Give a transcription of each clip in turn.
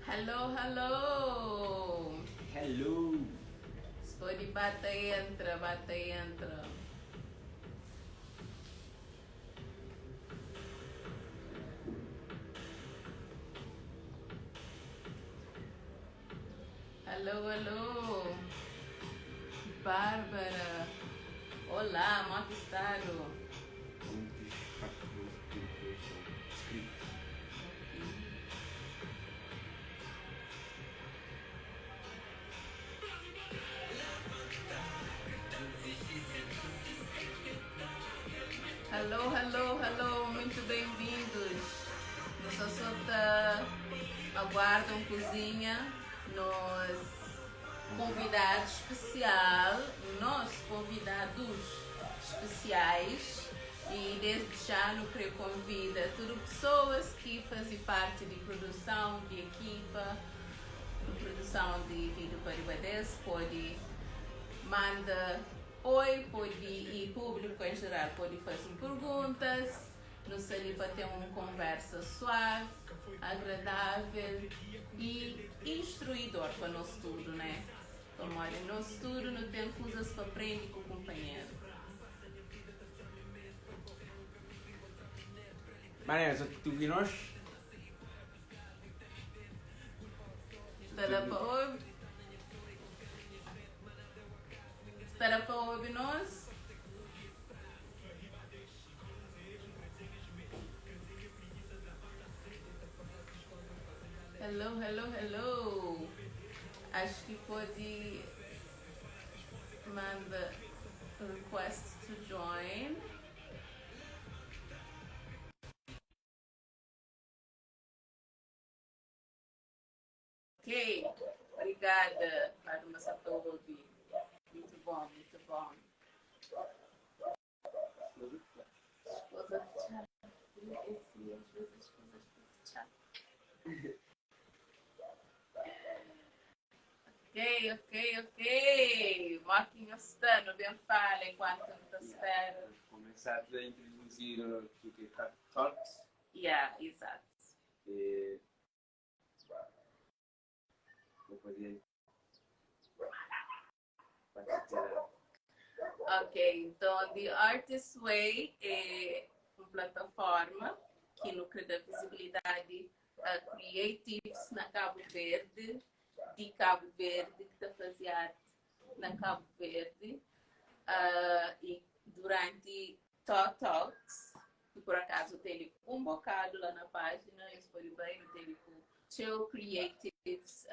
Hello, hello! Hello! Spodi ba ta entra, ba ta entra. Alô, alô! Bárbara! Olá, mo ki stadu? Hello, hello, hello, muito bem-vindos. Nu sa so ta aguarda un kuzinha, nos konvidadu spesial, nos konvidadus spesiais i desdi já nu kre konvida tudu pesoas ki faze parti di produson, di ekipa, di produson di Vídeo pa Riba Des, pode manda Oi, pode i públiku en jeral pode faze perguntas. Nu sta li pa ten un konversa suavi, agradável i instruidor pa nos tudu, né? Pamodi nos tudu nu ten kuzas pa prende ku kunpanheru. Mané, so tu ki nos? Sta da pa obi? Sta da pa obi nos? Hello, hello, hello. Acho que pode manda request to join. Ok, obrigada, Fátima Satobi. Muito bom, muito bom. Esposa fechada. Esse, às vezes, esposa fechada. Ok, ok, ok. Moquinho está no bem fala enquanto não te espera. Começar a introduzir o que é Talks. Yeah, exato. E vou fazer Ok, então The Artist Way é uma plataforma que no crê dá visibilidade a creatives na Cabo Verde, de Cabo Verde, que está fazer arte na Cabo Verde. E durante Talk Talks, que por acaso tem um bocado lá na página, eu escolhi bem, eu tenho com txeu creatives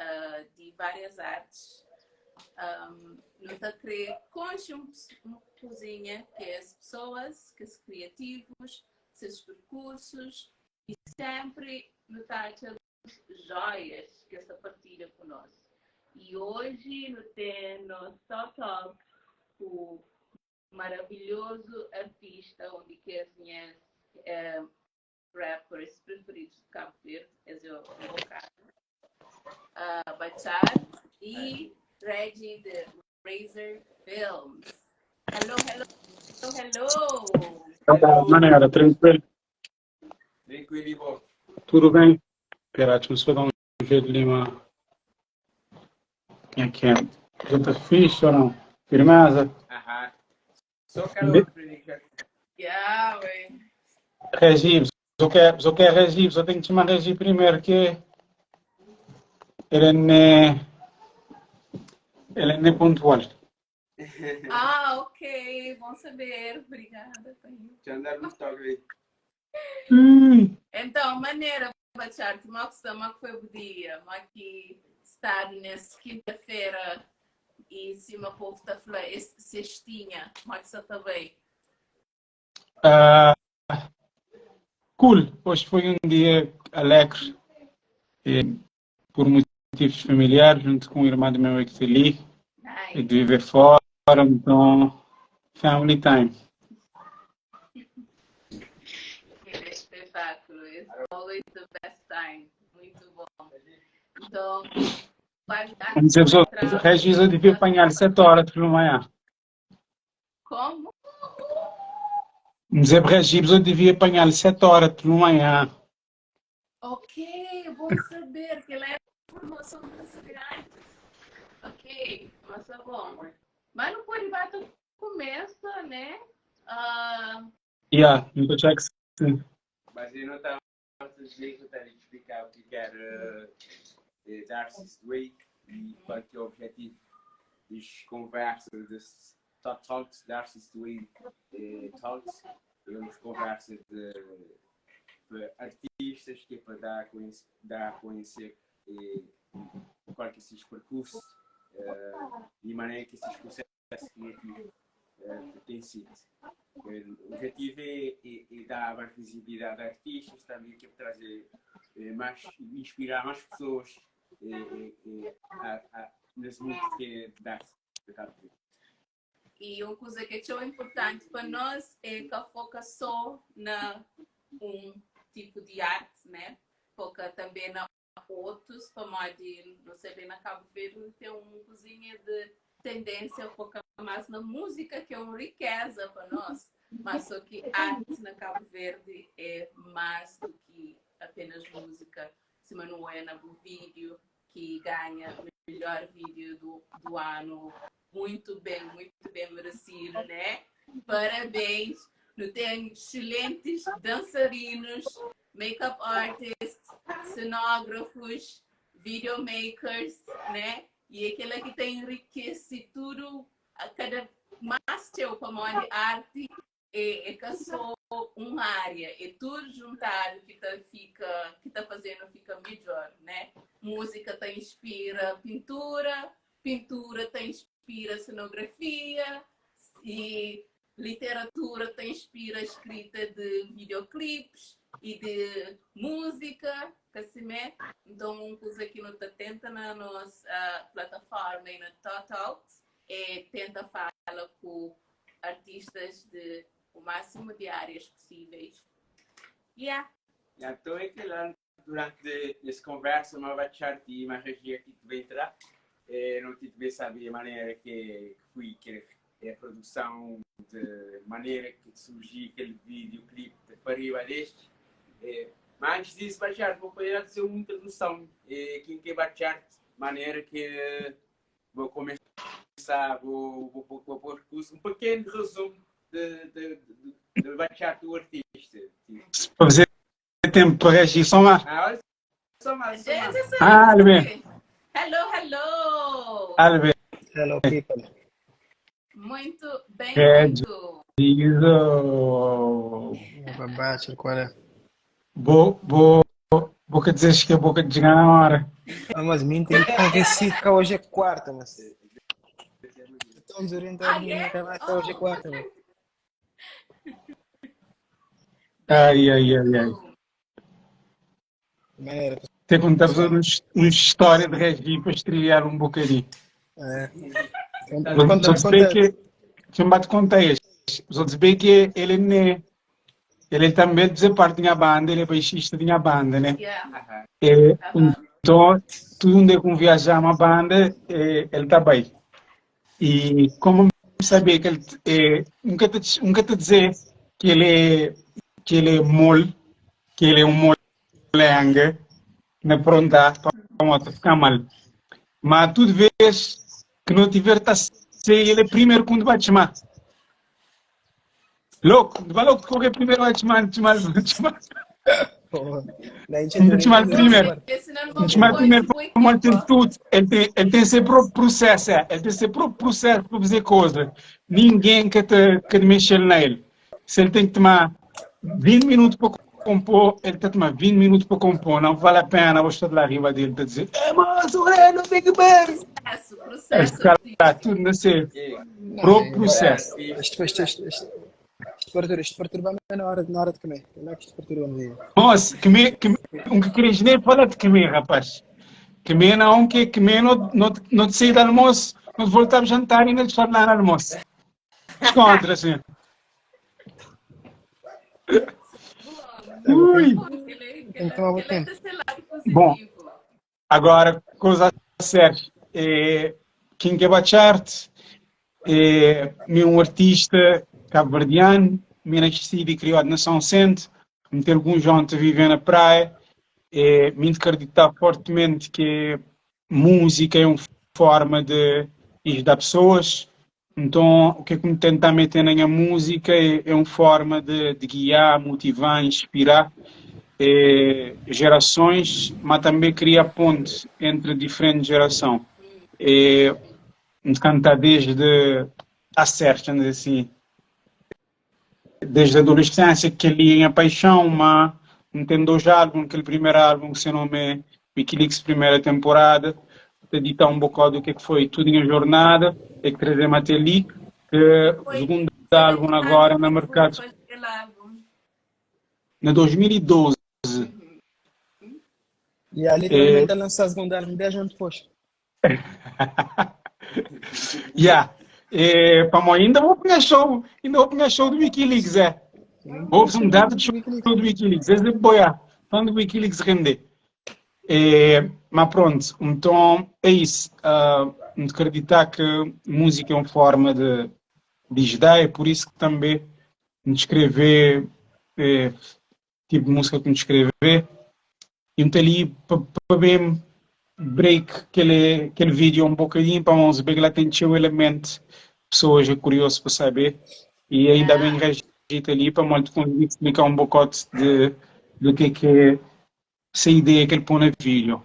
de várias artes. Nu ta kre konxe un kuzinha ki es pesoas, kes kriativus, ses perkursus i senpri nu ta atxa joias ki es ta partilha ku nos. I oji nu ten nos Talk Talk ku maravilhozu artista, un di kes nhas rappers preferidos de Cabo Verde, es é o bocado, Batchart e Reggie de Razor Films. Hello, hello, hello! Hello, maneira, tranquilo? Tranquilo e bom. Tudo bem? Espera, deixa eu só dar um jeito ali, uma... Aqui, já tá fixe ou não? Firmeza? Aham. Só calor para mim. Yeah, ué. Regi, só quer, só quer Regi, só tem que chamar Regi primeiro, que ele não é, ele não é pontual. Ah, ok, bom saber. Obrigada, Painho. Já andaram no toque aí. Então, maneira, Bachar, como que como que foi o dia? Como que está nessa quinta-feira e se o povo está falando, esse sextinha, como é que você está bem? Cool, hoje foi um dia alegre, por motivos familiares, junto com o irmão do meu ex ali, Nice. de viver fora, então, family time. Que espetáculo, it's always the best time, muito bom. Então, vai dar Vamos dizer, pessoal, pra Regis, eu devia apanhar 7 horas de manhã. Como? Vamos dizer, Regis, eu devia apanhar 7 horas de manhã. Ok, bom saber que ela é Moção grande. Ok, mas tá bom. Mas não pode bater começa, né? Yeah, não check sim. Mas eu não estava a dizer que eu estava a explicar o que era The Artist Way e qual que é o objetivo das conversas, desse Talk Talks, The Artist Way Talks. É uma conversa de, de artistas que é para dar a conhecer, dar a conhecer qual que é esse percurso e maneira que esses processos criativos têm sido. O objetivo é dar mais visibilidade a artistas, também que é trazer mais, inspirar mais pessoas nesse mundo que é da arte de Cabo Verde. E uma coisa que é tão importante para nós é que foca só na um tipo de arte, né? Foca também na outros, como a de, não sei bem, na Cabo Verde tem uma cozinha de tendência a focar mais na música, que é uma riqueza para nós. Mas só que arte na Cabo Verde é mais do que apenas música. Se não é no vídeo, que ganha o melhor vídeo do ano, muito bem merecido, né? Parabéns! Tem excelentes dançarinos, makeup artists, cenógrafos, videomakers, né? E aquele que tem enriquece tudo, a cada mais teu como a arte é que só uma área, é tudo juntado que tá, fica, que tá fazendo fica melhor, né? Música te inspira pintura, pintura te inspira cenografia e literatura te inspira a escrita de videoclipes e de música, assim é? Então, uma coisa que não tenta na nossa plataforma e na Total é tenta falar com artistas de o máximo de áreas possíveis. Yeah. Então é que lá durante essa conversa, mas vai te mais regia que tu vai entrar, não te saber a maneira que foi que é a produção, de maneira que surgiu aquele videoclipe de Pariba deste. Mas antes disso, Bachar, vou poder fazer uma introdução. Quem que é Bachar, maneira que vou começar, vou pôr um pequeno resumo de Bachar do artista. Para fazer tempo para reagir, só mais. Ah, olha, só mais, só mais. Ah, Albe. Hello, hello. Albe. Hello, people. Muito bem-vindo. Babacha, qual é? Vou quer dizer que a boca de na hora. Ah, mas me tem convencido que hoje é quarta, mas. Estou desorientado, Ah, é? que hoje é quarta, mas. Ai, ai, ai, ai. Maneira. Tem que contar uma história de regi para estrear um bocadinho. É. Vou Conta, dizer conta. que, deixa eu te contar isso. Vou dizer que ele né, ele também faz parte da banda, ele é baixista da banda, né? Yeah. É, então, tudo onde eu viajar uma banda, ele tá bem. E como sabia que ele nunca te dizer que ele é mole, que ele é um molenga, na pronta para ficar mal. Mas tu vês que não tiver tá ser ele é primeiro quando vai te chamar. Louco, vai logo correr primeiro vai te chamar, te chamar, te chamar. Te chamar primeiro. Te chamar primeiro como ele tem tudo, ele tem seu próprio processo, ele tem seu próprio processo para fazer coisa. Ninguém quer te mexer nele. Se ele tem que tomar 20 minutos para compor, ele tem que tomar 20 minutos para compor, não vale a pena você estar lá arriba dele para dizer, é, mas o não tem que ver. Processo, processo. Está tudo nesse próprio processo. Isto perturba-me na hora de comer. Não é que isto perturba-me. Nossa, comer, um que queres nem falar de comer, rapaz. Comer não, que comer não te sair do almoço, não te voltar a jantar e não te estar lá no almoço. Contra, assim. Ui! Bom, agora, coisa séria. Quem é Bachart é um artista cabo-verdiano, nascido e criado na São Vicente, tem alguns jovens que vivem na praia, me acreditar fortemente que Múzika é un forma de ajudar pessoas, então o que é que me tentar meter na minha música é, é uma forma de, de guiar, motivar, inspirar eh, gerações, mas também criar ponte entre diferentes gerações. É, cantar desde a certa, assim, desde a adolescência que ali é a paixão, mas não tem dois álbuns, aquele primeiro álbum que se nome é Wikileaks primeira temporada, te ditar um bocado do que é que foi tudo em jornada, é que trazer até ali, que o segundo álbum agora no mercado. Na 2012. E ali literalmente é... lançar o segundo álbum 10 anos depois. Yeah. É, pá, ainda vou apanhar show, ainda vou apanhar show do Wikileaks, é. Vou fazer um dado de show do Wikileaks, esse é boia, tanto do Wikileaks render. É, mas pronto, então é isso. Uh, acreditar que música é uma forma de, de ajudar, é por isso que também me descrever, é, tipo de música que me descrever, e me ali para ver break aquele, aquele vídeo um bocadinho para vamos ver que lá tem seu elemento, pessoas é curioso para saber, e ainda bem reagir ali para muito conseguir explicar um bocado de, do que é que é essa ideia que ele põe no vídeo.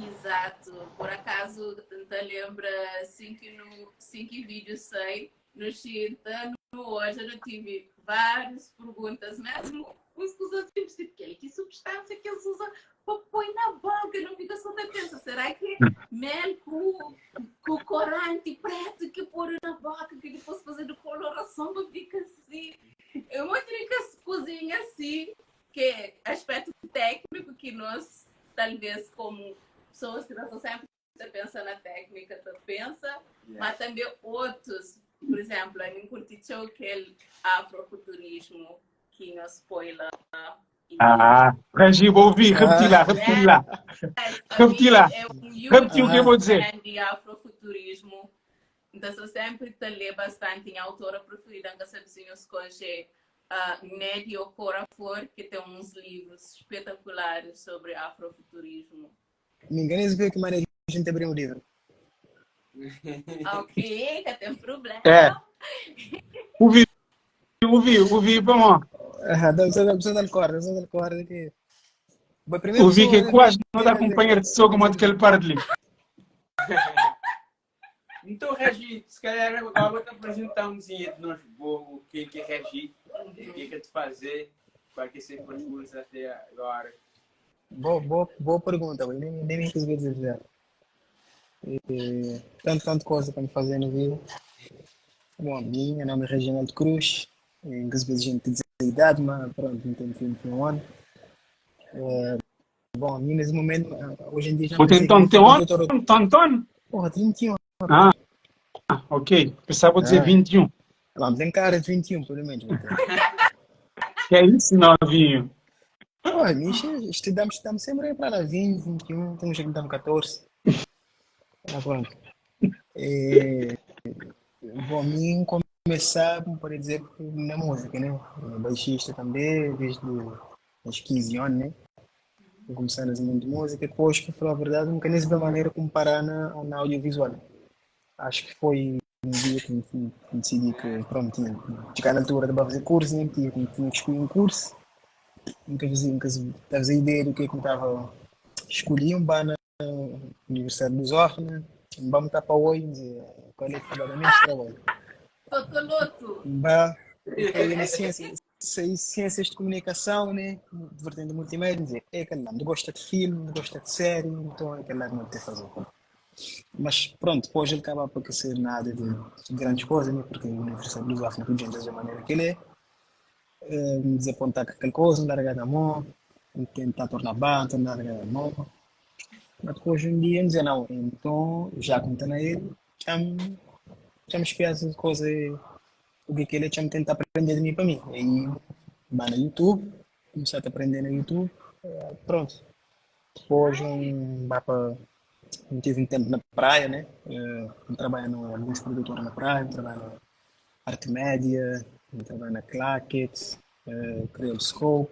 Exato. Por acaso, te lembra assim que no assim que vídeo sai no Xinta, no hoje eu tive várias perguntas, mesmo os outros tipo, que, que substância que eles usam para pôr na boca, não fica só da pensa, será que é mel com, com corante preto que pôr na boca, que depois fazer de coloração, fica assim. Eu muito que cozinha assim, que é aspecto técnico que nós, talvez, como pessoas que não sempre pensa na técnica, tu pensa, yeah. mas também outros, por exemplo, a mim curti aquele afrofuturismo que nós põe lá. E... Ah, Regi, vou ouvir, repetir lá, repetir lá. Repetir lá. É um repetir o que eu vou dizer. De afrofuturismo. Então, eu sempre te lê bastante em autora preferida, que se escolhe uh, Nnedi Okorafor, que tem uns livros espetaculares sobre afrofuturismo. Ninguém vê que maneira a gente abriu um livro. Ok, não tem problema. É. Ouvi, ouvi, ouvi, vamos. Precisa dar corda, precisa dar corda que. Ouvi que quase não dá companheiro de soco como aquele par de livro. Então, Regi, se calhar agora vou te apresentar um de nós, o que é Regi, o que é que te fazer, qual que é seu percurso até agora. Boa, boa, boa pergunta, nem, nem me quis dizer. E, tanto, tanto coisa para me fazer na vida. Bom, meu nome é Reginaldo Cruz, em que às vezes a gente diz a idade, mas pronto, não tenho 31 anos. É, bom, a mim nesse momento, hoje em dia já não sei. Então, tem ano? Antônio? Porra, 31. Ah, ok. Pensava dizer 21. Não, tem cara de 21, pelo menos. Que é isso, novinho? Pô, estudamos, estudamos sempre para lá 20, 21, temos que dar 14. Ah, pronto. É, bom, a mim começar, por dizer, na música, né? Baixista também, desde os 15 anos, né? Começar nesse mundo de música, depois, para falar a verdade, nunca nem sabia maneira como parar na, na audiovisual. Acho que foi um dia que, que, que decidi que, pronto, tinha chegar na altura de fazer curso, né? Tinha, tinha que escolher um curso. Nunca fazia, nunca fazia ideia do que é que me estava. Escolhi um bar na Universidade de Lusófona, vamos estar para hoje, dizer, qual é que trabalho menos trabalho. Totoloto. Bah, na ciência, ciências de comunicação, né? Vertente multimédia, dizer, é aquele lá, gosta de filme, gosta de série, então é aquele lá que não tem fazer. Mas pronto, depois ele acaba por ser nada de, de grandes coisas, né? Porque a Universidade de Lusófona, tudo da maneira que ele é. Me desapontar com aquela coisa, largar da mão, tentar tornar bom, tornar largar da mão. Mas depois um dia dizer não, então já contando a ele, já me, já me espiar essa coisa, o que é que ele já me tenta aprender de mim para mim. Aí vai no YouTube, comecei a aprender no YouTube, pronto. Depois um, vai para tive um tempo na praia, né? Eu trabalho no alguns produtores na praia, eu trabalho na Arte Média, eu trabalho na Clacket, uh, Creole Scope.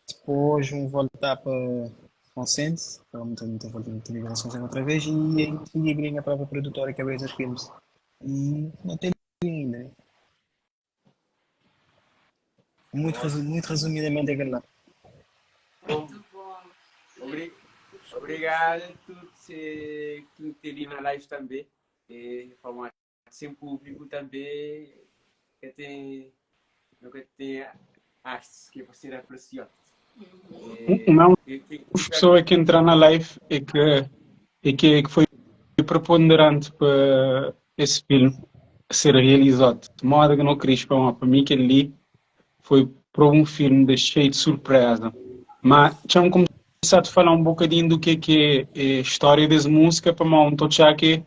Depois vou voltar para Consente, então não tem volta de viver na outra vez e e abri a própria produtora que é a Razor Films. E não tem ainda, né? Muito, muito resumidamente é aquilo lá. Muito bom. Obrigado a todos que estão na live também. E, sem público também que tem nunca tem artes que você aprecia. Uma pessoa que entra na live e que, e que, que foi preponderante para esse filme ser realizado. De modo que não queria para, para mim que ali foi para um filme de cheio de surpresa. Mas tinha começado a falar um bocadinho do que é, que é a história dessa música para mim, um já que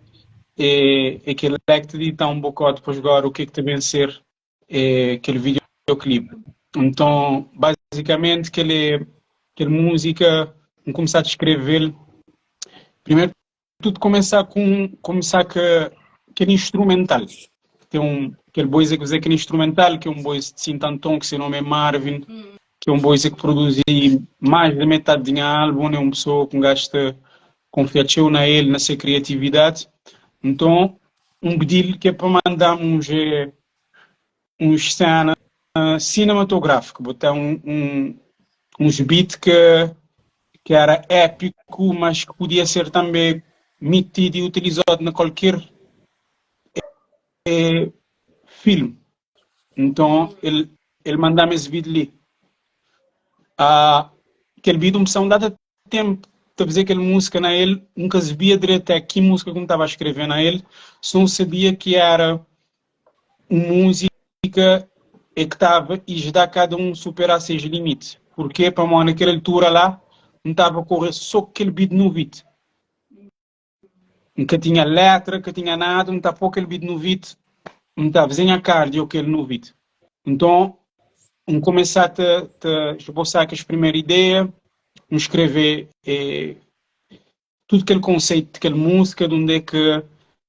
é, é que ele é que te dita um bocado depois agora o que é que também ser é, aquele videoclipe. Então, basicamente, aquele, aquela música, começar a escrever, primeiro tudo começar com começar com aquele instrumental. Tem um aquele boy que fazer aquele instrumental, que é um boy de Santo que seu nome é Marvin, que é um boy que produz mais da metade de um álbum, é uma pessoa que gasta confia na ele, na sua criatividade. Então, um pedido que é para mandar uns, uns cena cinematográfico, botar um, um, uns beats que, que era épico, mas que podia ser também metido e utilizado em qualquer é, filme. Então, ele, ele mandava esse vídeo ali. Ah, aquele vídeo, não dá tempo de fazer aquela música na ele, nunca sabia direito a que música que eu estava a escrever na ele, só não sabia que era música é que estava e ajudar cada um a superar seus limites. Porque para mim, naquela altura lá, não estava a correr só aquele beat no beat. Nunca tinha letra, nunca tinha nada, não estava aquele beat no beat, não estava fazendo a cardio aquele no beat. Então, um começar a te, te esboçar aquela primeira ideia, um escrever eh, tudo aquele conceito daquela música, de onde é que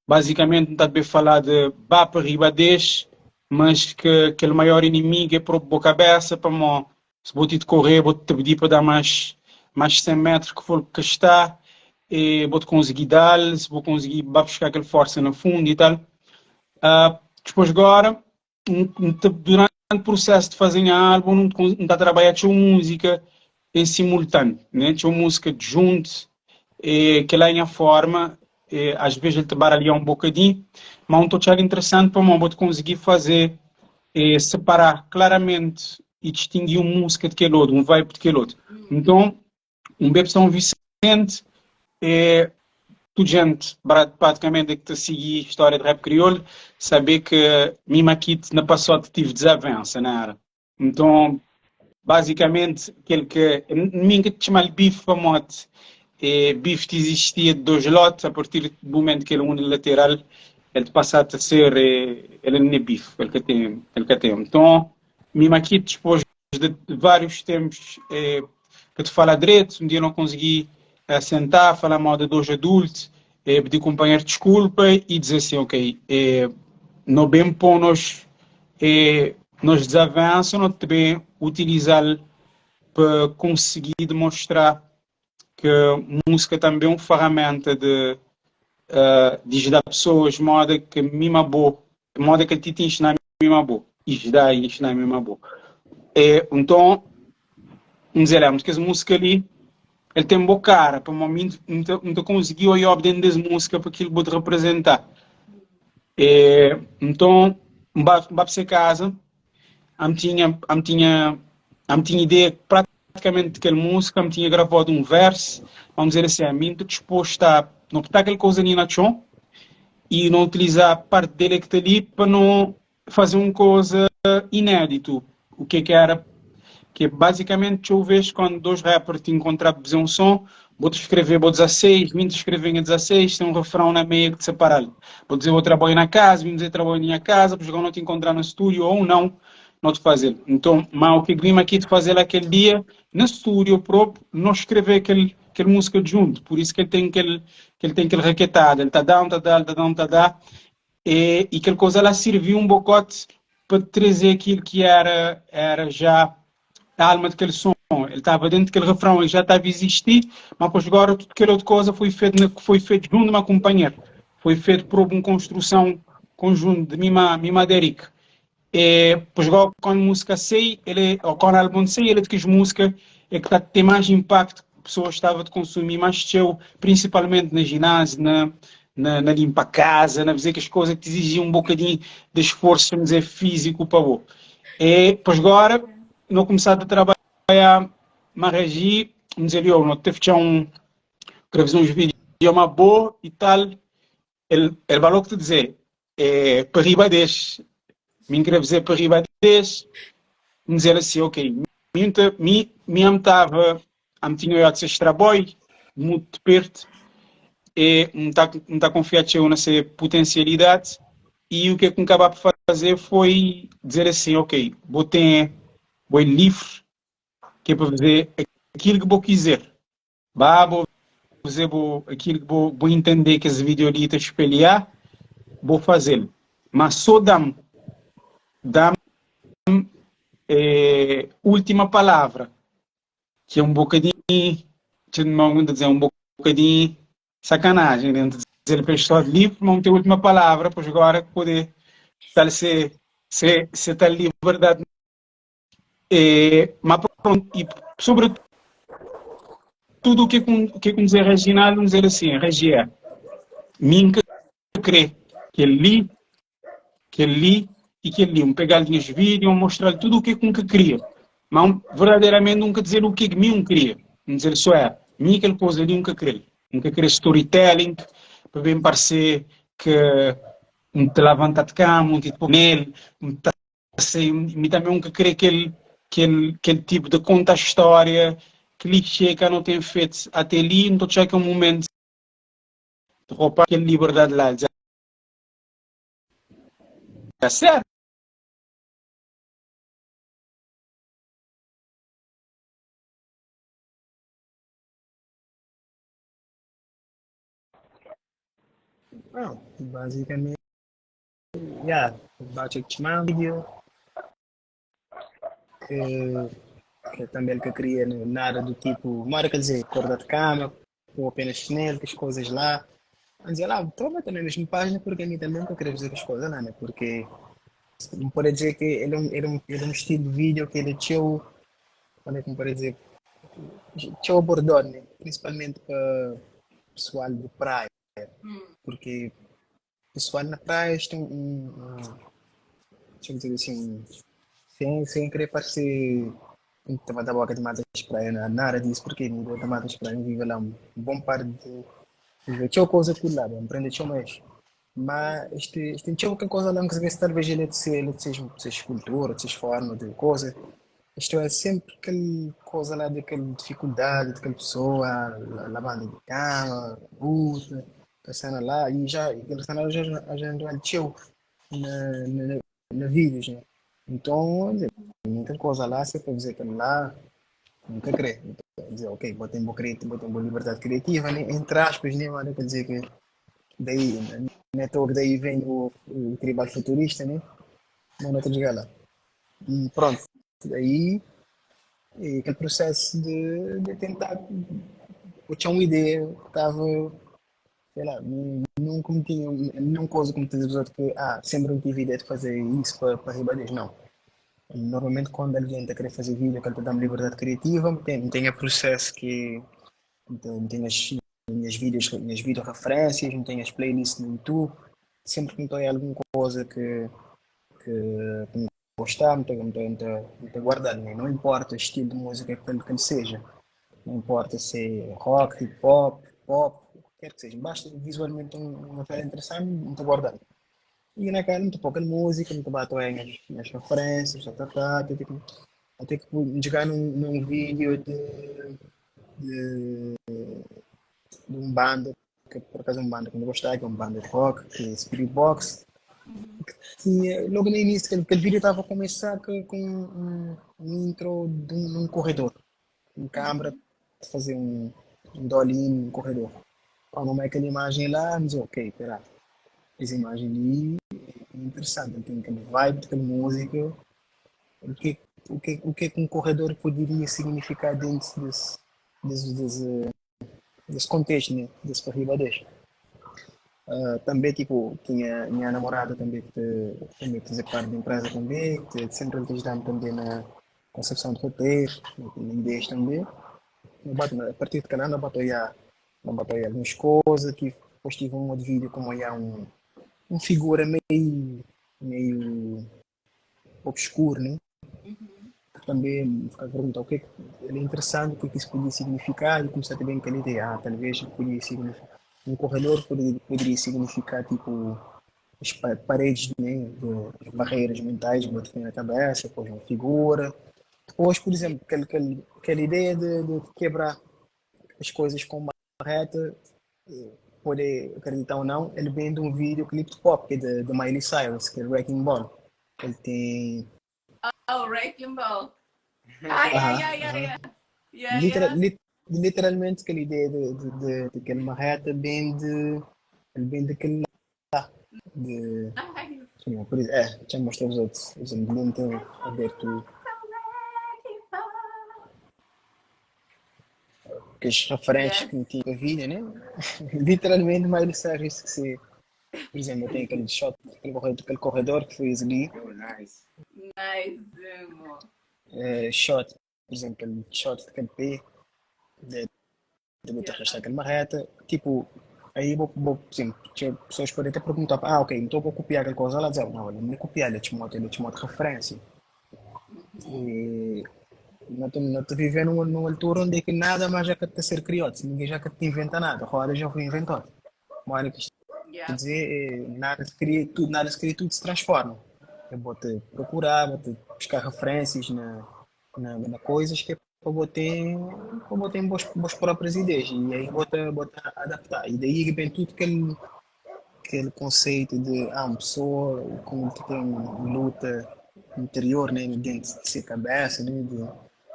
basicamente não está a falar de vá para riba deste, mas que aquele maior inimigo é próprio boa cabeça, para mim, se vou te correr, vou te pedir para dar mais, mais 100 metros que for que está, e vou te conseguir dar, se vou conseguir vá buscar aquela força no fundo e tal. Uh, depois agora, durante o processo de fazer álbum, não está a trabalhar com música em simultâneo, né? Tinha música junto, e que lá em a forma, e, às vezes ele te baralha um bocadinho, mas um total interessante para mim, vou conseguir fazer, e, separar claramente e distinguir uma música de aquele outro, um vibe de aquele outro. Então, um bebê São Vicente, é, tudo gente praticamente que te segui história de rap crioulo, saber que mim aqui na passado tive desavença, não era? Então, basicamente, aquele que mim que te chama bife para mote, é, bife existia de dois lotes, a partir do momento que ele é unilateral, ele passa a ser, é, ele não é bife, ele que tem, ele que tem. Então, mim aqui, depois de vários tempos é, que te fala direito, um dia não consegui é, sentar, falar mal de dois adultos, é, pedir companheiro desculpa e dizer assim, ok, é, não bem pôr-nos é, nos desavançam, não também utilizar para conseguir demonstrar que música também é uma ferramenta de, uh, de ajudar pessoas, modo que mima boa, modo que te ensinar mima boa, e ajudar e ensinar mima boa. É, então, vamos dizer, que essa música ali, ele tem boa cara, para o momento, não, não conseguiu olhar dentro dessa música para aquilo que vou te representar. É, então, vai para casa, am tinha, am tinha, am tinha ideia praticamente daquela música, am tinha gravado um verso, vamos dizer assim, a mim estou disposto a não botar aquela coisa ali na chão e não utilizar a parte dele que está ali para não fazer uma coisa inédito. O que é que era? Que basicamente eu vejo quando dois rappers te encontrar para fazer um som, vou te escrever, vou 16, vim te escrever em 16, tem um refrão na meia que te separar. Vou dizer, vou trabalhar na casa, vim dizer trabalho na minha casa, porque não te encontrar no estúdio ou não, não te fazer. Então, mas o que vim aqui de fazer aquele dia, no estúdio próprio, não escrever aquele, aquele música junto. Por isso que ele tem aquele, que ele tem aquele requetado, ele tá down, tá down, tá down, tá down. E, e aquela coisa lá serviu um bocote para trazer aquilo que era, era já alma de kel som, el tava dentro de kel refrão, el já tava existi, mas pois agora tudo kel outra coisa foi feito, na, foi feito junto de uma companheira, foi feito por uma construção conjunto de mim ma Derek. E, pois agora quando a música sai, ele, ou quando o álbum sai, ele é de que as música é que tá, tem mais impacto, a pessoa estava de consumir mais seu, principalmente na ginásio, na limpa casa, na fazer que as coisas que te exigiam um bocadinho de esforço, vamos dizer, físico para o. E, pois agora, não começar a trabalhar na regi, vamos dizer, eu não teve que um, queria fazer uns vídeos uma boa e tal, ele vai logo te dizer, é, para riba deste, me queria dizer para riba deste, me dizer assim, ok, me, me estava, me tinha olhado ser trabalho, muito perto, e me está me tá confiado eu nessa potencialidade, e o que é que me acaba por fazer foi dizer assim, ok, vou ter, vou livre, que é para fazer aquilo que vou quiser. Bah, vou fazer vou, aquilo que vou entender que esse vídeo ali está espelhar, vou fazer. Mas só dá-me, dá-me última palavra, que é um bocadinho, não dizer, um bocadinho sacanagem, né? Dizer para estar livre, mas não ter última palavra, pois agora poder tal se tal liberdade. É, mas pronto, e sobretudo o que o que com dizer Reginaldo, vamos dizer assim, Regier, mim que crê que ele que li e que li, um pegar minhas vídeos, mostrar tudo o que com que queria, mas verdadeiramente nunca dizer o que que mim queria, não dizer só é, mim aquela coisa ali nunca queria, nunca queria storytelling, para bem parecer que um te levanta de cama, um tipo nele, um tá assim, me também nunca queria aquele tipo de conta a história, clichê que eu não tenho feito até ali, não estou a que é um momento de roupa aquela liberdade lá, dizer, tá certo? Não, basicamente, yeah, bate aqui um vídeo que também ele que queria nada do tipo, mora quer dizer, corda de cama, ou apenas chinelo, as coisas lá. Mas dizer lá, toma também a mesma página, porque a mim também não queria fazer as coisas lá, né? Porque não pode dizer que ele é um estilo de vídeo que ele é teu, como é que me pode dizer, teu abordou, né? Principalmente para pessoal de praia, porque pessoal na praia tem um, deixa eu dizer assim, sem querer parecer que da boca de matas praia, não, nada disso, porque ninguém da matas praia vive lá um bom par de vive tinha coisa por lá, aprende tinha mais. Mas este tinha qualquer coisa lá que se talvez ele de ser, ele de ser, de ser escultura, de ser forma de coisa. Isto é sempre aquela coisa lá daquela dificuldade, daquela pessoa, lavando de cama, luta, passando lá, e já, aquela cena já, já já tinha na vídeos, né? Então, muita coisa lá, se para dizer que lá, nunca crê. Então, dizer, ok, botei boa criativa, botei boa liberdade criativa, né? Entre aspas, né? Mas quer dizer que daí, né? Daí vem o tribal futurista, né? Mas não te lá. E pronto, daí e aquele processo de tentar, eu tinha uma ideia que estava, sei lá, nunca me tinha, nenhuma coisa como te diz que ah, sempre não tive ideia de fazer isso para Ribadez, não. Normalmente quando alguém está querer fazer vídeo, que ele te dá uma liberdade criativa, tem o processo que tem as minhas vídeos, minhas vídeo referências, tem as playlists no YouTube, sempre que me tem alguma coisa que me gostar, me tem guardado, né? Não importa o estilo de música que ele seja, não importa se é rock, hip hop, pop, o que quer que seja, basta visualmente uma coisa interessante, me estou guardando. E naquela, muito pouca música, muito bato em as referências, tá, tá, tá, até que chegar num vídeo de um banda, que por acaso é um banda que eu gostava, que é um banda de rock, que é Spirit Box, que tinha, logo no início, aquele vídeo estava a começar com um intro de um corredor, um câmera, fazer um dolly in num corredor. Quando é aquela imagem lá, me diz, ok, espera, essa imagem ali é interessante, tem aquele vibe, aquela música, o que o que, o que um corredor poderia significar dentro desse, desse, desse, desse contexto, né? Desse para deste. Também, tipo, tinha minha namorada também que também fazia parte da empresa também, que sempre ajudava também na concepção de roteiro, na ideias também. A partir de Canadá, batalhar, batalhar algumas coisas, tive, depois tive um outro vídeo como já um figura meio, meio obscuro, né? Também ficar a perguntar o que é que ele é interessante, o que é que isso podia significar e começar também aquela ideia, ah, talvez podia significar, um corredor poderia, significar tipo as paredes, né, de, as barreiras mentais que você tem na cabeça, depois uma figura. Depois, por exemplo, aquele, aquele, aquela ideia de, de quebrar as coisas com uma reta, eh, pode acreditar ou não, ele vem de um videoclipe de pop, que é de, de Miley Cyrus, que é Wrecking Ball. Ele tem Oh, Wrecking Ball. Ai, ai, ai, ai, ai. Yeah, Literal, yeah. Li, literalmente aquela ideia de, de, de, de aquele marreta bem de. Ele vem daquele lá. De, sim, por isso, é, já mostrei os outros. Os ambientes aberto. Que as referências que tinha a vida, né? Literalmente, Miley Cyrus que se. Por exemplo, tem aquele shot, aquele corredor, aquele corredor que foi ali. Oh, nice. Nice, amor. É, shot, por exemplo, aquele shot de pé, de, de botar arrastar aquela marreta. Tipo, aí vou, vou, por exemplo, pessoas podem até perguntar, ah, ok, então vou copiar aquela coisa lá, dizer, não, olha, não é copiar, ele te mostra, ele te mostra referência. E não estou vivendo numa, numa altura onde é que nada mais já quer ser criado, ninguém já quer te inventa nada, agora já foi inventado. Uma hora que yeah. Quer dizer, nada se cria, tudo, nada se cria, tudo se transforma. Eu vou te procurar, vou te buscar referências na, na, na coisas que é para botar, para botar boas, boas próprias ideias e aí vou te, vou te adaptar. E daí vem tudo aquele, aquele conceito de ah, uma pessoa como que tem uma luta interior, né, dentro de sua cabeça, né, de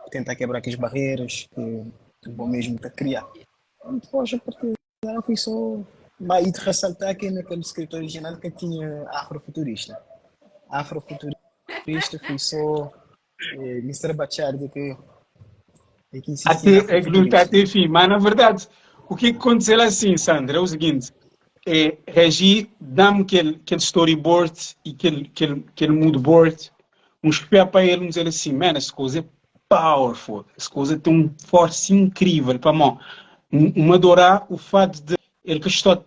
tentar quebrar aquelas barreiras que, que bom mesmo está a criar. E depois, a partir daí, fui só mas e de ressaltar que naquele escritor original que tinha afrofuturista. Afrofuturista foi só eh, Mr. Bachar de que de que até, é que luta até fim, mas na verdade, o que aconteceu assim, Sandra, é o seguinte, é, Regi dá-me aquele, aquele storyboard e aquele, aquele, aquele mood board, um espelho para ele, dizer assim, man, essa coisa é powerful, essa coisa tem um força incrível, para mim, um, um adorar o fato de ele que está a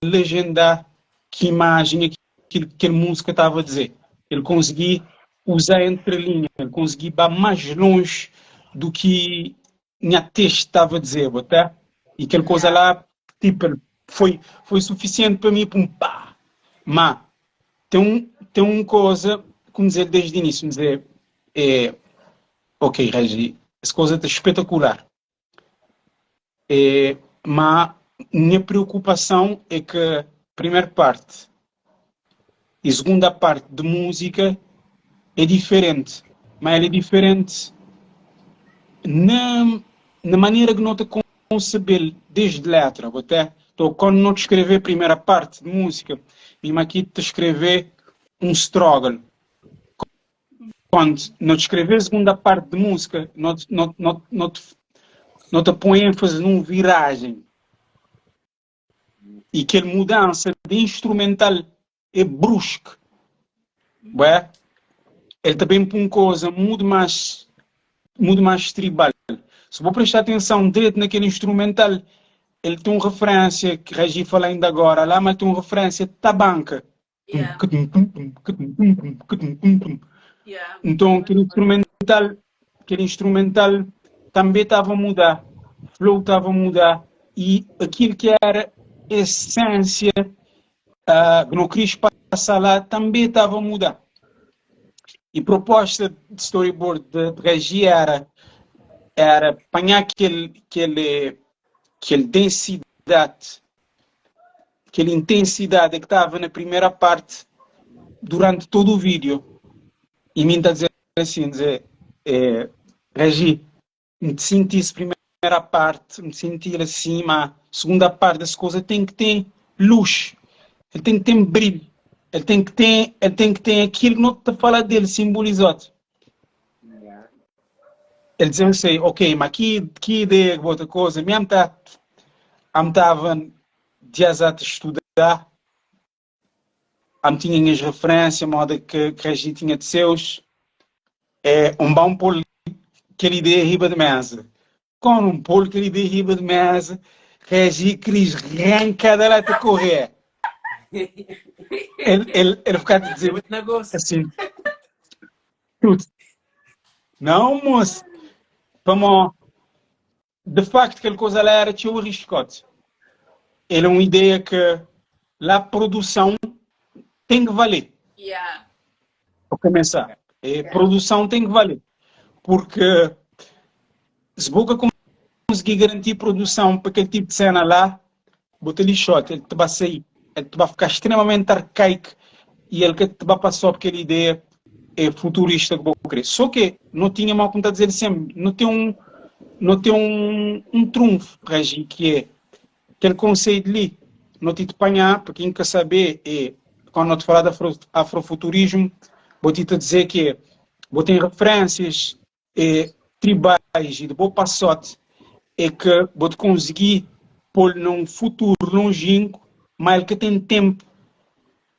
legendar que imagem que aquela música estava a dizer. Ele conseguia usar entre linhas, ele conseguia ir mais longe do que minha texto estava a dizer, tá? E aquela coisa lá, tipo, foi, foi suficiente para mim, para um pá. Mas tem, um, tem uma coisa, como dizer desde o início, dizer, é, ok, Regi, essa coisa está espetacular. É, mas minha preocupação é que primeira parte e segunda parte de música é diferente, mas ela é diferente na, na maneira que não te conceber desde letra, até. Então, quando não te escrever a primeira parte de música, mesmo aqui te escrever um struggle. Quando não te escrever a segunda parte de música, não, não, não, não, te, não te põe ênfase numa viragem. E aquela mudança de instrumental é brusca. Ué? Ele também põe coisa muito mais, muito mais tribal. Se vou prestar atenção direito naquele instrumental, ele tem uma referência que Regi fala ainda agora lá, mas tem uma referência tabanca. Yeah. Yeah. Então aquele instrumental também estava a mudar, flow estava a mudar e aquilo que era essência uh, que não quis passar lá também estava a mudar. E proposta de storyboard de, de Regi era era apanhar aquele, aquele, aquele densidade, aquela intensidade que estava na primeira parte durante todo o vídeo. E mim está a dizer assim, dizer, é, Regi, me senti primeira parte, me senti assim, mas segunda parte dessa coisa tem que ter luz, ele tem que ter brilho, ele tem que ter, ele tem que ter aquilo que não te fala dele, simbolizado. Yeah. El dize-m sei, ok, ma ki, ki ideia ki bo ta koza? Mi am ta, am tava dias a ta estudá, am tinha nhas referência, moda que que Regi tinha de seus, é, um ba um pôl kel ideia riba de mesa. Quando um pôl kel ideia riba de mesa, Regi cris ranca da lá ta correr. El, el, el fica a dizer Muito negócio. assim, tudo. Não, moço, pamó, de facto, aquela coisa lá era txeu arriscote. Ele é uma ideia que lá a produção tem que valer. Yeah. Para começar. É, produção tem que valer. Porque se boca conseguir garantir produção para aquele tipo de cena lá, bota lixote, ele te vai sair. Ele te vai ficar extremamente arcaico e ele que te vai passar aquela ideia é futurista que vou querer. Só que não tinha mal como está a dizer sempre, não tem um, não tem um, um trunfo, Regi, que é aquele conceito ali, não te apanhar, para quem quer saber, é, quando eu te falar de afro, afrofuturismo, vou te dizer que vou ter referências é, tribais e de bom passote, é que vou te conseguir pôr num futuro longínquo, mas ele que tem tempo.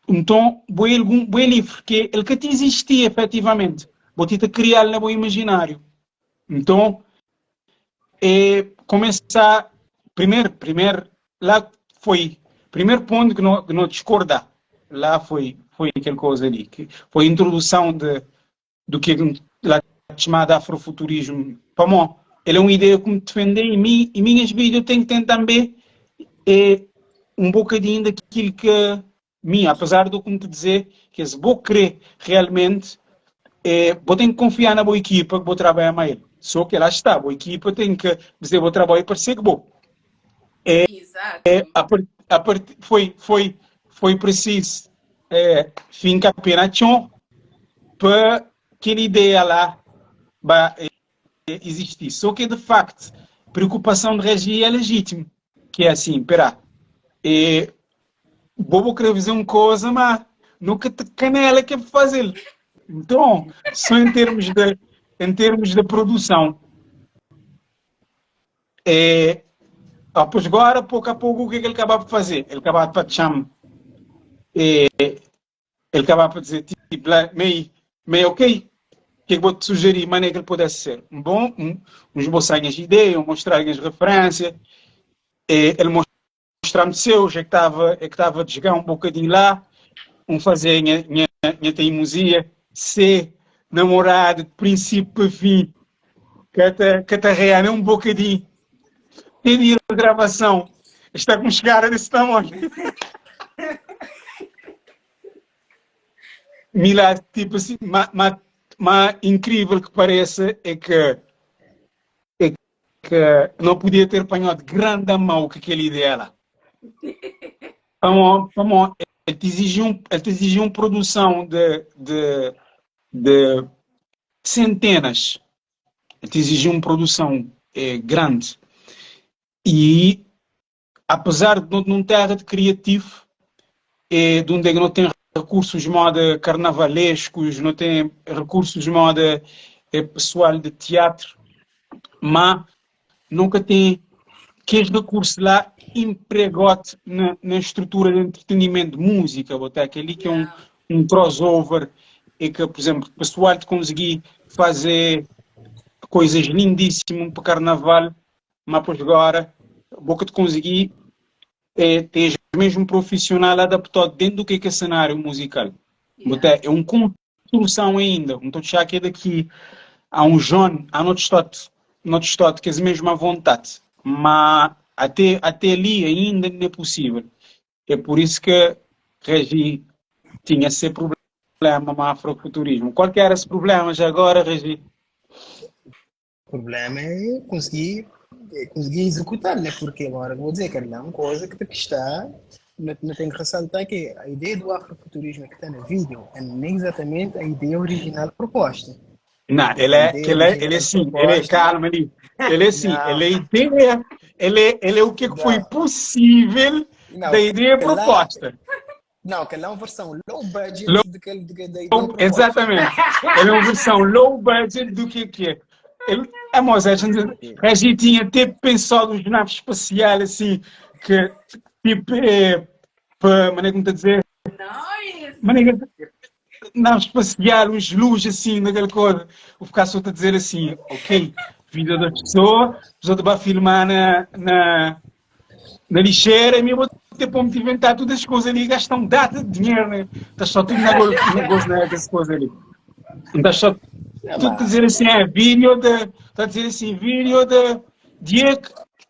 Então, vou algum, vou livre, que ele que te existia efetivamente. Vou te criar no bom imaginário. Então, é começar primeiro, primeiro, lá foi, primeiro ponto que não, que não discorda, lá foi, foi aquela coisa ali, que foi a introdução de, do que lá chamado afrofuturismo. Pamó, ele é uma ideia que me defende e, mim, e minhas vidas eu tenho que tentar também é um bocadinho daquilo que mim, apesar do como te dizer, que se vou querer realmente, é, vou ter que confiar na boa equipa que vou trabalhar com ele. Só que lá está, a boa equipa tem que dizer vou trabalhar e parecer que vou. É, Exato. É, a, a part, foi, foi, foi preciso é, finca pena chão para aquela ideia lá ba, é, existir. Só que, de facto, preocupação de regia é legítimo. Que é assim, pera, é, vou querer fazer uma coisa, mas nunca te canela que é fazer. Então, só em termos de, em termos de produção, é, ah, pois agora, pouco a pouco, o que é que ele acaba de fazer? Ele acaba de chamar, é, ele acaba de dizer, tipo, lá, meio, meio ok, o que é que vou te sugerir, maneira que ele pudesse ser? Um bom, um, uns esboçar as ideias, mostrar as referências, é, ele mostrar-me seus, é que estava é que estava a desgar um bocadinho lá, um fazer minha, minha, minha teimosia, ser namorado de princípio a fim, que até, que até um bocadinho, tem de gravação, está com chegar desse tamanho. Mila, tipo assim, ma, ma, ma incrível que pareça é que é que não podia ter apanhado grande mão que aquele ideia lá. Vamos, vamos, ele te exigia um, ele te exigia uma produção de, de, de centenas. Ele te exigia uma produção é, grande. E apesar de não, não terra de criativo, é, de onde é que não tem recursos moda carnavalescos, não tem recursos moda é, pessoal de teatro, mas nunca tem aqueles recursos lá empregote na, na estrutura de entretenimento de música, botar aquele que é um, um crossover e que, por exemplo, o pessoal de conseguir fazer coisas lindíssimas para carnaval, mas pois agora, boca de conseguir é, ter mesmo profissional adaptado dentro do que é, que é cenário musical. Yeah. É uma construção ainda. Não estou a que daqui a um jovem, a não estou não estou que é mesmo à vontade, mas até até ali ainda não é possível. É por isso que Regi tinha esse problema com afrofuturismo. Qual que era esse problema já agora, Regi? O problema é conseguir, é conseguir executar, né? Porque agora vou dizer que é uma coisa que está, não, não tenho que ressaltar que a ideia do afrofuturismo que está no vídeo é nem exatamente a ideia original proposta. Não, ele é, ele é, ele é sim, ele é calma ali. Ele é sim, ele é ideia, ele é, ele é o que foi possível não, da ideia proposta. Não, aquela é uma versão low budget Low, do que, do que, da ideia proposta. exatamente. Ela é uma versão low budget do que que é. Ele, a moça, a gente, a gente tinha até pensado uns naves espaciais assim, que tipo, é, para, maneira como está a dizer, Nice! maneira, nave espacial, uns luz assim, naquela coisa. O ficar só a dizer assim, ok, vida da pessoa, a pessoa vai filmar na, na, na lixeira e me vou ter para me inventar todas as coisas ali, gastam data de dinheiro, né? Está só tudo na gozo, né? Essas coisas ali. Está só tudo a dizer assim, é vídeo de. Está a dizer assim, vídeo de Diego,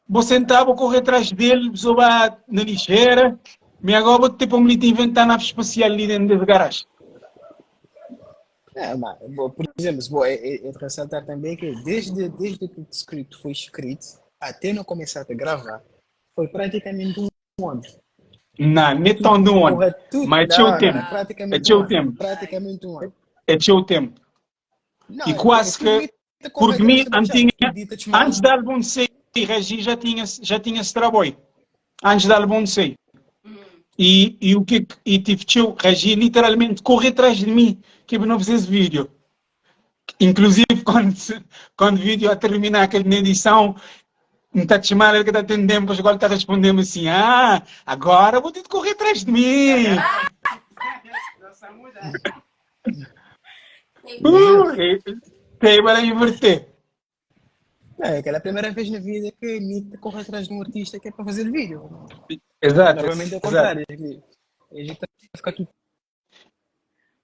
vou sentar, vou correr atrás dele, vou na lixeira, me agora vou ter para me inventar nave espacial ali dentro da garagem. É, mas, bom, por exemplo, bom, é, é, é de ressaltar também que desde, desde que o script foi escrito até não começar a gravar, foi praticamente um ano. Não, nem tão de um ano. Tudo, Mas é não, o não, tempo. praticamente É um o ano. tempo. Praticamente um ano. É o tempo. Não, E é- quase é tudo que. dita correr Porque me atrás da antinha, tudo dita de mal. antes da álbum sair, Regi já tinha, já tinha esse trabalho. Antes da álbum sair. E, e o que e tive tio, Regi literalmente correr atrás de mim que eu não fizesse vídeo. Inclusive, quando, quando o vídeo a terminar aquela edição, me está a chamar, ele que está atendendo, mas agora está respondendo assim: Ah, agora vou ter de correr atrás de mim. Nossa, muda. Tem para inverter. É aquela primeira vez na vida que me corre atrás de um artista que é para fazer vídeo. Exato. Normalmente é o exato. contrário. A gente fica tudo.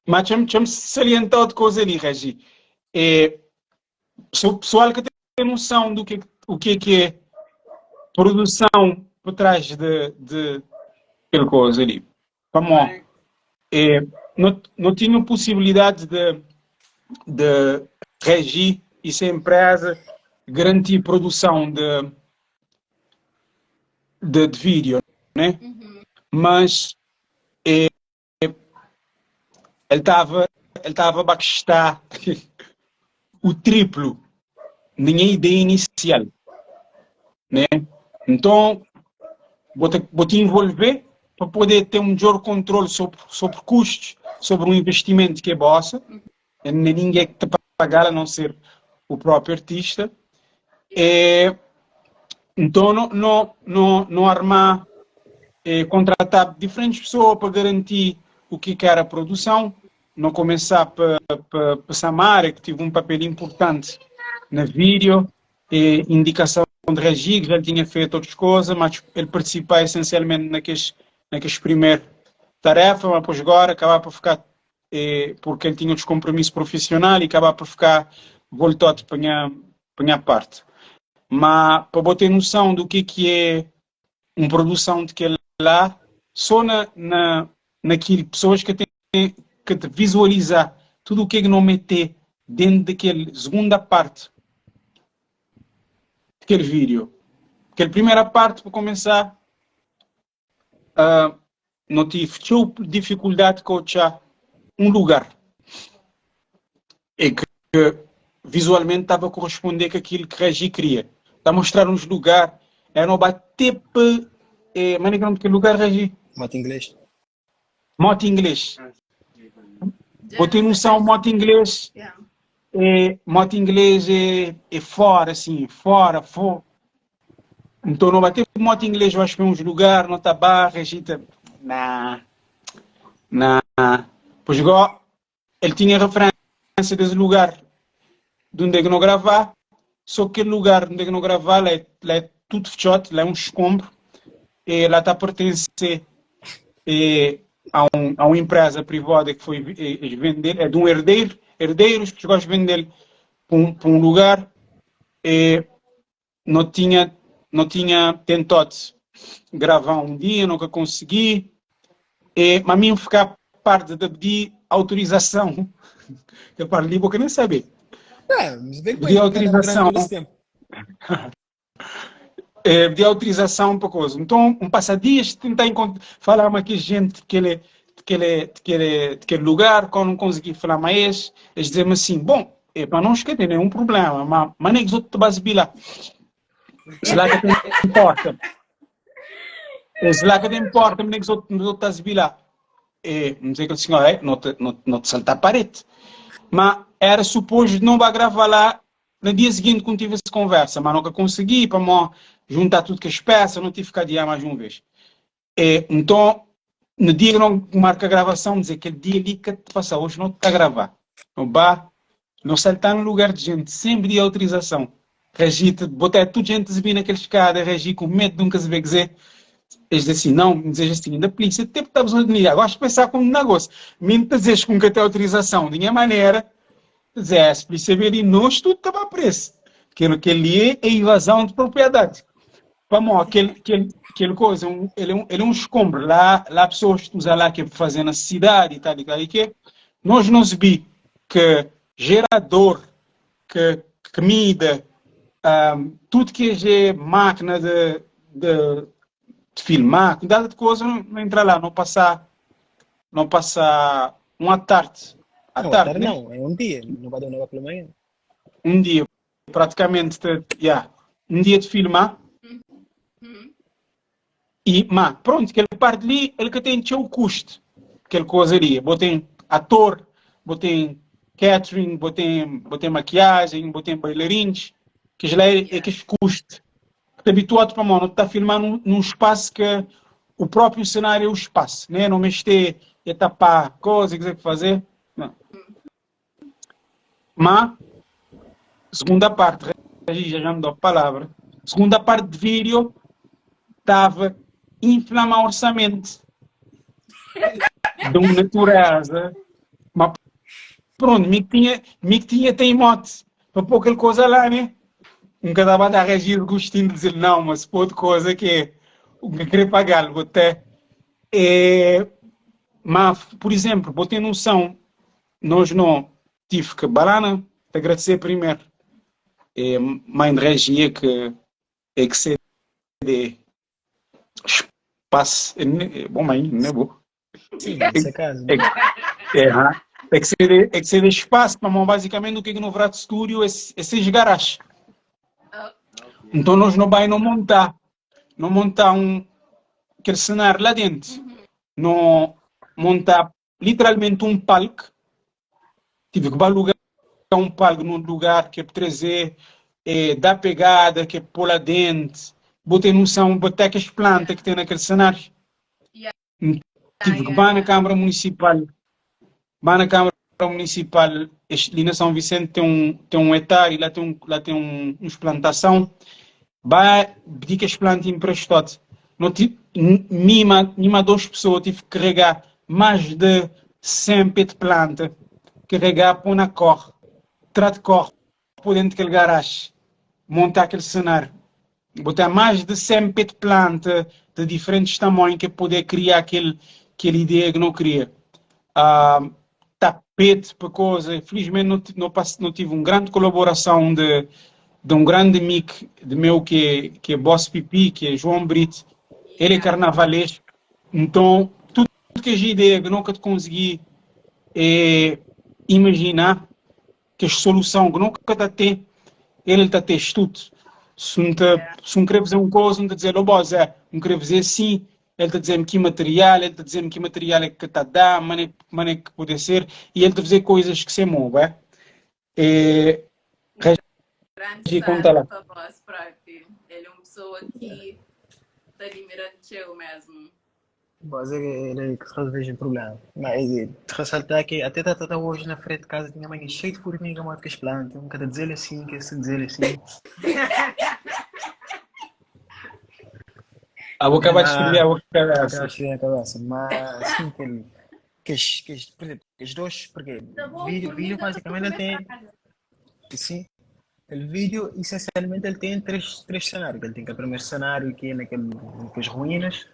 Mas deixa-me deixa salientar outra coisa ali, Regi. É, se o pessoal que tem noção do que, o que é que é produção por trás de, de aquela coisa ali. Vamos, é, não, não tinha possibilidade de, de regir e ser empresa garantir produção de, de, de vídeo, né? Mas é, ele estava ele estava a baquestar o triplo minha ideia inicial, né? Então, vou te, vou te envolver para poder ter um melhor controle sobre, sobre custos, sobre um investimento que é vossa, nem ninguém que te pagar a não ser o próprio artista. É, então, não, não, não, não armar, é, contratar diferentes pessoas para garantir o que era a produção, não começar para pa, Samara, que tive um papel importante na vídeo, e indicação de Regi, que já tinha feito outras coisas, mas ele participa essencialmente naqueles, naqueles primeiros tarefa, mas depois agora acaba por ficar, eh, porque ele tinha outros compromissos profissionais e acaba por ficar voltado para a minha, para a minha parte. Mas para botar noção do que, que é uma produção de que lá, só na, na, naquilo, pessoas que têm que te visualizar tudo o que é que não meter dentro daquele segunda parte daquele vídeo. Aquela primeira parte, para começar, uh, não tive dificuldade com um lugar. É que visualmente estava a corresponder com aquilo que Regi queria. Está a mostrar uns lugares, era não bater é, mas não que lugar Regi? Moto inglês. Moto inglês. Vou ter noção, moto inglês. Yeah. É, moto inglês é, é fora, assim, fora, fora. Então não bater moto inglês, eu acho que é uns lugares, não tá barra, a gente. Não. Não. Pois igual, ele tinha referência desse lugar de onde é que não gravar, só que aquele lugar onde é que não gravar, lá é, lá é tudo fechado, lá é um escombro, e lá está a pertencer é, a, um, a uma empresa privada que foi é, vender, é de um herdeiro, herdeiros que gostam de vender para um, para um lugar, e não tinha, não tinha tentado gravar um dia, nunca consegui, e, mas a mim ficar parte de pedir autorização, que eu parlo ali, vou nem saber. É, mas bem Pedir autorização. É, pedir autorização para coisa. Então, um passa dias tentar falar com aqui gente que ele daquele, daquele, daquele lugar, quando não consegui falar mais, eles dizem assim, bom, é para não esquecer nenhum problema, mas, mas nem que os outros te lá. Se lá que te importa. Se lá que te importa, mas nem que os outros te lá. E N dze kel sinhora, eh, no ta, no, no ta saltá parede. Ma era suposto no ba gravá lá na dia seguinte ku N tive esse conversa, ma no ka consegui pamó juntá tudo kes peça, no tive que adiar mais um vez. E nton, no dia que no marca gravação, N dze kel dia li ka ta pasá, hoje no ta gravá. No ba, no saltá no lugar de gente sem pedir autorização. Regi ta botá tudo gente subir naquele escada, Regi com medo de nunca saber dizer. Eles dizem assim, não, me dizem assim, da polícia, até porque tá de ligar. Gosto de pensar como negócio. Me tá dizes que nunca tem autorização, de nenhuma maneira, dizer, é, se a polícia ver ali, nós tudo estava preso. Aquilo que ali é, é invasão de propriedade. Vamos, aquele, aquele, aquele coisa, um, ele, é um, ele é um escombro. Lá, lá pessoas que usam lá que é fazer na cidade e tal e tal e que nós não se vi que gerador que comida, um, tudo que é máquina de, de, de filmar, data de coisa, não, não entra lá, não passar, não passar uma tarde. À Não, à tarde, tarde né? não, é um dia, não vai dar nada pela manhã. Um dia, praticamente, yeah, um dia de filmar. Uhum. E, mas, pronto, aquele parte ali, ele que tem seu custo, aquele coisa ali. Botei ator, botei catering, botei, botei maquiagem, botei bailarinos, que lá é, é que esse custo. Está habituado para mano, está filmando num, num espaço que o próprio cenário é o espaço, né? Não mexer, é tapar coisa, que fazer. Não. Mas, segunda parte, já já me dou a palavra. Segunda parte de vídeo estava inflamar orçamento de uma natureza. Mas pronto, me tinha, me tinha tem mote para pôr aquela coisa lá, né? Nunca estava a dar reagir gostinho de dizer não, mas pô de coisa que é o que querer pagar, até. É, mas, por exemplo, botei noção, nós não tive que banana, te agradecer primeiro. É, mãe de regia que é que cede espaço, é, bom mãe, não é bom? Sim, nesse caso. É, é, é que cede, é que cede espaço, mas basicamente o que é que no Vrato Studio é, é seis garagens. Então nós não vai não montar, não montar um aquele cenário lá dentro, uhum. não montar literalmente um palco. Tive que alugar um palco num lugar que é para trazer, é, dar pegada, que é pôr lá dentro, botei noção, botar aquelas plantas que tem naquele cenário. Yeah. Tive que ir na Câmara Municipal, vai na Câmara Municipal, ali na São Vicente tem um, tem um hectare, lá tem, um, lá tem um, uns plantação, vai pedir que as plantas emprestado. Não tive, mima, mima duas pessoas, tive que carregar mais de 100 pés de planta, carregar, pôr na corre, trate corre, pôr dentro daquele garagem, montar aquele cenário. Botar mais de 100 pés de planta de diferentes tamanhos que poder criar aquele, aquele ideia que não queria. Uh, tapete para coisa, felizmente não, não, não tive uma grande colaboração de, de um grande amigo de meu que é, que é Boss Pipi, que é João Brito, ele é carnavalesco, então tudo que as ideias que nunca te consegui é, imaginar, que a solução que nunca está a ter, ele está a ter estudo. Se não, te, se não querer fazer uma coisa, não te dizer, oh, boss, é, não querer fazer assim, ele está dizendo que material, ele está dizendo que material é que está a dar, maneira, maneira que pode ser, e ele está a fazer coisas que se move, é? É, Grande conta lá. voz próprio. Ele é uma pessoa que está admirando eu mesmo. Mas é ele que resolve o problema. Mas de ressaltar que até tá, tá hoje na frente de casa tinha mãe cheio de formiga, morta que as plantas, um cada dizer assim, que se dizer assim. A boca vai destruir a boca cabeça. Vai destruir a cabeça, mas assim que ele, que, que, por exemplo, que os dois, porque Tá bom, vídeo, vídeo formiga, basicamente ele tem, sim, o vídeo essencialmente ele tem três, três cenários. Ele tem aquele primeiro cenário que é naquele, naquelas ruínas,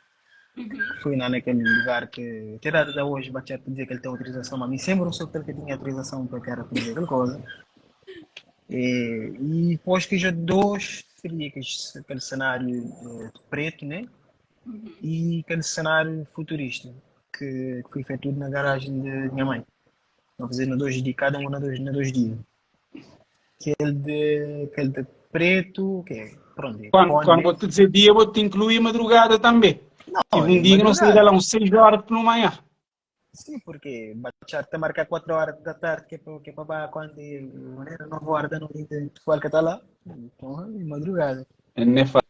Uhum. Fui lá naquele lugar que até até hoje bate a dizer que ele tem autorização, mas a mim sempre não soube que ele tinha autorização para que era fazer aquela coisa. E, e depois que já dois seria aquele, aquele cenário eh, preto, né? Uhum. E aquele cenário futurista que, que foi feito tudo na garagem de minha mãe. Nós fazendo dois dias, cada um na dois, na dois dias. Aquele de, aquele de preto, que é, pronto, é Quando, cone, quando né? vou te dizer dia, vou te incluir madrugada também. Não, Tive um é dia que não saí madrugada. lá uns 6 horas pela manhã. Sim, porque Bachar ta marca 4 horas da tarde que é para que é para ba quando é maneira 9 horas da noite o pessoal que está lá. Então, é madrugada. Não é fácil.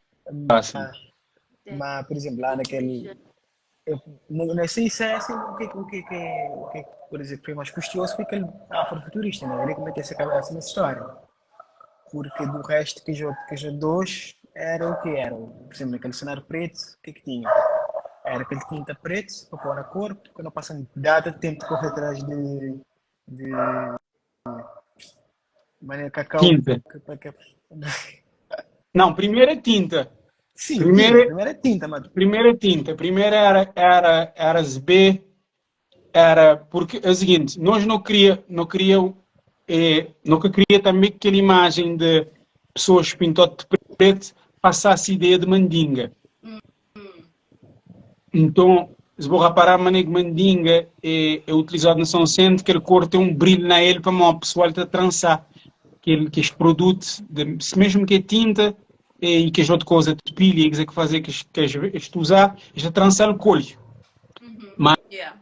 Mas, mas, por exemplo, lá naquele eu, não sei se é assim, o que, o que, que, o que, por exemplo, foi mais custoso foi aquele afrofuturista, né? Ele que meteu essa cabeça nessa história. Porque do resto que já, que já dois era o que era. Por exemplo, naquele cenário preto, o que que tinha? Era aquele tinta preto para pôr na cor, porque não passa data de tempo de correr atrás de, de maneira cacau. Tinta. Que, que, Não, primeiro é tinta. Sim, Primeiro- tinta, primeiro é tinta, mas Primeiro é tinta. Primeiro era, era, era ZB, era porque é o seguinte, nós não queria, não queria, não queria também que aquela imagem de pessoas pintadas de preto passasse ideia de mandinga. Então, se vou reparar, mané que mandinga é, é utilizado na São Vicente, que a cor tem um brilho na ele para o pessoal te trançar. Que, ele, que este produto, de, se mesmo que é tinta, e que as outra coisa de pilha, que é que fazer que que este usar, este trançar o colho. Mas Yeah.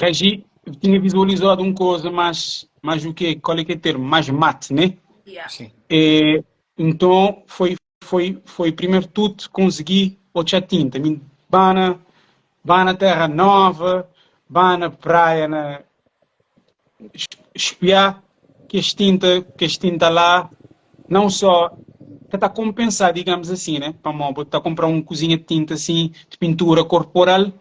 Regi tinha visualizado uma coisa mais, mais o quê? Qual é que é o termo? Mais mate, né? Yeah. sim. E, então foi, foi, foi primeiro tudo conseguir outra tinta. Mim, Bana, bana Terra Nova, bana praia na espiar que as tinta, que as tinta lá não só que está a compensar, digamos assim, né? Para mim, está a comprar uma cozinha de tinta assim, de pintura corporal,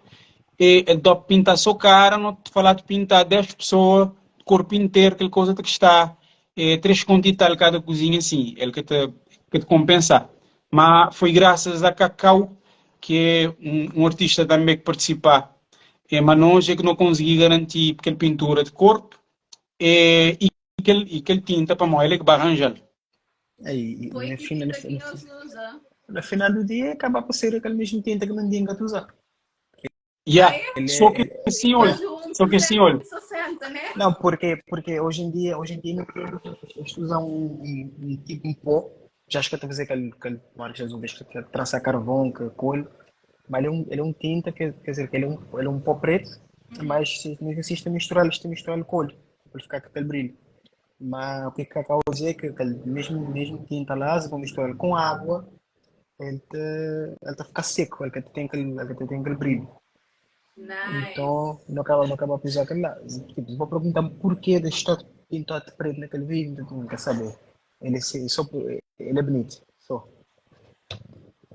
e ele dá pintar só cara, não te falar de pintar 10 pessoas, corpo inteiro, aquela coisa que está, é, 3 conto e tal cada cozinha assim, ele que te, que te compensar. Mas foi graças a Cacau, que é um, um artista também que participa, é, mas nós é que não consegui garantir aquela pintura de corpo, é, e aquele, e aquele tinta para mim, ele é que vai arranjar. Aí, Foi no que final, tinta que no, nós usa. no final do dia acaba por ser aquele mesmo tinta que mandinga tu usa. Yeah. Ah, é? Ele Só é- que assim, olha, Mas o só que assim, olha, 360, né? Não, porque, porque hoje em dia, hoje em dia não tem, eles usam um, um, um tipo um pó, já acho que eu estou a fazer aquele, aquele marca Jesus, que traça carvão, que colho, mas ele é um tinta, que, quer dizer, que ele é um pó preto, mas se mesmo assim se misturar, se misturar o colho, para ficar com aquele brilho. Mas o que que acaba de dizer é que aquele mesmo, mesmo tinta lá, se vão misturar com água, ele te, ele te fica seco, ele te tem aquele, ele te tem aquele brilho. Nice. Então, não acaba, não acaba por usar aquele lá. Tipo, vou perguntar porquê de estar pintado de preto naquele vídeo, então não quer saber. Ele, se- só, por- ele é bonito, só.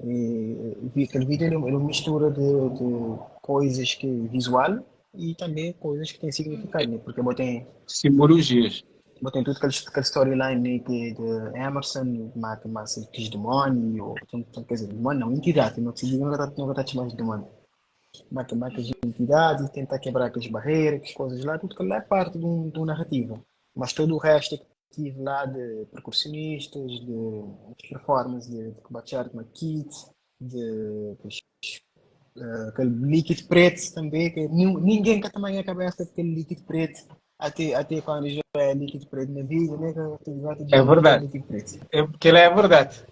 E, vi aquele vídeo, ele, ele é uma mistura de, de coisas que visual e também coisas que têm significado, né? Porque botei, simbologias. botei tudo aquele, aquele storyline né, que de Emerson, mata massa de demônio, ou, então, quer dizer, demônio não, entidade, não se não está não tá chamando de demônio. Matemáticas de identidade, tentar quebrar aquelas barreiras, aquelas coisas lá, tudo que lá é parte de, um, de uma narrativa. Mas todo o resto que tive lá de percussionistas, de performance, de, de combate arte, uma kit, de, de aquele líquido preto também, que ninguém que também a cabeça daquele líquido preto, até, até quando já é líquido preto na vida, né? Que É verdade. Líquido preto. É porque ela é verdade.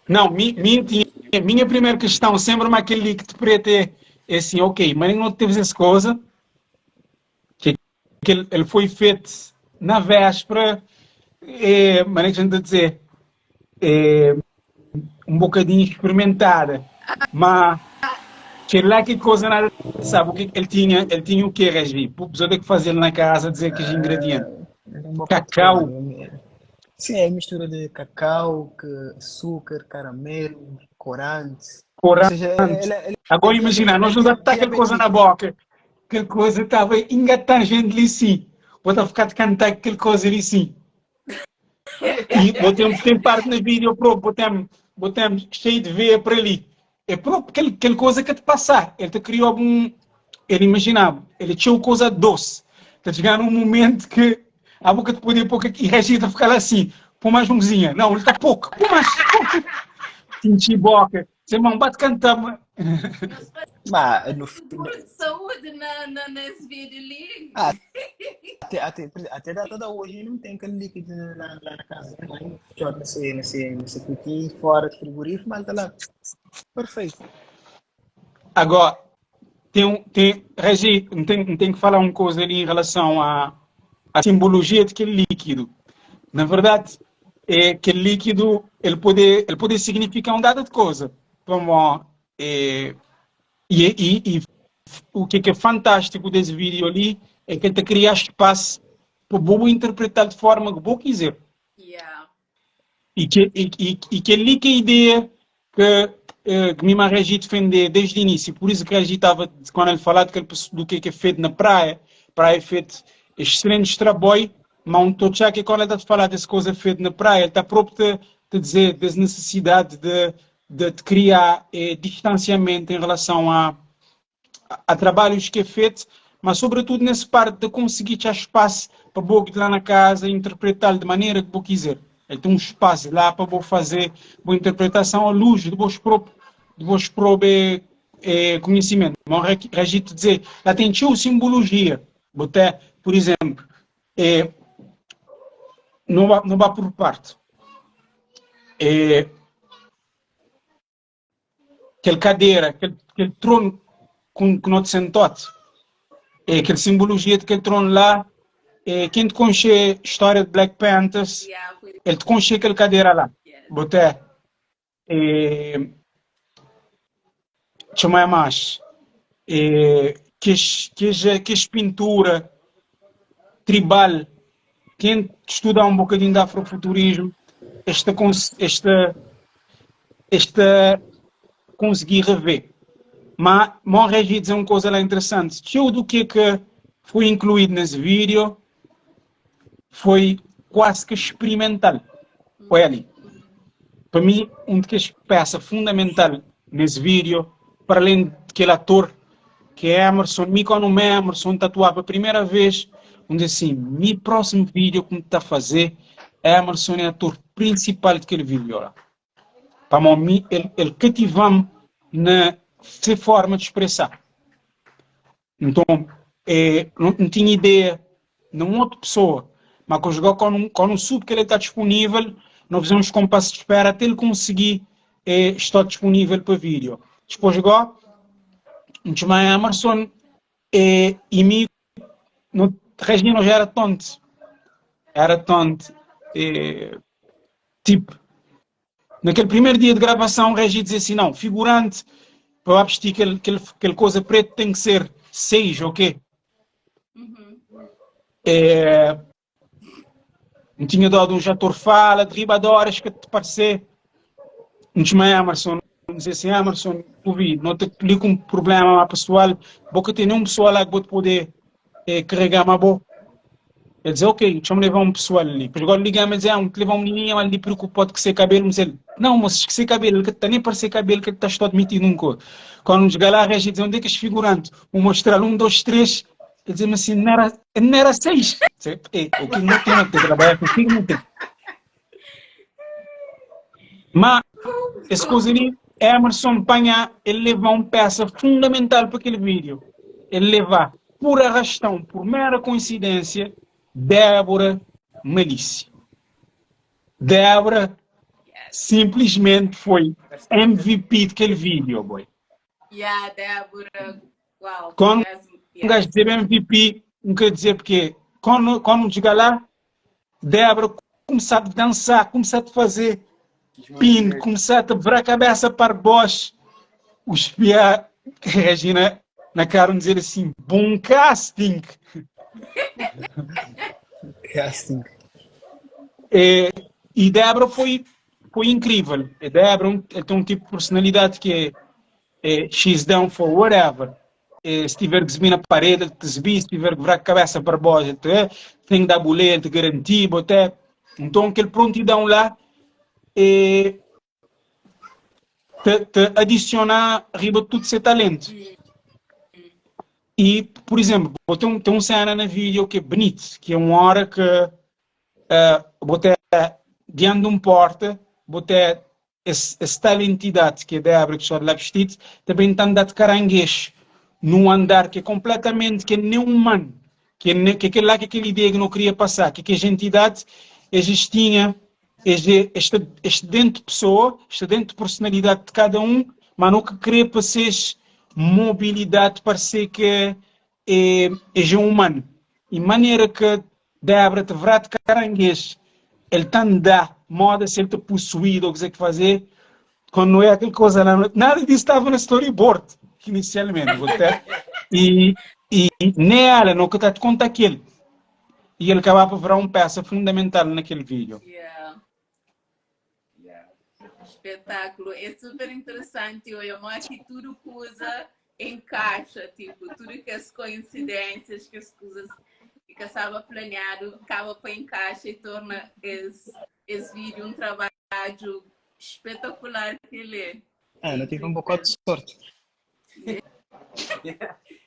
Não, mi, mi, tinha, minha primeira questão sempre mas aquele líquido preto é, é assim, ok, mas não teve essa coisa que, que ele, ele foi feito na véspera, é, mas é que a gente a dizer, é, um bocadinho experimentada, mas que lá que coisa nada sabe o que ele tinha, ele tinha o que Regi? O pessoal tem que fazer na casa dizer que os ingredientes. Era um bocado de Cacau. coisa. Sim, é mistura de cacau, que, açúcar, caramelo, corante. Ou Corante. seja, ele, ele, Agora imagina, nós não dá tá aquela coisa na boca. Aquela coisa estava engatando gente ali sim. Vou tá ficar de cantar aquela coisa ali sim. E botemos, tem parte na vídeo próprio, botemos, botemos cheio de veia para ali. É próprio aquele, aquela coisa que te passar. Ele te criou um. Ele imaginava, ele tinha uma coisa doce. Está chegando um momento que a boca te podia pouco e reagir a ficar lá assim, põe mais umzinha. Não, ele está pouco, põe mais. Pouco. Tinti boca. Seu irmão, bate cantar. Nós mas no, fazemos de saúde na, na, nesse vídeo ali. Ah, até, até, até data da hoje não tem aquele líquido lá, lá na casa da mãe. Joga nesse, nesse, nesse cuquinho fora de frigorífico, mas tá lá. Perfeito. Agora, Tem, um- tem, Regi, não tem, não tem que falar uma coisa ali em relação à, à simbologia daquele líquido. Na verdade, é aquele líquido, ele pode significar um dado de coisa. Como, é, e, e, e o que é fantástico desse vídeo ali é que ele te cria espaço para você interpretar de forma que você quiser. Yeah. E que, e, e, e que ali que a ideia que, eh, que Mima Regi defender desde o início. Por isso que Regi estava, quando ele falava do que é feito na praia, praia é feito excelentes trabalho, mas um tô que quando ele está a falar dessa coisa feita na praia, ele está próprio a dizer dessa necessidade de, de, de criar eh, distanciamento em relação a, a, trabalhos que é feito, mas sobretudo nessa parte de conseguir ter espaço para você ir lá na casa e interpretar de maneira que você quiser. Ele tem um espaço lá para você fazer boa interpretação à luz do vosso próprio, do vosso próprio eh, conhecimento. Mas Regito dizer, lá tem tio simbologia. Botar, por exemplo, eh, não vai, não vai por parte. Eh, aquela cadeira, aquele, aquele trono com que não te sentou, é aquela simbologia daquele trono lá, é, quem te conhece a história de Black Panthers, Yeah, foi- ele te conhece aquela cadeira lá. yes. Boté, é, chama mais, é, que, que, que pintura tribal, quem estuda um bocadinho de afrofuturismo, esta, esta, esta conseguir rever. Mas, mas Regi dizer uma coisa lá interessante. Tudo o que é que foi incluído nesse vídeo foi quase que experimental. Foi ali. Para mim, uma das peça fundamental nesse vídeo, para além daquele ator que é Emerson, me quando o Emerson tatuava a primeira vez, um disse assim, meu próximo vídeo que me está a fazer, Emerson é ator principal daquele vídeo lá. Para mim, ele, ele cativa-me na sua forma de expressar. Então, é, não, não tinha ideia de outra pessoa, mas quando jogou, quando, quando soube que ele está disponível, nós fizemos compasso de espera até ele conseguir é, estar disponível para vídeo. Depois jogou, um chamei Emerson é, e me, no, Regina já era tonto. Era tonto. É, tipo, naquele primeiro dia de gravação, o Regi dizia assim, não, figurante, para vestir aquele, aquele, aquele coisa preto tem que ser seis, ok? Uhum. É, não tinha dado um ator fala, de riba de horas que te parecer. Não chamei Emerson, dizer assim, Emerson, ouvi, não te explico um problema pessoal, vou que tem um pessoal lá que vou te poder eh, carregar uma boa. Ele dizia, ok, deixa-me levar um pessoal ali. Depois agora liga-me e diz, ah, te levar um menininho ali preocupado com seu cabelo. Mas ele, não, mas que seu cabelo, que está nem para ser cabelo, que está todo metido num cor. Quando nos lá, a Regi diz, onde é que és figurante? Vou mostrar um, dois, três. Ele dizia-me assim, não era, não era seis. Disse, "Ei, o que não tem, não tem, trabalhar contigo, não tem. Mas, esse coisa ali, Emerson Panha, ele leva uma peça fundamental para aquele vídeo. Ele leva, por arrastão, por mera coincidência, Débora Malícia. Débora simplesmente foi MVP daquele vídeo, boy. Yeah, Débora. Uau. Quando yes, um gajo dizer MVP, não quer dizer porque quando, quando chega lá, Débora começar a dançar, começar a fazer pin, começar a virar a cabeça para baixo, os pia Regina na cara dizer assim, bom casting. Casting. É, e Débora foi, foi incrível. E Débora um, ele tem um tipo de personalidade que é, é she's down for whatever. É, se tiver que subir na parede, ele te subir, se tiver que virar a cabeça para baixo, ele te, tem que dar boleia, ele te garantir, até. Então, aquele prontidão lá é, te, te adicionar riba tudo seu talento. E, por exemplo, vou ter um, tem uma cena na vídeo que é bonito, que é uma hora que uh, vou ter diante de um porta, vou ter esse, esse tal entidade que é Débora que está lá vestido, também está andando de caranguejo, num andar que é completamente, que é nem humano, que é, que é aquele lá que aquela ideia que não queria passar, que, que as entidades existiam, este, este, este dentro de pessoa, este dentro de personalidade de cada um, mas não que queria para seres mobilidade parse ke é, é já humano. E maneira que Débora te vrá de caranguejo, ele tá andar, moda se ele tá possuído ou o que que fazer, quando não é aquela coisa lá, nada disso estava no storyboard inicialmente, até. E, e nem ela, não que tá te conta aquele. E ele acaba por virar uma peça fundamental naquele vídeo. Yeah. Yeah. Espetáculo. É super interessante. Eu amo que tudo coisa encaixa, tipo, tudo que as coincidências, que as coisas que estava planeado, acaba para encaixa e torna esse, esse vídeo um trabalho espetacular que ele é. Ah, não tive um bocado de sorte.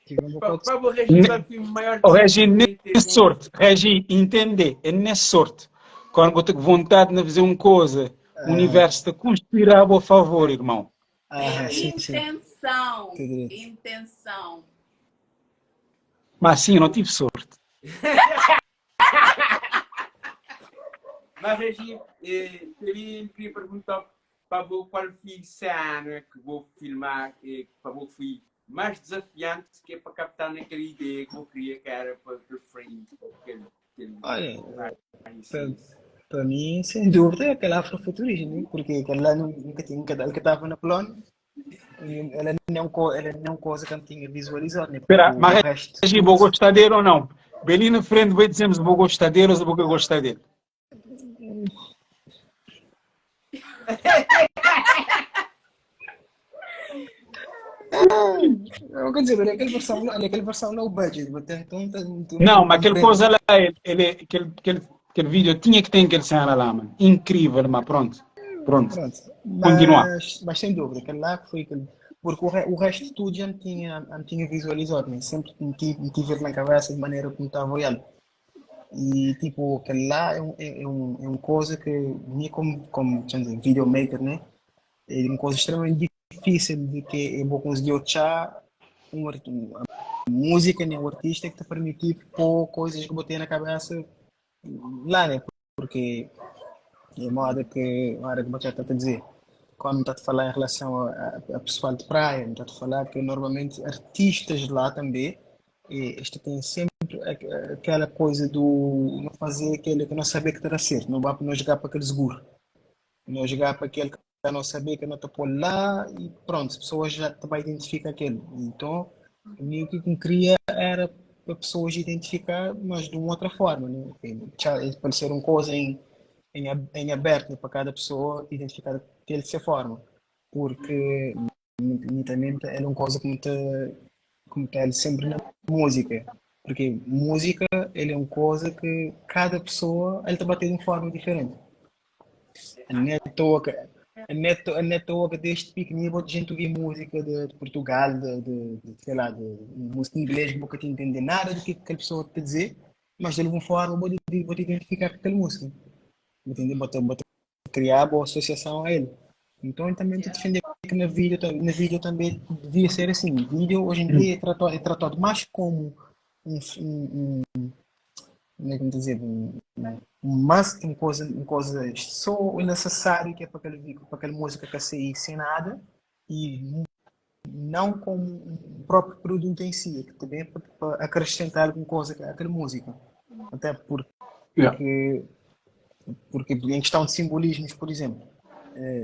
Tive um bocado de Para o Regi, qual foi o maior O Regi, desafio nesse sorte, Regi, entender, é nesse sorte. Quando você tem vontade de fazer uma coisa, o universo te conspira a meu favor, irmão. Ah, sim, sim. Intenção. Que direito. Intenção. Mas sim, eu não tive sorte. Mas, Regi, eh, queria, queria perguntar para você qual foi a cena que vou filmar, eh, para você foi mais desafiante que é para captar naquela ideia que eu queria que era para aquele frame, ou aquele, aquele Olha, sim. para mim, sem dúvida, é aquela afrofuturismo, né? Porque aquela lá nunca tinha, nunca, ela que estava na Polónia, e ela não, ela não coisa que eu tinha visualizado, né? Espera, O mas resto, Regi, vou gostar dele ou não? Bem ali na frente, vai dizemos vou gostar dele ou vou gostar dele. Eu quer dizer, aquela versão, aquela versão low budget, então, então, Não, mas aquele coisa lá, ele, ele, aquele, aquele, aquele vídeo tinha que ter aquele cena lá, mano. Incrível, mas pronto. Pronto. Pronto. Continua. Mas, mas sem dúvida, aquele lá foi aquele. Porque o, re, o resto de tudo já me tinha, já me tinha visualizado, né? Sempre me tive, me tive na cabeça de maneira como estava olhando. E tipo, aquele lá é, um, é, é um, é uma coisa que, nem como, como deixa eu dizer, videomaker, né? É uma coisa extremamente difícil de que eu vou conseguir achar um, uma música, né? Um artista que te permitir pôr coisas que botei na cabeça lá, né? Porque é uma hora que, uma hora que você está a dizer, quando está a falar em relação a, a, a pessoal de praia, está a falar que normalmente artistas lá também, e este tem sempre aquela coisa do não fazer aquele que não saber que terá certo, não vai não jogar para aquele seguro, não jogar para aquele que não saber que não está por lá e pronto, as pessoas já também identificam aquele. Então, o que eu queria era para pessoas identificar, mas de uma outra forma, né? Pode ser uma coisa em, em, em aberto, né? Para cada pessoa identificar daquela dessa forma, porque nitidamente é uma coisa que te, como está sempre na música, porque música ele é uma coisa que cada pessoa ele te bate de uma forma diferente. Não é à toa que não é não é à toa que desde pequenino a gente ouvia música de, de Portugal, de, de, de, sei lá, de música em inglês, que nunca te entender nada do que aquela pessoa te dizer, mas de alguma forma vou te, vou te identificar com aquela música. Entendeu? Vou te, vou te criar boa associação a ele. Então eu também estou defendendo que na vídeo, na vídeo também devia ser assim. Vídeo hoje em dia é tratado, é tratado mais como um, um, um como é que eu vou dizer, um, um must, uma coisa, uma coisa só o necessário que é para aquele, para aquela música que sair sem nada e não como um próprio produto em si, que também é para, para acrescentar alguma coisa àquela música. Até porque, Yeah. porque em questão de simbolismos, por exemplo,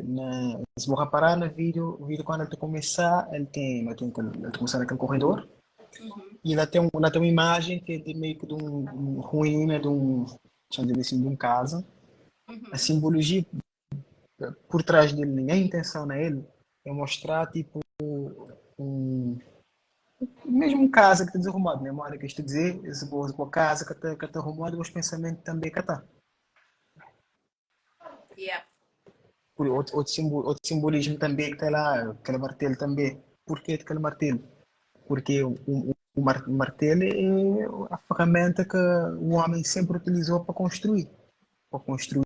na, se vou reparar no vídeo, o vídeo quando ele começar, ele tem, ele tem, ele começar naquele corredor, e ela tem, um, ela tem uma imagem que é de meio que de um, um ruína, de um, deixa eu dizer assim, de um casa. A simbologia por trás dele, nem a intenção nele, é mostrar tipo um, mesmo casa que está desarrumado, né? Uma hora que isto dizer, essa boa, boa casa que está que tá arrumada, os pensamentos também que está. Yeah. Por outro, outro, simbol, outro simbolismo também que está lá, aquele martelo também. Por que aquele martelo? Porque o, o, o martelo é a ferramenta que o homem sempre utilizou para construir. Para construir,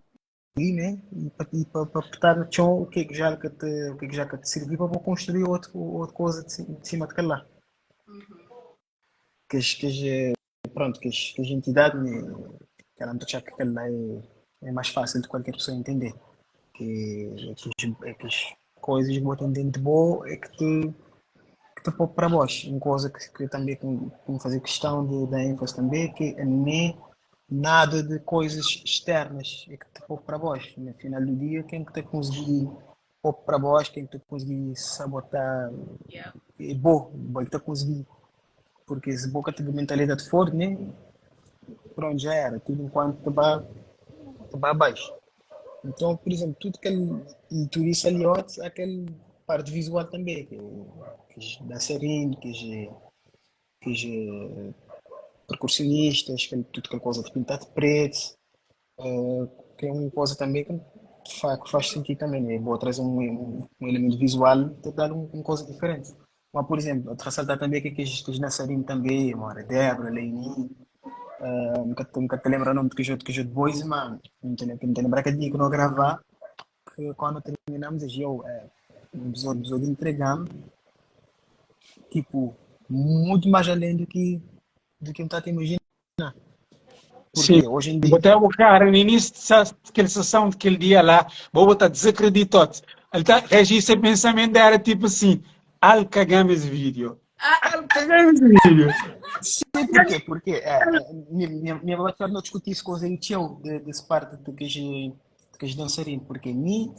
né? E para, e para, para botar no chão o que é que já que te, o que é que já que te serviu para construir outro, outra coisa de, de cima daquele lá. Que as, que as, pronto, que as, que as entidades, né? Que ela não que aquele lá é, é mais fácil de qualquer pessoa entender. Que, que, as, é que as coisas que botam dentro de boa é que te, que te pôr para baixo. Uma coisa que, que também que me fazer questão de dar ênfase também, que nem nada de coisas externas é que te pôr para baixo. No final do dia, quem que te conseguir pôr para baixo, quem que te conseguir sabotar, Yeah. é bom, vai te conseguir. Porque se boca tem mentalidade forte, né? Pronto, já era. Tudo enquanto te vai, te vai abaixo. Então, por exemplo, tudo que ele, e tudo isso ali, ó, aquele parte visual também, que, que dançarino, que, que percussionistas, que, tudo aquela coisa de pintar de preto, eh, que é uma coisa também que fa, que faz sentido também, né? Vou trazer um, um, um elemento visual, tentar um, uma coisa diferente. Mas, por exemplo, te ressaltar também que aqueles que os dançarinos também, mano, Débora, Leini, uh, nunca, nunca te lembro o nome de que que boys, mano, não te lembro, não te lembro que dia que não gravar, que quando terminamos, eu, é, um episódio, episódio entregamos, tipo, muito mais além do que do que eu estava a imaginar. Sim, Porque hoje em dia, botei o cara no início daquela sessão daquele dia lá, vou botar desacreditado. Ele tá, reagir esse pensamento era tipo assim, al cagamos esse vídeo. Ah, Al cagamos esse vídeo. sim, porquê? Porque é, é, minha, minha, minha avó não discutir isso com o tio de, desse parte de que de que dançarino, porque mim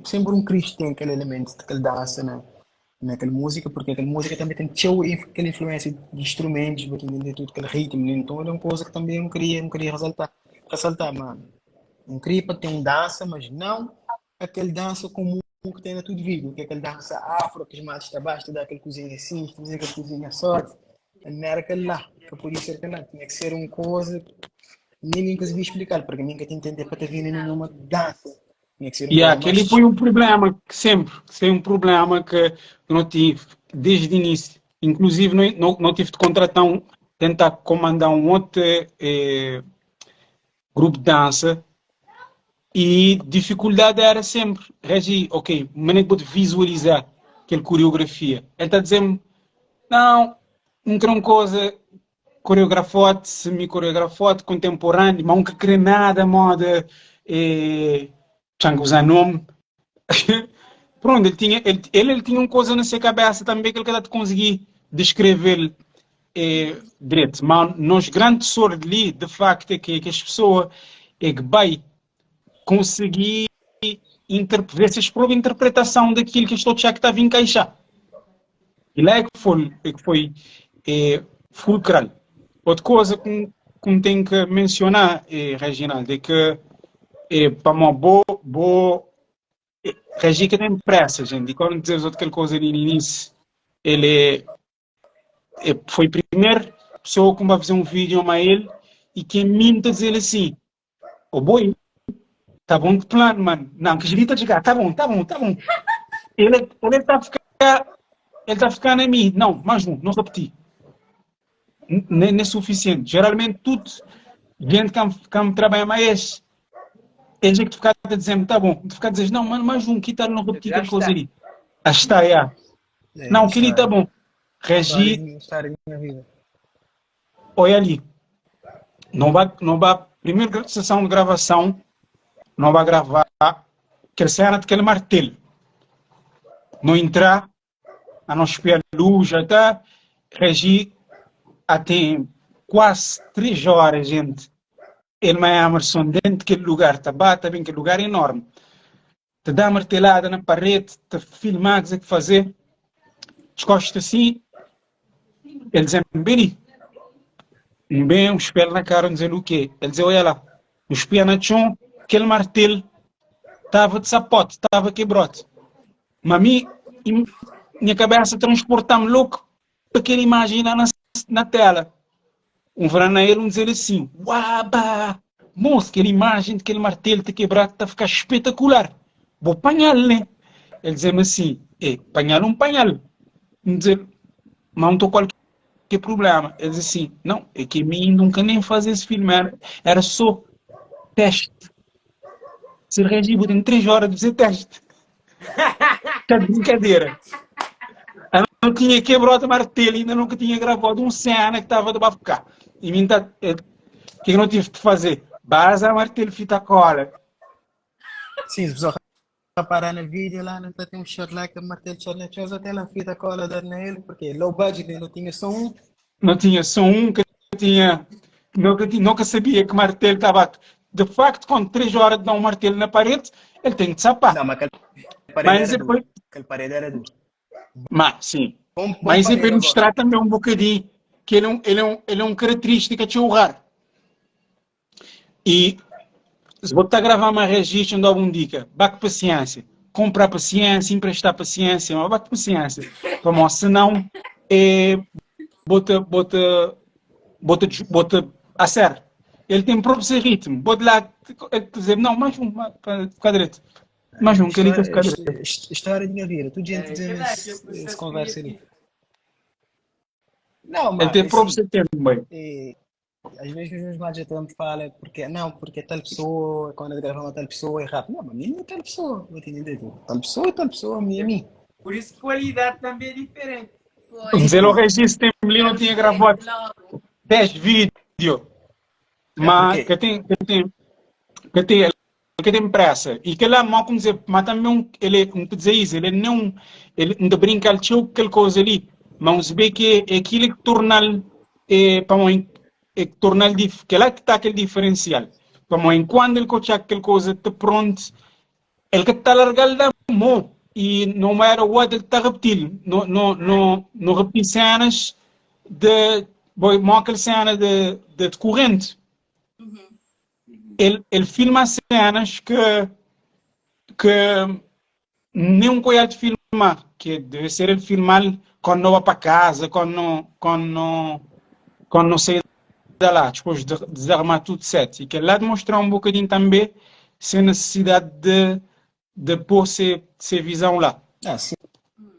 sempre um Cristo tem aquele elemento daquela dança, né? Naquela música, porque aquela música também tem teu, aquela influência de instrumentos, para entender tudo, aquele ritmo, né? Então era uma coisa que também eu queria, eu queria ressaltar, ressaltar, mano. Eu queria para ter um dança, mas não aquele dança comum que tem na tudo vídeo, que é aquele dança afro, que os matos está abaixo, dá aquele cozinha assim, fazer aquele cozinha só. Não era aquele lá, que podia ser aquele lá, tinha que ser uma coisa, nem nem consegui explicar, porque nunca tinha entendido para ter vindo nenhuma dança. Tinha que ser uma E coisa aquele mais. foi um problema que sempre, que foi um problema que não tive desde o início. Inclusive, não, não, não tive de contratar um, tentar comandar um outro eh, grupo de dança e dificuldade era sempre, Regi, ok, mas nem que visualizar aquela coreografia. Ele está dizendo, não, não quero uma coisa coreografote, semi-coreografote, contemporâneo, mas nunca querer nada, moda, eh, tinha que usar nome. Pronto, ele tinha, ele, ele, ele tinha uma coisa na sua cabeça também que ele queria conseguir descrever eh, direito. Mas nós grande sorte ali, de facto, é que, que as pessoas é que vai conseguir ver se própria interpretação daquilo que estou a que estava a encaixar. E lá é que foi, é que foi é, fulcral. Outra coisa que, que tenho que mencionar, eh, Reginaldo, é que é, para uma boa, boa Regi que tem pressa, gente. E quando dizemos outra coisa no início, ele é, é, foi a primeira pessoa que vai fazer um vídeo a ele e que mim está dizer assim, ô oh, boi, tá bom de plano, mano. Não, que tá chegar, tá bom, tá bom, tá bom. Ele ele está a ficar, ele tá a ficar na mim. Não, mais um, não repeti. Nem, nem é suficiente. Geralmente tudo, gente que, que me trabalha mais, eles é que ficar a dizer, tá bom, tu ficar a dizer, não, mano, mais um, que tal não repetir Já aquela coisa está. ali. Ah, está, já. É, Não, aquele está, tá bom. Regi, está na minha vida. olha ali. Não vai, não vai, primeira sessão de gravação, não vai gravar aquela cena daquele martelo. Não entrar, a não espiar luz, até Regi, até quase 3 horas, gente. Ele e Emerson, dentro daquele lugar, tá bata bem, aquele lugar é enorme. Te dá martelada na parede, te filmar, o que fazer. Descosta assim, ele diz bem, um bem, um espelho na cara, dizendo o quê? Ele diz, olha lá, o espelho na chão, aquele martelo estava de sapote, estava quebrado. Mas mim, minha cabeça transportar-me louco para aquela imagem lá na, na tela. Um verão na ele, um dizer assim, uaba, moço, aquela imagem daquele martelo te quebrado está a ficar espetacular. Vou apanhá-lo, né? Ele dizia-me assim, é, apanhá-lo, um apanhá-lo. Um dizer, mas não estou qualquer problema. Ele diz assim, não, é que a mim nunca nem faz esse filme, era, era só teste. Se reagir, tem 3 horas de fazer teste. Tá de brincadeira. Eu não tinha quebrado o martelo, ainda nunca tinha gravado um cena que estava de ficar. E mim tá, o que eu não tive de fazer? Basa martelo, fita cola. Sim, as pessoas Reparar na vídeo lá, não tá tem um charlaca, martelo, charlaca, tinha até lá fita cola dar nele, porque low budget, né? não tinha só um. Não tinha só um que tinha. Nunca, nunca sabia que martelo estava. De facto, com 3 horas de dar um martelo na parede, ele tem que sapar. Não, mas aquela parede Mas era depois. dura. Aquela parede era dura. Mas, sim. Bom, bom Mas é parede para agora. mostrar também um bocadinho que ele é um característica de honrar. E se vou estar a gravar uma registro, não dá alguma dica. Baque paciência. Comprar paciência, emprestar paciência, mas baque paciência. Como senão, é, bota, bota, bota, bota a sério. Ele tem próprio seu ritmo. Bota lá, ele dizer, não, mais um, para ficar direito. Mais um, que ele História, ficar direito. história de minha vida. Tudo gente É dizendo verdade, esse, é o esse processo conversa ali. criativo. Não, Ele mas tem próprio assim, seu tempo, bem. eh, às vezes os meus manos até me falam porque não, porque tal pessoa, quando eu gravo uma tal pessoa é rápido. Não, mas a mim não é tal pessoa, vou te entender. Tal pessoa é tal pessoa, a mim é mim. Por isso que qualidade também é diferente. Pois, Mas ele o registro tem ali não era tinha diferente gravado logo. 10 vídeos. É Mas porque que tem, que tem, que tem, que tem pressa. E que lá, mal como dizer, mas também um, ele, um te dizer isso, ele não, ele não te brinca, ele tinha aquela coisa ali. Mas vê que é aquilo que torna é, para mim, é que torna que é lá que está aquele diferencial. Para mim, quando ele cocha aquela coisa te pronto, ele que está largando da mão e não era o outro, ele está a repetir. Não, não, não, não repetir cenas de, bom, não aquela cena de, de corrente. Uhum. Ele filma cenas que nem um coelho de filmar, que deve ser ele filmar quando não vai para casa, quando não sai de lá, depois de desarmar tudo certo. E que lá demonstrar um bocadinho também sem necessidade de pôr se visão lá. Ah, sim.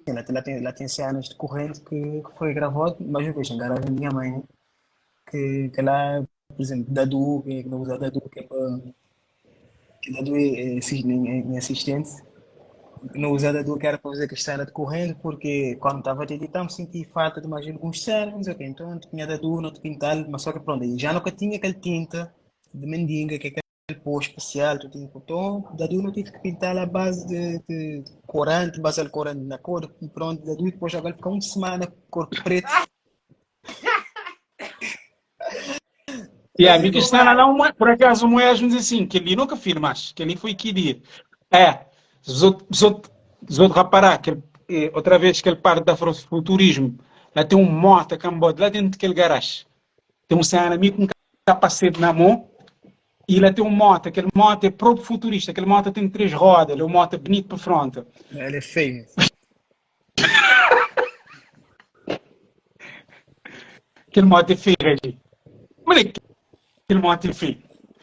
Lá tem cenas de corrente que foi gravado, mas eu vejo em garagem da minha mãe, né? Que lá, por exemplo, Dadu, que não usa Dadu, que é para. Que Dadu é, é, é, é assistente, não usa Dadu que era para fazer que cena de corrente, porque quando estava a editar me senti falta de mais alguns cenas, não sei o quê. Então tinha Dadu no outro quintal, mas só que pronto, aí já nunca tinha aquela tinta de mendiga, que é aquele pó especial, tu tinha então, Dadu não tive que pintar à base de corante, base de corante na cor, e pronto, Dadu depois agora fica uma semana cor preto. E a minha cena lá, uma, por acaso, o Moés me diz assim, que ele nunca filmas, que ele foi que dia. É, os outros reparar, que ele, outra vez que ele parte da afrofuturismo, lá tem um moto cambote, lá dentro daquele garagem. Tem um cena amigo com um capacete na mão, e lá tem um moto, aquele moto é próprio futurista, aquele moto tem 3 rodas, ele é um moto bonito para fronte. Ele é feio. Aquele moto é feio, Regi. Moleque, aquele moto é feio.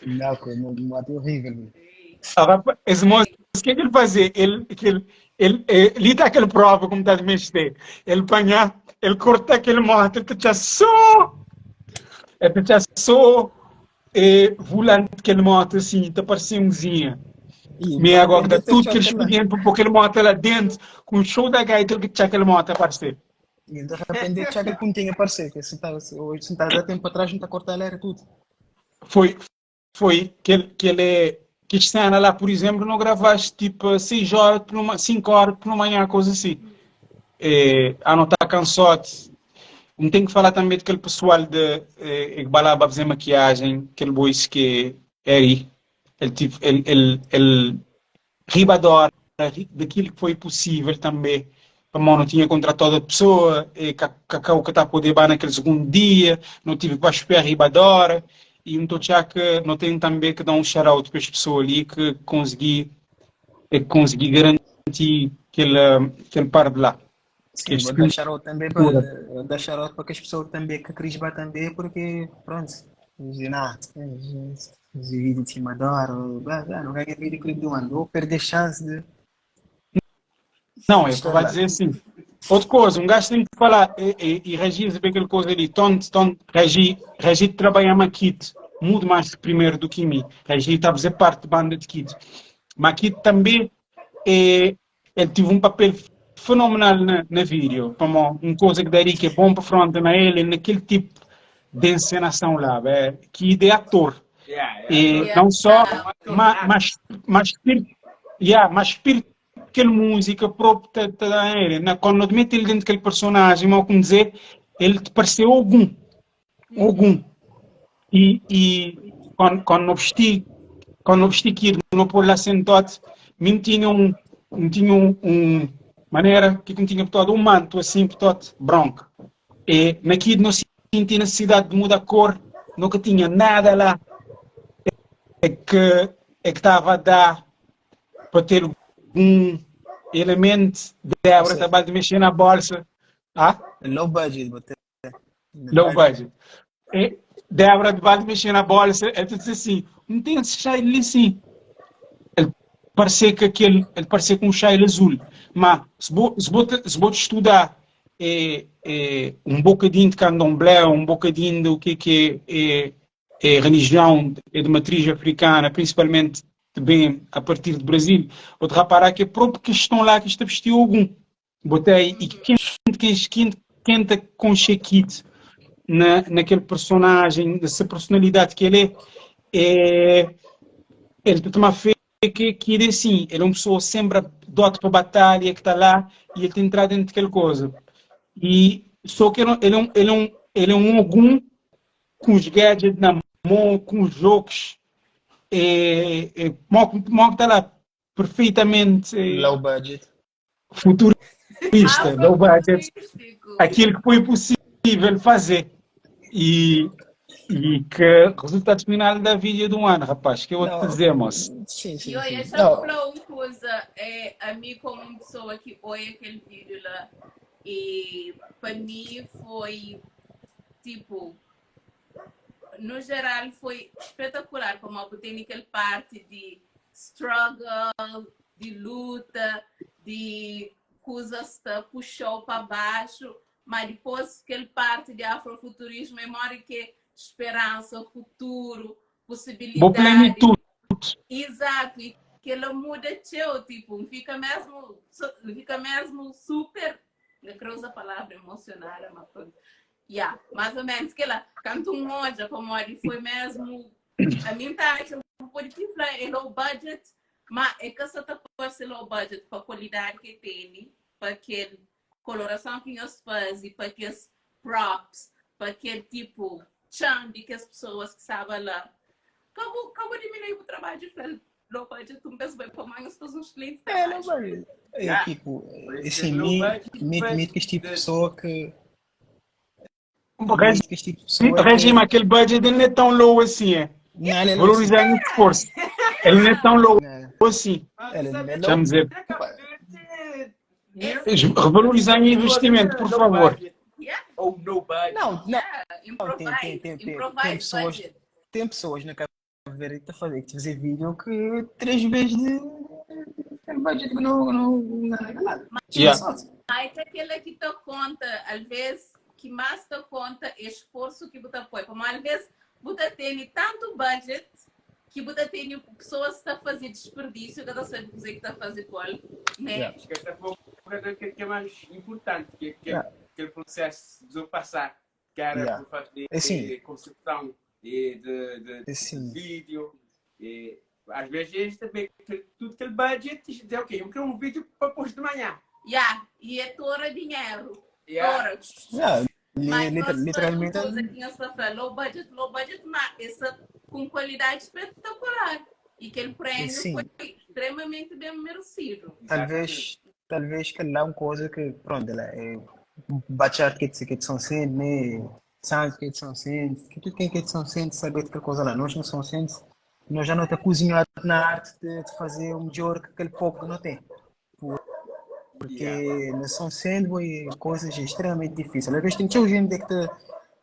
Não, o moto é horrível. Meu. Ah, esse moço, o que é que ele fazia? Ele, ele, ele, ele dá aquela prova, como está de mexer. Ele apanha, ele corta aquele moto, ele te só. Ele te só. É, volante aquele moto assim, tá parecendo umzinha. Me agora dá tudo que eles pediam para pôr aquele moto lá dentro, com o show da gaita, ele que tinha aquele moto a aparecer. E de repente tinha aquele pontinho a aparecer, que se tá, se tá dá tempo atrás, não tá cortando era tudo. Foi que ele, que ele, que cena lá, por exemplo, não gravaste tipo 6 horas, 5 horas por manhã, coisa assim. É, a não tá cansado. Não tem que falar também daquele pessoal de que vai lá para fazer maquiagem, aquele boys que é aí. Ele, tipo, ele, ele, ele riba da hora daquilo que foi possível também. Como não tinha contratado a pessoa, e cacau que está a poder bar naquele segundo dia, não tive que esperar riba da hora. E não estou já que não tenho também que dar um shout-out para as pessoas ali que consegui, que consegui garantir aquele par de lá. Sim, vou dar shout-out também para, dar shout-out para que as pessoas também que querem bar também, porque pronto, não, os vídeos de cima da hora, não ganha vídeo clipe do ano, vou perder chance de. Não, é vai dizer assim. Outra coisa, um gajo tem que falar e Regi, sabe aquela coisa ali, tonto, tonto, Regi, Regi trabalha uma kit, muito mais primeiro do que mim. Regi está a fazer parte da banda de kit. Mas kit também, é, ele teve um papel fenomenal na vídeo, como uma coisa que daria que é bom para frente na ele, naquele tipo de encenação lá, é, que de ator. Yeah, yeah. E Yeah. não só, Yeah. mas, mas, yeah, mas espírito. kel múzika própi ta ta da ele. Na quando no mete ele dentro kel personagem, mau como dizer, ele te pareceu Ogum. Ogum. E, e quando, quando no vesti, quando no vesti aquilo, no pôr lá sentote, mim tinha um, um tinha um, um maneira que não tinha botado um manto assim, botado branco. E naquilo não senti necessidade de mudar a cor, nunca tinha nada lá. É que é que estava a dar para ter algum elemento de Débora estava de mexer na bolsa. Ah? Low budget, botei. Low budget. E Débora de mexer na bolsa, ele disse assim, não tem esse chá ali assim. Ele parecia que aquele, ele parecia com um chá azul. Mas se vou, se vou, se vou estudar é, é, um bocadinho de candomblé, um bocadinho do que, que é, é, é religião é de matriz africana, principalmente também a partir do Brasil, vou te reparar que é próprio questão lá que está vestido algum. Botei e quem quem quem quem tá com chequite na naquele personagem, dessa personalidade que ele é, é ele tem uma fé que que ele assim, ele é uma pessoa sempre dote para batalha que está lá e ele tem entrado dentro daquela coisa. E só que ele, ele é um ele é um ele é um algum com os gadgets na mão, com os jogos, é, é, mal, mal que está lá perfeitamente é, Low budget. Futurista, low budget, aquilo que foi possível fazer. E, e que resultado final da vídeo do ano, rapaz, que eu vou te dizer, moço. Sim, sim, E olha, sim. já Não, falou uma coisa, é, a mim como uma pessoa que olha aquele vídeo lá, e para mim foi, tipo, no geral foi espetacular, como eu tem aquela parte de struggle, de luta, de coisas que puxou para baixo, mas depois aquela parte de afrofuturismo é maior que esperança, futuro, Boa possibilidade. plenitude. Exato, e que ela muda teu, tipo, fica mesmo, fica mesmo super, não quero usar a palavra emocionada, mas pronto. Yeah, mais ou menos, que ela canta um monte, como ali foi mesmo, a mim tá, pode te falar, é low budget, mas é que só tá por ser low budget para a qualidade que tem, para aquele coloração que nós fazemos, para aqueles props, para aquele tipo chan de que as pessoas que estavam lá. Como, como diminuir o trabalho de falar low budget, um beijo bem para mais fazer uns clientes é low budget. É Yeah. tipo, Por isso assim, que low mim, budget, mim, but mim que este tipo de the- pessoa que. Regime, Mim que este tipo de pessoa que. regime, aquele budget ele não é tão low assim, é. Não, ele é low assim. Valorizar muito esforço. Ele não é tão low Não, assim. Mas ele não sabe, é low. Deixa-me dizer. na Cabo Verde, Revalorizar o investimento, por low favor. budget Yeah, ou no budget. Não, não, yeah, não, tem, tem, improvise, tem, tem, tem improvise pessoas, budget. tem pessoas na Cabo Verde que tá fazer, que fazer vídeo que três vezes de de budget que não, não, não, não, Yeah. Aí tem aquele que te conta, às vezes, que mais te conta é esforço que você põe. Como às vezes você tem tanto budget que você tem pessoas que estão a fazer desperdício, que está a dizer que está a fazer qual, né? Yeah. Acho que esta foi uma coisa que, que é mais importante, que, que Yeah. aquele processo de passar, que era Yeah. por fazer Assim, concepção e de, de, de assim, vídeo. E, às vezes também, tudo aquele budget, dizer, ok, eu quero um vídeo para pôr de manhã. Yeah. E é tora dinheiro. Yeah. Tora. yeah, li, Mas liter, nós literalmente, falamos aqui, nós falamos low budget, low budget, mas essa com qualidade espetacular. E aquele prêmio sim, foi extremamente bem merecido. talvez, talvez que lá é uma coisa que, pronto, ela é bachar que que são sendo, né? Sabe que são sendo, que tudo quem que são sendo saber que coisa lá. Nós não somos sendo, nós já não está cozinhado na arte de, de fazer o melhor que aquele pouco que não tem. Porque Yeah. não são sendo e coisas extremamente difíceis. Às vezes tem muita gente que te,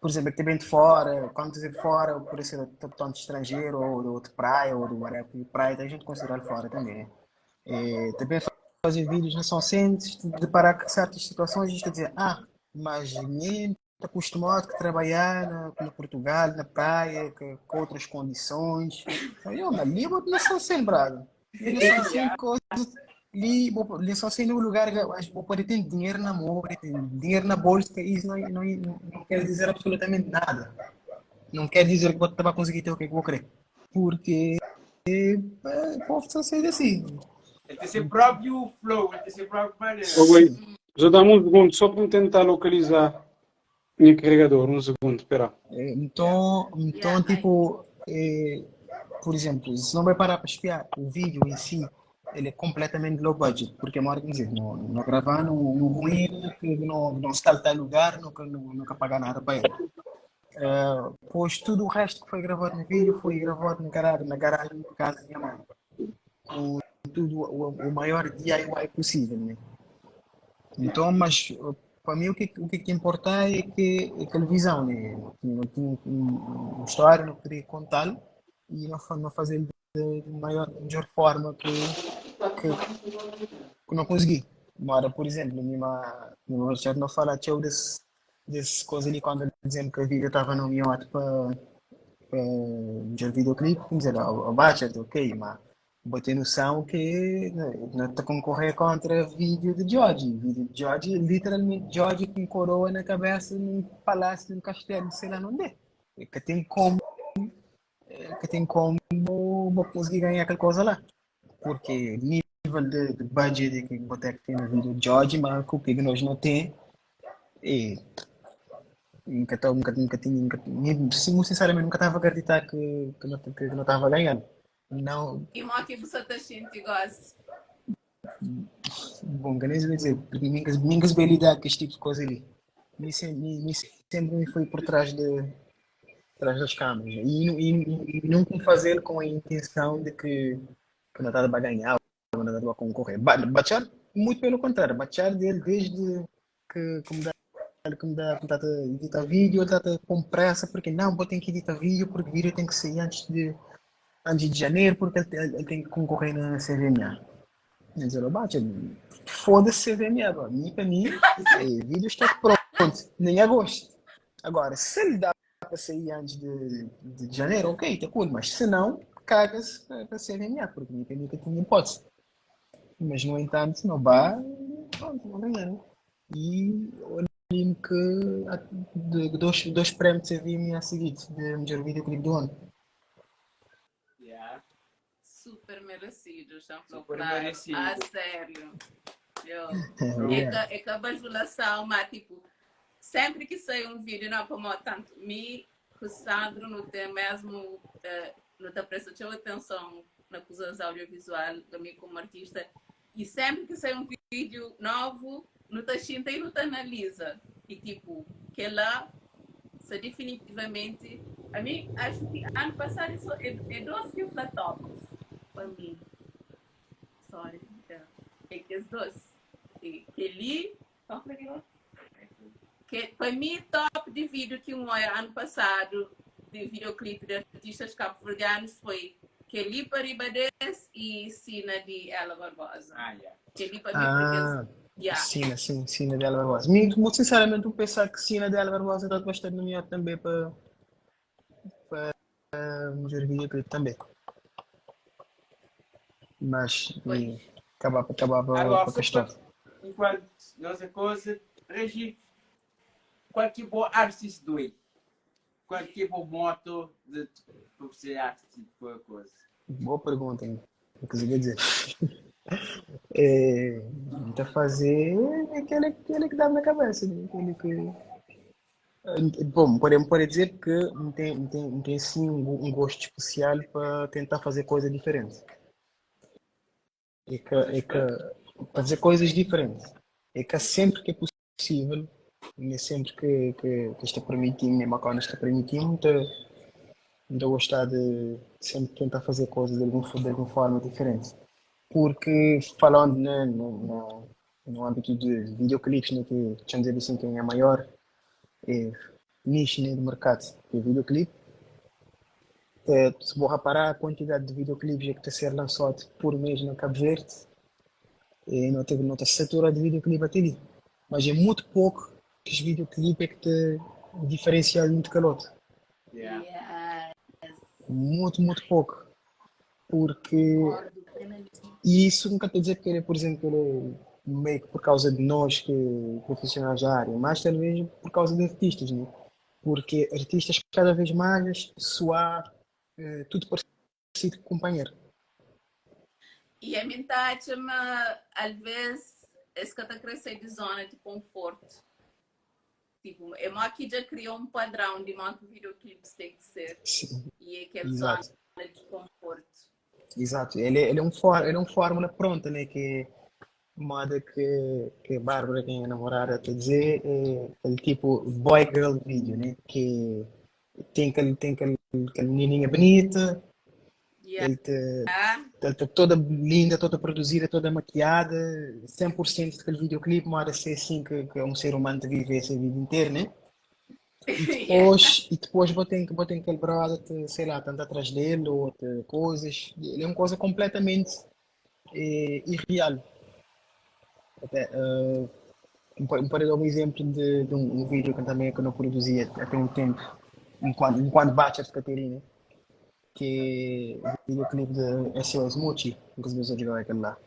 por exemplo, que te vem de fora, quando te de fora, por ser tanto estrangeiro ou de outra praia ou do whatever, praia, tem gente considerada fora também, né? É, também fazer vídeos não são sentes, deparar com certas situações e dizer, ah, mas ninguém está acostumado a trabalhar na, no Portugal, na praia, que, com outras condições. Eu, mas ali eu não sou sem, brado. Eu não sou sem coisa. Ali, ali só sem no lugar, que acho que pode ter dinheiro na mão, pode ter dinheiro na bolsa, isso não, não, não quer dizer absolutamente nada. Não quer dizer que vou conseguir ter o que eu vou querer. Porque é, o povo só ser assim. El ten se própriu flow, el ten se própriu manera. Ô, güey, só dá-me um segundo, só para me tentar localizar minha carregador. Um segundo, espera. Então, então Yeah, tipo, eh, por exemplo, se não vai parar para espiar, o vídeo em si, ele é completamente low budget, porque é uma hora que dizer, não, não gravar num, num ruído, que não, não está a tal lugar, nunca, nunca pagar nada para ele. Eh, pois tudo o resto que foi gravado no vídeo foi gravado na garagem, na garagem de casa da minha mãe. Com tudo o, o maior DIY possível, né? Então, mas para mim o que, o que importa é que é aquela visão, né? Não tinha uma história, não queria contá-lo e não, não fazer de maior, melhor forma que, que, que não consegui. Embora, por exemplo, minha minha já não fala tchau desse, desse coisa ali quando dizendo que a vida estava nomeada para para melhor videoclipe, dizer, oh, budget, ok, mas vou ter noção que não está concorrer contra vídeo de George. Vídeo de George, literalmente George com coroa na cabeça num palácio, num castelo, sei lá onde é. Que tem como, que tem como vou conseguir ganhar aquela coisa lá. Porque nível de, de budget que vou ter que ter no vídeo de George, mas o que nós não tem, e nunca, nunca, nunca tinha, nunca, sinceramente, nunca estava a acreditar que, que não, que não estava ganhando. Não. E mo que você está sentindo gosta? Bom, que nem sei dizer, porque nunca, nunca se lidar com este tipo de coisa ali. Nem sempre, sempre me foi por trás de trás das câmeras. E, e, e nunca me fazer com a intenção de que, que não estava a ganhar ou não estava a concorrer. Bachar, muito pelo contrário, bachar dele desde que, que me dá que me dá vontade de editar vídeo, ele está com pressa porque não, vou ter que editar vídeo porque vídeo tem que sair antes de antes de janeiro porque ele, ele, ele tem que concorrer na CVMA. Mas eu bate, foda-se CVMA, mim para mim, é, vídeo está pronto, nem agosto. Agora, se ele dá para sair antes de, de janeiro, ok, tá cool, mas se não, caga-se para CVMA, porque mim para mim que tinha hipótese. Mas, no entanto, não vá, pronto, não ganhar. Né? E olhem que de, dois, dois prémios de CVMA a seguir, de melhor videoclipe do ano. Yeah. Super merecido, já Super claro. merecido. A sério. Eu, É, é, que, é que a bajulação, mas tipo, sempre que sai um vídeo, não, como tanto me, o Sandro não tem mesmo, uh, não te presta atenção na coisa audiovisual, também como artista, e sempre que sai um vídeo novo, não te xinta e não te analisa. E tipo, que lá, se definitivamente, a mim, acho que ano passado isso é, é doce que o top para mim. Sorry. É, é que os dois. E, que li, qual foi aquele Que para mim, top de vídeo que um ano passado, de videoclipe de artistas cabo-verdianos foi Kelly Paribades e Sina de Ela Barbosa. Ah, yeah. Kelly para mim, porque Ah, yeah. Sina, sim, Sina de Ela Barbosa. Muito, muito sinceramente, eu pensar que Sina de Ela Barbosa está bastante nomeado também para, para melhor videoclipe também. Mas e, acabava, acabava Agora, para só questão. para, enquanto nossa coisa, Regi, qual que é o artista do aí? Qual que é o moto de para ser artista de coisa? Boa pergunta, hein? O que eu queria dizer? É, tá fazer aquele, aquele que dá na cabeça, né? Aquele que... Bom, podemos pode dizer que não tem, não tem, não tem sim um, um gosto especial para tentar fazer coisa diferente. É que, é que fazer coisas diferentes. É que sempre que é possível, nem sempre que, que, que está permitindo, nem bacana está permitindo, de gostar de sempre tentar fazer coisas de, algum, de alguma forma diferente. Porque falando né, no, no, no âmbito de videoclipes, né, que deixa dizer assim, quem é maior é, nicho né, do mercado de videoclipe, é, se vou reparar a quantidade de videoclipes que está a ser lançado por mês na Cabo Verde, é, não teve não está saturado de videoclipe até ali. Mas é muito pouco que os videoclipes é que te diferenciam muito calote. Yeah. Yes. Muito, muito pouco. Porque. Concordo plenamente. E isso nunca quer dizer que ele, por exemplo, ele é meio que por causa de nós que profissionais da área, mas talvez por causa de artistas, né? Porque artistas cada vez mais soar eh, tudo parecido com o companheiro. I ami N ta atxa ma alvês es ka ta krê sai di zóna di konfortu. Tipo, é mó ki dja kria un padrão di mó ki videoclips ten ki ser. Sim, E é kel zóna exato. di konfortu. Exato. Ele, ele é um for, ele é um fórmula pronta, né? Que moda que, que Bárbara, que é minha namorada, tá dizer, é aquele tipo boy girl video, né? Que tem aquele, tem aquele, aquela menininha bonita, Yeah. ele te, ele tá toda linda, toda produzida, toda maquiada, 100% daquele videoclipe, moda ser assim que, que um ser humano te vive essa vida inteira, né? E depois, e depois botem, botem aquele brother, te, sei lá, tanto atrás dele ou te coisas. Ele é uma coisa completamente eh, irreal. Até, eh, para dar um exemplo de, de um, um vídeo que também que eu não produzia até um tempo, enquanto, enquanto Bachelor de Catarina, que é o videoclipe de SOS Mucci, que os meus jogar aquele lá,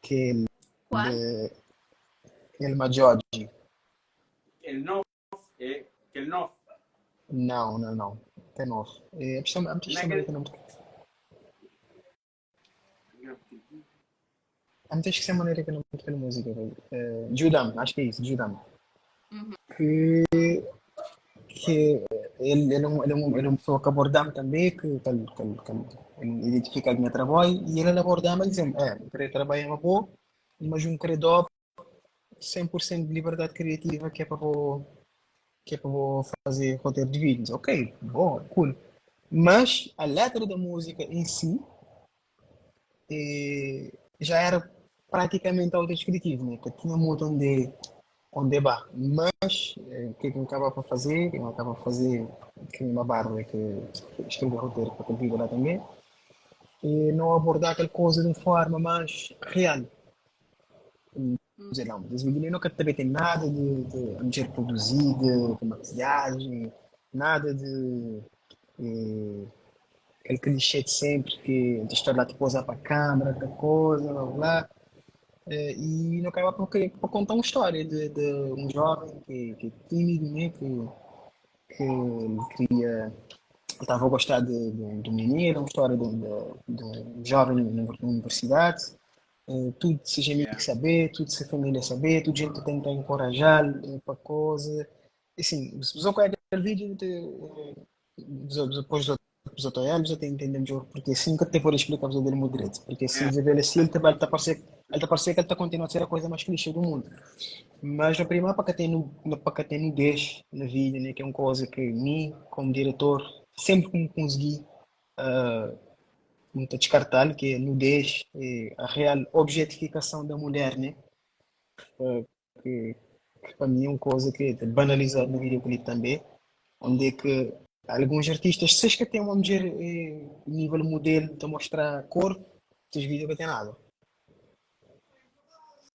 que ele, Qual? de, ele Maggioggi. El novo, é, aquele novo. Não, não, não. É novo. É, a pessoa, a Não é pessoa aquele. que não A me esqueci a maneira que eu não aquela música, velho. Uh, Judam, acho que é isso, Judam. Uhum. Que, que ele, ele, é um, ele, é um, ele é uma pessoa que abordamos também, que, que, que, que ele identifica o meu trabalho, e ele abordamos e dizemos, é, eu queria trabalhar uma boa, mas um credor 100% de liberdade criativa que é para vou, que é para vou fazer roteiro de vídeos. Ok, bom, cool. Mas a letra da música em si eh, já era praticamente autodescritivo, né? Que tinha muito onde onde bah. Mas eh, o que é que eu acaba para fazer? Eu acaba para fazer que uma barba que escreveu o roteiro para aquele vídeo lá também e não abordar aquela coisa de uma forma mais real. Dizer, não, mas esse vídeo nunca também tem nada de, de mulher produzida, de maquiagem, nada de eh, aquele clichê de sempre que a história lá te pousar para a câmera, aquela coisa, blá blá. blá. Eh, E não acaba por, querer- por contar uma história de, de um jovem que, que é tímido, né? Que, que ele queria, estava a gostar de, de, de um menino, uma história de, de, de um jovem na na universidade. Eh, tudo seja amigo Yeah. saber, tudo se família saber, tudo gente tenta encorajar para coisa. E, assim, se você conhece aquele vídeo, te, eh, depois do os outros já tem entender melhor, porque assim que até por explicar para dele muito direito, porque se Yeah. Isabela assim, ele também está parecer, ele tá parecer que ele está continuando a ser a coisa mais clichê do mundo. Mas na primeira para que tem no, para que tem nudez na vida, né, que é uma coisa que mim, como diretor, sempre que me consegui uh, muito descartar, que é nudez, é a real objetificação da mulher, né? Uh, que, que para mim é uma coisa que é banalizada no videoclipe também, onde é que alguns artistas, se que tem uma mulher eh, nível modelo de mostrar corpo, esses vídeos não tem nada.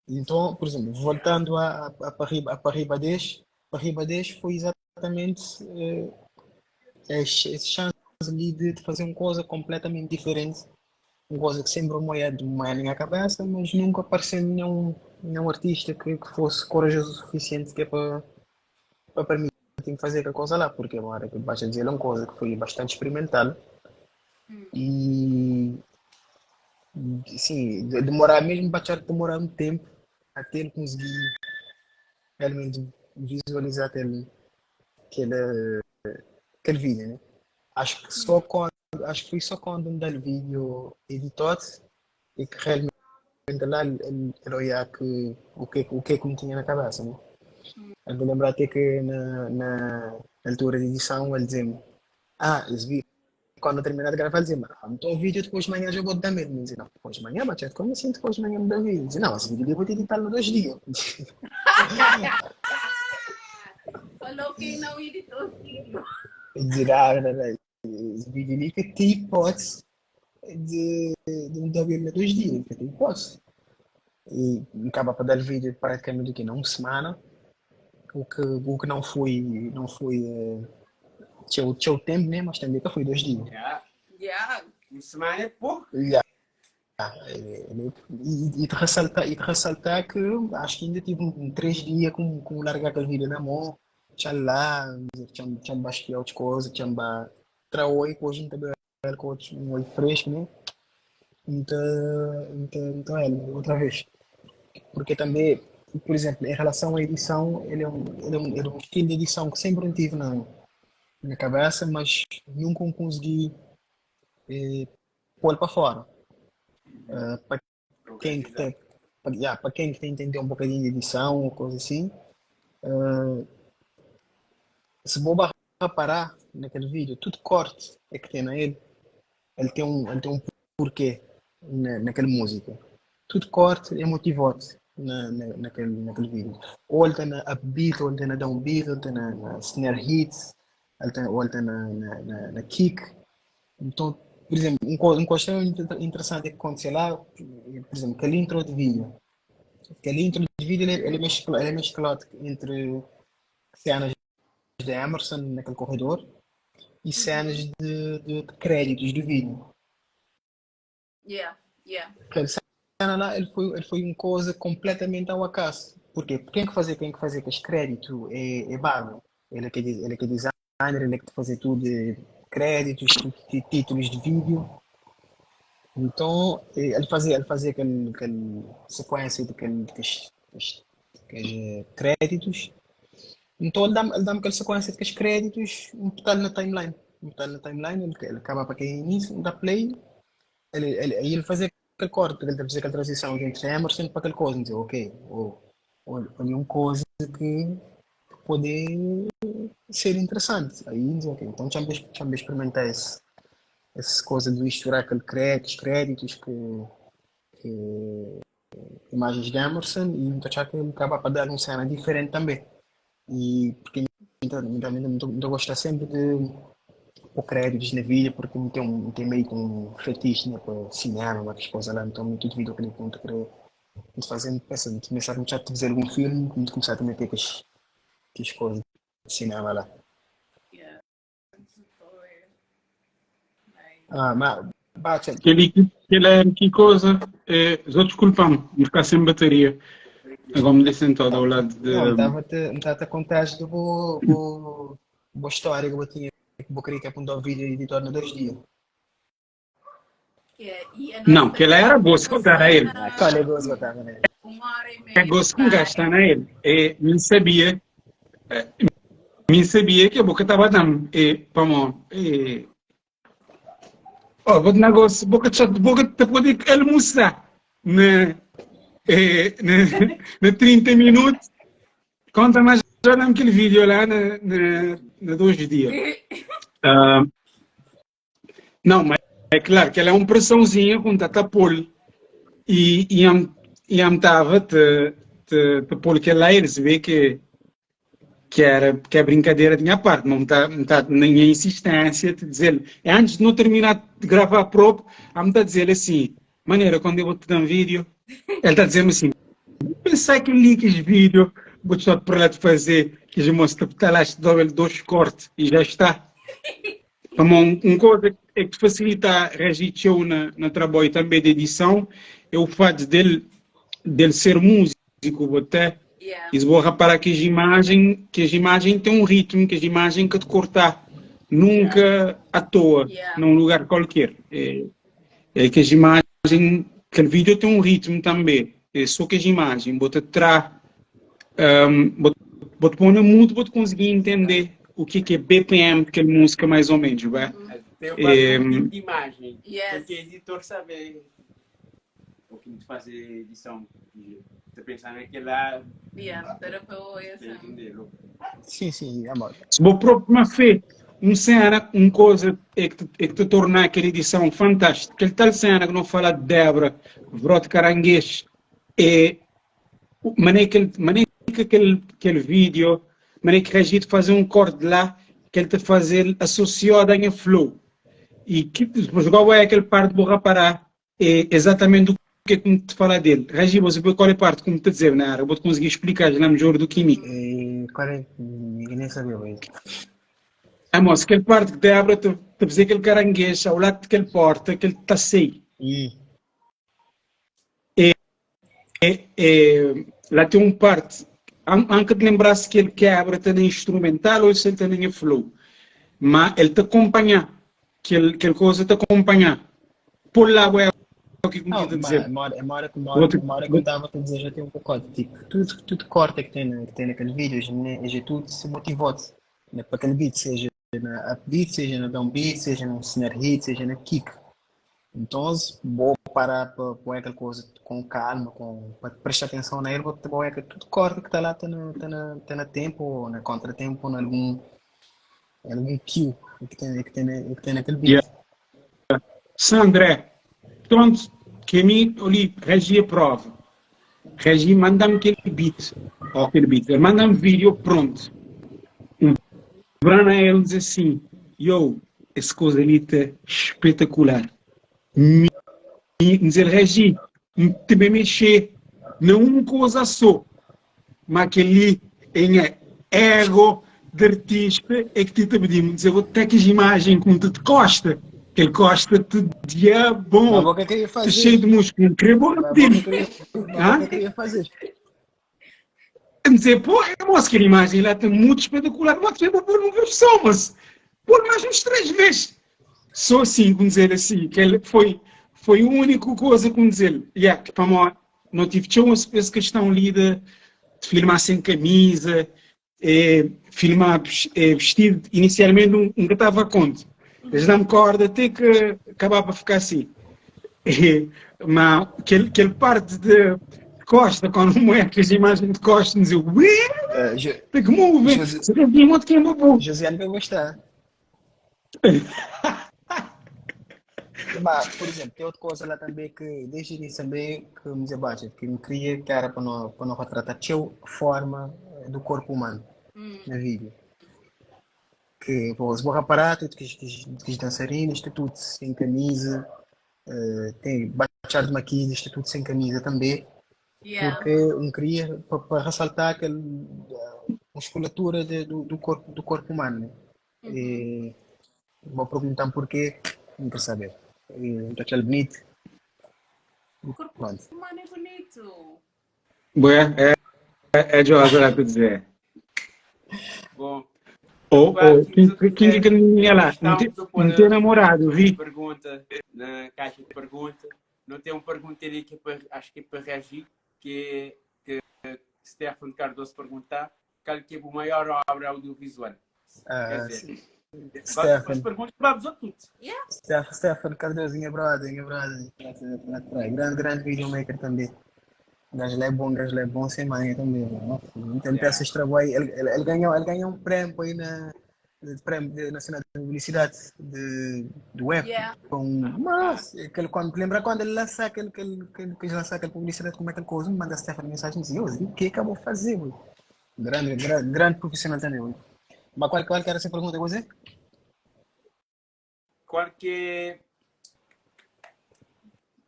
Então, por exemplo, voltando a, a, a Parribadez, Parribadez foi exatamente eh, esse chance ali de, de fazer uma coisa completamente diferente, uma coisa que sempre moía de uma na minha cabeça, mas nunca apareceu nenhum, nenhum artista que, que fosse corajoso o suficiente que é para, para permitir fazer aquela coisa lá, porque agora que basta dizer é uma coisa que foi bastante experimental e sim, demorar mesmo bastante demorar um tempo até ele conseguir realmente visualizar aquele, aquele, aquele vídeo, né? Acho que só quando, acho que foi só quando me dá o vídeo editado e que realmente lá ele, ele olhar que o que o que é que me tinha na cabeça, né? Eu vou lembrar até que na, na altura de edição ele dizia-me, ah, esse vídeo, quando eu terminar de gravar, ele dizia-me, ah, então o vídeo depois de manhã já vou te dar mesmo. Eu dizia, não, depois de manhã, bate, como assim depois de manhã me dá vídeo? Eu dizia, não, esse vídeo eu vou te editar no dois dias. Falou quem não editou o vídeo. Eu dizia, ah, não, não, esse vídeo ali que tem hipótese de, de me dar vídeo dois dias, que tem hipótese. E acaba para dar vídeo praticamente aqui numa semana, o que, o que não foi, não foi, eh, tinha, tinha o tempo, né? Mas também que foi dois dias. Yeah. Yeah. Uma semana é pouco. Yeah. E, e, te ressaltar, e te ressaltar que acho que ainda tive um, três dias com, com largar aquele vídeo na mão, tinha lá, tinha, tinha baixo outras coisas, tinha traoi, hoje também com um olho fresco, né? N ta, N ta, N ta el outra vez. Porque também, por exemplo, em relação à edição, ele é um, ele é um, ele é um estilo de edição que sempre eu tive na, na cabeça, mas nunca o consegui eh, pôr para fora. Uh, para quem que tem, para, yeah, para quem que tem entender um bocadinho de edição ou coisa assim, uh, se vou reparar naquele vídeo, tudo corte é que tem na ele, ele tem um, ele tem um porquê na, naquela música. Tudo corte é motivote na, na, naquele, naquele vídeo. Ou ele tem na upbeat, ou ele tem na downbeat, ou ele tem na, na snare hits, ele tem, ou ele tem na, na, na, na kick. Então, por exemplo, um, um coisa extremamente interessante que aconteceu lá, por exemplo, aquele intro de vídeo. Aquele intro de vídeo ele, ele, é mesclado, ele é mesclado entre cenas de Emerson naquele corredor e cenas de, de, de créditos do vídeo. Aquela cena lá, ele foi, ele foi uma coisa completamente ao acaso. Porquê? Porque quem que fazer, quem que fazer com os créditos é, é Barro. Ele é que, ele é que é designer, ele é que fazer tudo de créditos, títulos de vídeo. Então, ele fazia, ele fazia aquele, aquele sequência de aquele, aqueles, aqueles créditos. Então, ele dá-me ele dá aquela sequência de aqueles créditos, um total na timeline. Um total na timeline, ele, ele acaba para quem início, dá play, ele, ele, aí ele fazia aquele corte, ele fazia aquela transição entre Emerson para aquele coisa, dizer, ok, ou, ou, uma coisa que pode ser interessante. Aí dizer, ok, então deixa-me experimentar esse, essa coisa de misturar aquele créditos, créditos que, que imagens de Emerson e então já que ele acaba para dar uma cena diferente também. E porque então, também não gosto sempre de pôr créditos na vida porque não tem, um, tem meio que um fetiche né, para cinema, uma coisa lá, então muito devido ao que ele querer fazer, pensa, começar a fazer algum filme, começar a meter com as, com as coisas de cinema lá. Yeah. Ah, mas bate. Aquele, aquele é que coisa, é, só desculpa-me, me ficar sem bateria. Agora me deixei sentado ao lado de. Não, estava-te a contar de boa, boa, boa história que eu tinha, que vou querer que apontar o vídeo editor no dois dias. Não, que ela era boa se contar a ele. Qual é boa se contar a ele? É gosto com gastar na ele. É, não sabia, nem sabia que a boca estava dando. É, vamos, é, oh, vou negócio, boca de boca te pode almoçar na, é, na, na 30 minutos. Conta mais já naquele vídeo lá na, na, na dois dias. Uh, não, mas é claro que ela é uma pressãozinha com tata pol e e am e am tava te te te pôr que lá eles vê que que era que a brincadeira tinha parte, não está não tá nem a insistência de dizer, é antes de não terminar de gravar próprio, a me tá dizer assim, maneira quando eu vou te dar um vídeo, ele está dizendo assim, pensar que li que vídeo, vou te para lá de fazer, que já mostra tá lá, te dou dois cortes e já está. Então, um, um coisa é que facilita a reagir na, na trabalho também de edição é o fato dele, dele ser músico até. Yeah. E se vou reparar que as imagens, que as imagens têm um ritmo, que as imagens que te cortar nunca yeah. à toa, Yeah. num lugar qualquer. É, é que as imagens, aquele vídeo tem um ritmo também. É só que as imagens, bota tra, um, bota, bota pôr no mudo, bota conseguir entender o que que é BPM daquela música mais ou menos, vai? Tem uma É, tipo de imagem. Yes. Porque editor sabe o que faz edição. Você pensando que lá Yeah, pero foi tem assim. entender. Sim, sim, amor. Se vou próprio uma fé, um cena, um coisa é que te, é que te torna aquela edição fantástica. Aquele tal cena que não fala de Débora, Vrote Caranguejo, é maneira que, maneira que aquele, aquele vídeo, maneira que reagir de fazer um corte lá, que ele te fazer associado a flow. E que depois qual é aquele parte vou reparar é exatamente o que é que te fala dele. Regi, você vê qual é a parte, como te dizer, na área, vou te conseguir explicar já melhor do que mim. E, qual é? Ninguém nem sabia isso. Ah, moço, aquele parte que Débora te, te fazer aquele caranguejo ao lado daquele porta, aquele tassei. Hum. É, é, lá tem um parte, antes de lembrasse que ele quebra, tem instrumental ou se ele tem em flow. Mas ele te acompanha, que ele, que ele coisa te acompanha. Por lá, ué, o que Não, me quer ma dizer. é mora, é Outro, mora que eu estava a dizer já tem um pacote. Tipo, tudo corta que tem naquele vídeo, né, já tudo se motivou né, para aquele beat, seja na upbeat, seja na downbeat, seja no snare hit, seja na kick. Então, vou parar para pôr aquela coisa com calma, com, para prestar atenção na erva, vou é que tudo corta que está lá, está na, tá na, tá na tempo, ou na contratempo, ou em algum cue que tem naquele beat. Yeah. Sandré, pronto, que mim, ali, regi a prova. Regi manda-me aquele beat, ou aquele beat, ele manda-me vídeo pronto. Um Brana ele diz assim, yo, essa coisa ali tá espetacular. Me dizer, Regi, também mexer, não uma coisa só, mas aquele em ego de artista é que te tá pedindo, dizer, vou ter que as imagens com te costa, que ele costa te dia bom, Mas o que eu queria te fazer? cheio de músculo, não queria bom Mas o que repetir. eu queria, mas o Hã? que eu queria fazer? Dizer, pô, é moço, que a imagem lá está muito espetacular, mas eu vou pôr uma vez só, mas pôr mais uns 3 vezes. Só assim, como dizer assim, que ele foi a única coisa, como dizer, yeah, que para mim, não tive tinha essa questão ali de filmar sem camisa, filmar vestido, inicialmente nunca estava a conta. Eles dão-me corda até que acabava para ficar assim. Mas aquele parte de costa, quando é que as imagens de costa, me dizia, ué, tem que mover. Você tem que ir quem bobou. Josiane vai gostar. Mas, por exemplo, tem outra coisa lá também que, desde o início também, que me dizia, bate, que me queria que era para não retratar a forma do corpo humano na vídeo. Que, pô, se vou reparar, tudo que os dançarinos, tudo sem camisa, tem baixar de maquilha, está tudo sem camisa também. Porque eu queria para ressaltar aquela musculatura do corpo humano, né? E vou perguntar porquê, não quero saber. E, então, aquele bonito. O corpo Pronto. humano é bonito. Ué, é de hora para dizer. Bom. Ou, Claro, ou, se quem, você quem quiser, que não é lá? Não estamos a pôr tem namorado, vi? Pergunta na caixa de pergunta. Não tem uma pergunta ali que é para, acho que é para reagir, que Stefano Cardoso perguntar qual que é a maior obra audiovisual. Quer dizer, Sim. Vamos Stefano. perguntar para os outros. Stefano Cardoso, minha brother, minha brother. Grande, grande videomaker também. O gajo lá é bom, o gajo lá é bom sem manha também, né? Nossa, então ele fez trabalho, ele ganhou um prêmio aí na, de prêmio de, nacional de publicidade de web. Com, mas, aquele, quando, lembra quando ele lança aquele, aquele, aquele, que ele lança aquela publicidade, como é que ele coisa, manda Stefano mensagem e diz, o que é que eu vou fazer, bro? Grande, grande, grande profissional também, bro. Mas qual que era essa pergunta, você? Qual que é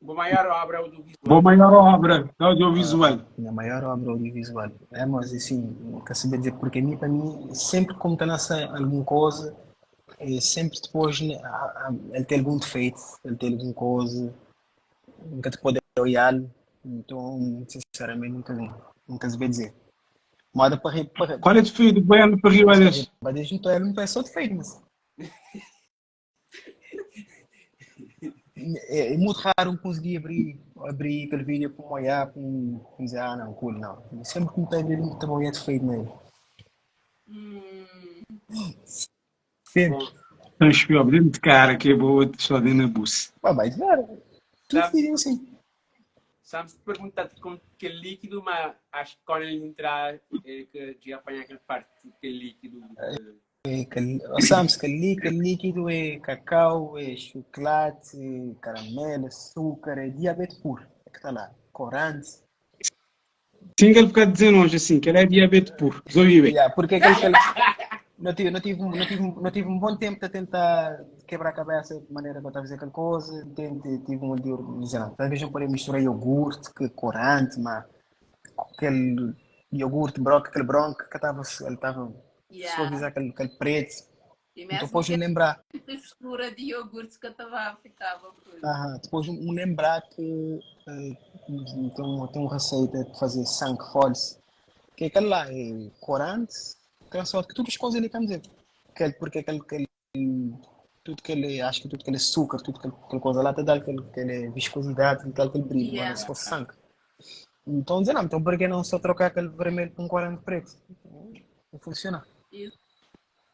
a maior obra audiovisual? Boa maior obra audiovisual. Minha maior obra audiovisual. É, mas assim, quer saber dizer, porque para mim, sempre como está lançando alguma coisa, é, sempre depois, né, ele tem algum defeito, ele tem alguma coisa, nunca te pode olhar, então, sinceramente, nunca se vê dizer. Moda para rir, para rir. Qual é o defeito do Baiano para rir, Alex? Mas desde então, ele não é só defeito, mas... É muito raro conseguir abrir aquele vídeo para olhar, para dizer, ah, não, cool, não. Sempre que me tem vídeo, também é defeito nele. Sempre. Então, espiou dentro de cara que é boa, só dentro da buça. Ah, mas cara, tudo vídeo assim. Sabe-se perguntar como que líquido, mas acho que quando ele entrar, ele que de apanhar aquela parte que líquido. É, que, sabe-se que líquido é cacau, é chocolate, é caramelo, açúcar, é diabetes puro. É que tá lá, corante. Sim, que ele fica dizendo hoje assim, que ele é diabetes puro. Resolvi bem. Yeah, porque aquele que ele... Não tive, não tive, não tive, não tive um bom tempo para tentar quebrar a cabeça de maneira que eu estava a fazer aquela coisa. Tente, tive um dia, dizer, não, talvez eu poderia misturar iogurte, que corante, mas aquele iogurte branco, aquele branco que estava, ele estava suavizar aquele preto. E Então, mesmo depois que eu lembrar. a textura de iogurte que eu tava, ficava por. Aham, depois eu me lembrar que tem uma receita de fazer sangue falso, que é aquele lá, é corante, aquela sorte que todas as coisas ali estão a dizer. Aquele, porque aquele, aquele, Tudo que ele, acho que tudo que ele açúcar, tudo que aquela coisa lá te dá aquele, aquele viscosidade, te dá aquele brilho, mano, Yeah. se fosse sangue. Então dizendo, não, então por que não só trocar aquele vermelho por um corante preto? Não funciona.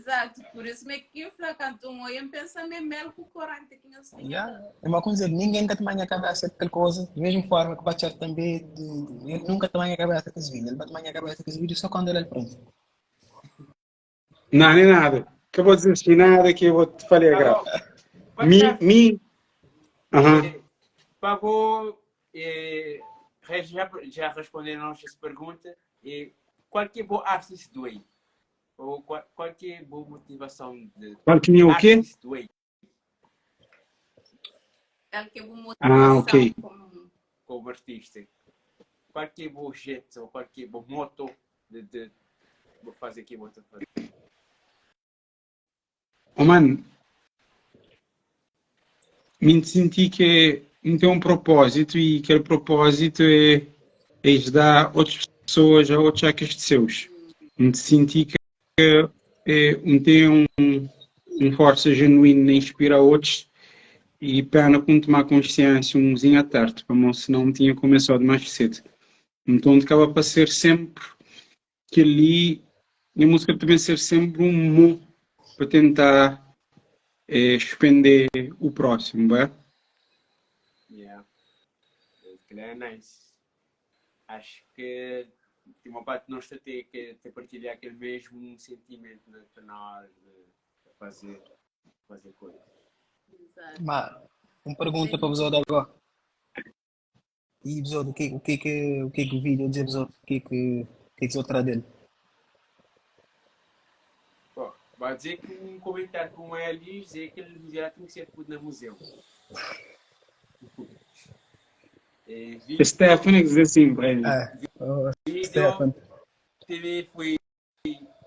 Exato, por isso me que infla canto um oi, pensa me mel com corante que nós tinha. Yeah. É uma coisa, ninguém nunca te a cabeça aquela coisa, da mesma forma que o Bachar também, ele nunca te a cabeça com esse vídeo, ele bate a cabeça com esse vídeo só quando ele é pronto. Não, nem nada. Que eu vou dizer assim, nada que eu vou te falar agora. Mi, mi. Aham. Pagou, eh, já, já respondendo a nossa pergunta, eh, qual que é o artist way? Ou qual, qual que é a boa motivação de Qual que é o quê? artist way Qual que é a motivação Ah, ok. como como artista? Qual que é o jeito ou qual que é o moto de, de, de fazer aquilo que você fazer? Oh, mano, me senti que não tem um propósito e aquele propósito é, é ajudar outras pessoas a outros actos de seus. Me senti que é, não tem um, um força genuína em inspirar outros e pena com tomar consciência umzinho à tarde, para senão tinha começado mais cedo. Então acaba para ser sempre que ali a música também ser sempre um mo para tentar é, expandir o próximo, é? Yeah. Aquilo é nice. Acho que tem uma parte de nós ter que ter partilhar aquele mesmo sentimento na hora de fazer, fazer coisas. Exato. Mas, uma pergunta para o episódio agora. E episódio, o que, o que que o que que o vídeo diz episódio, o que que o que que se trata dele? Bom, vai dizer que um comentário com ele dizer que ele já tinha que ser tudo no museu. É, vídeo, Stephanie diz assim, Breno. É, o vídeo Stefan. também foi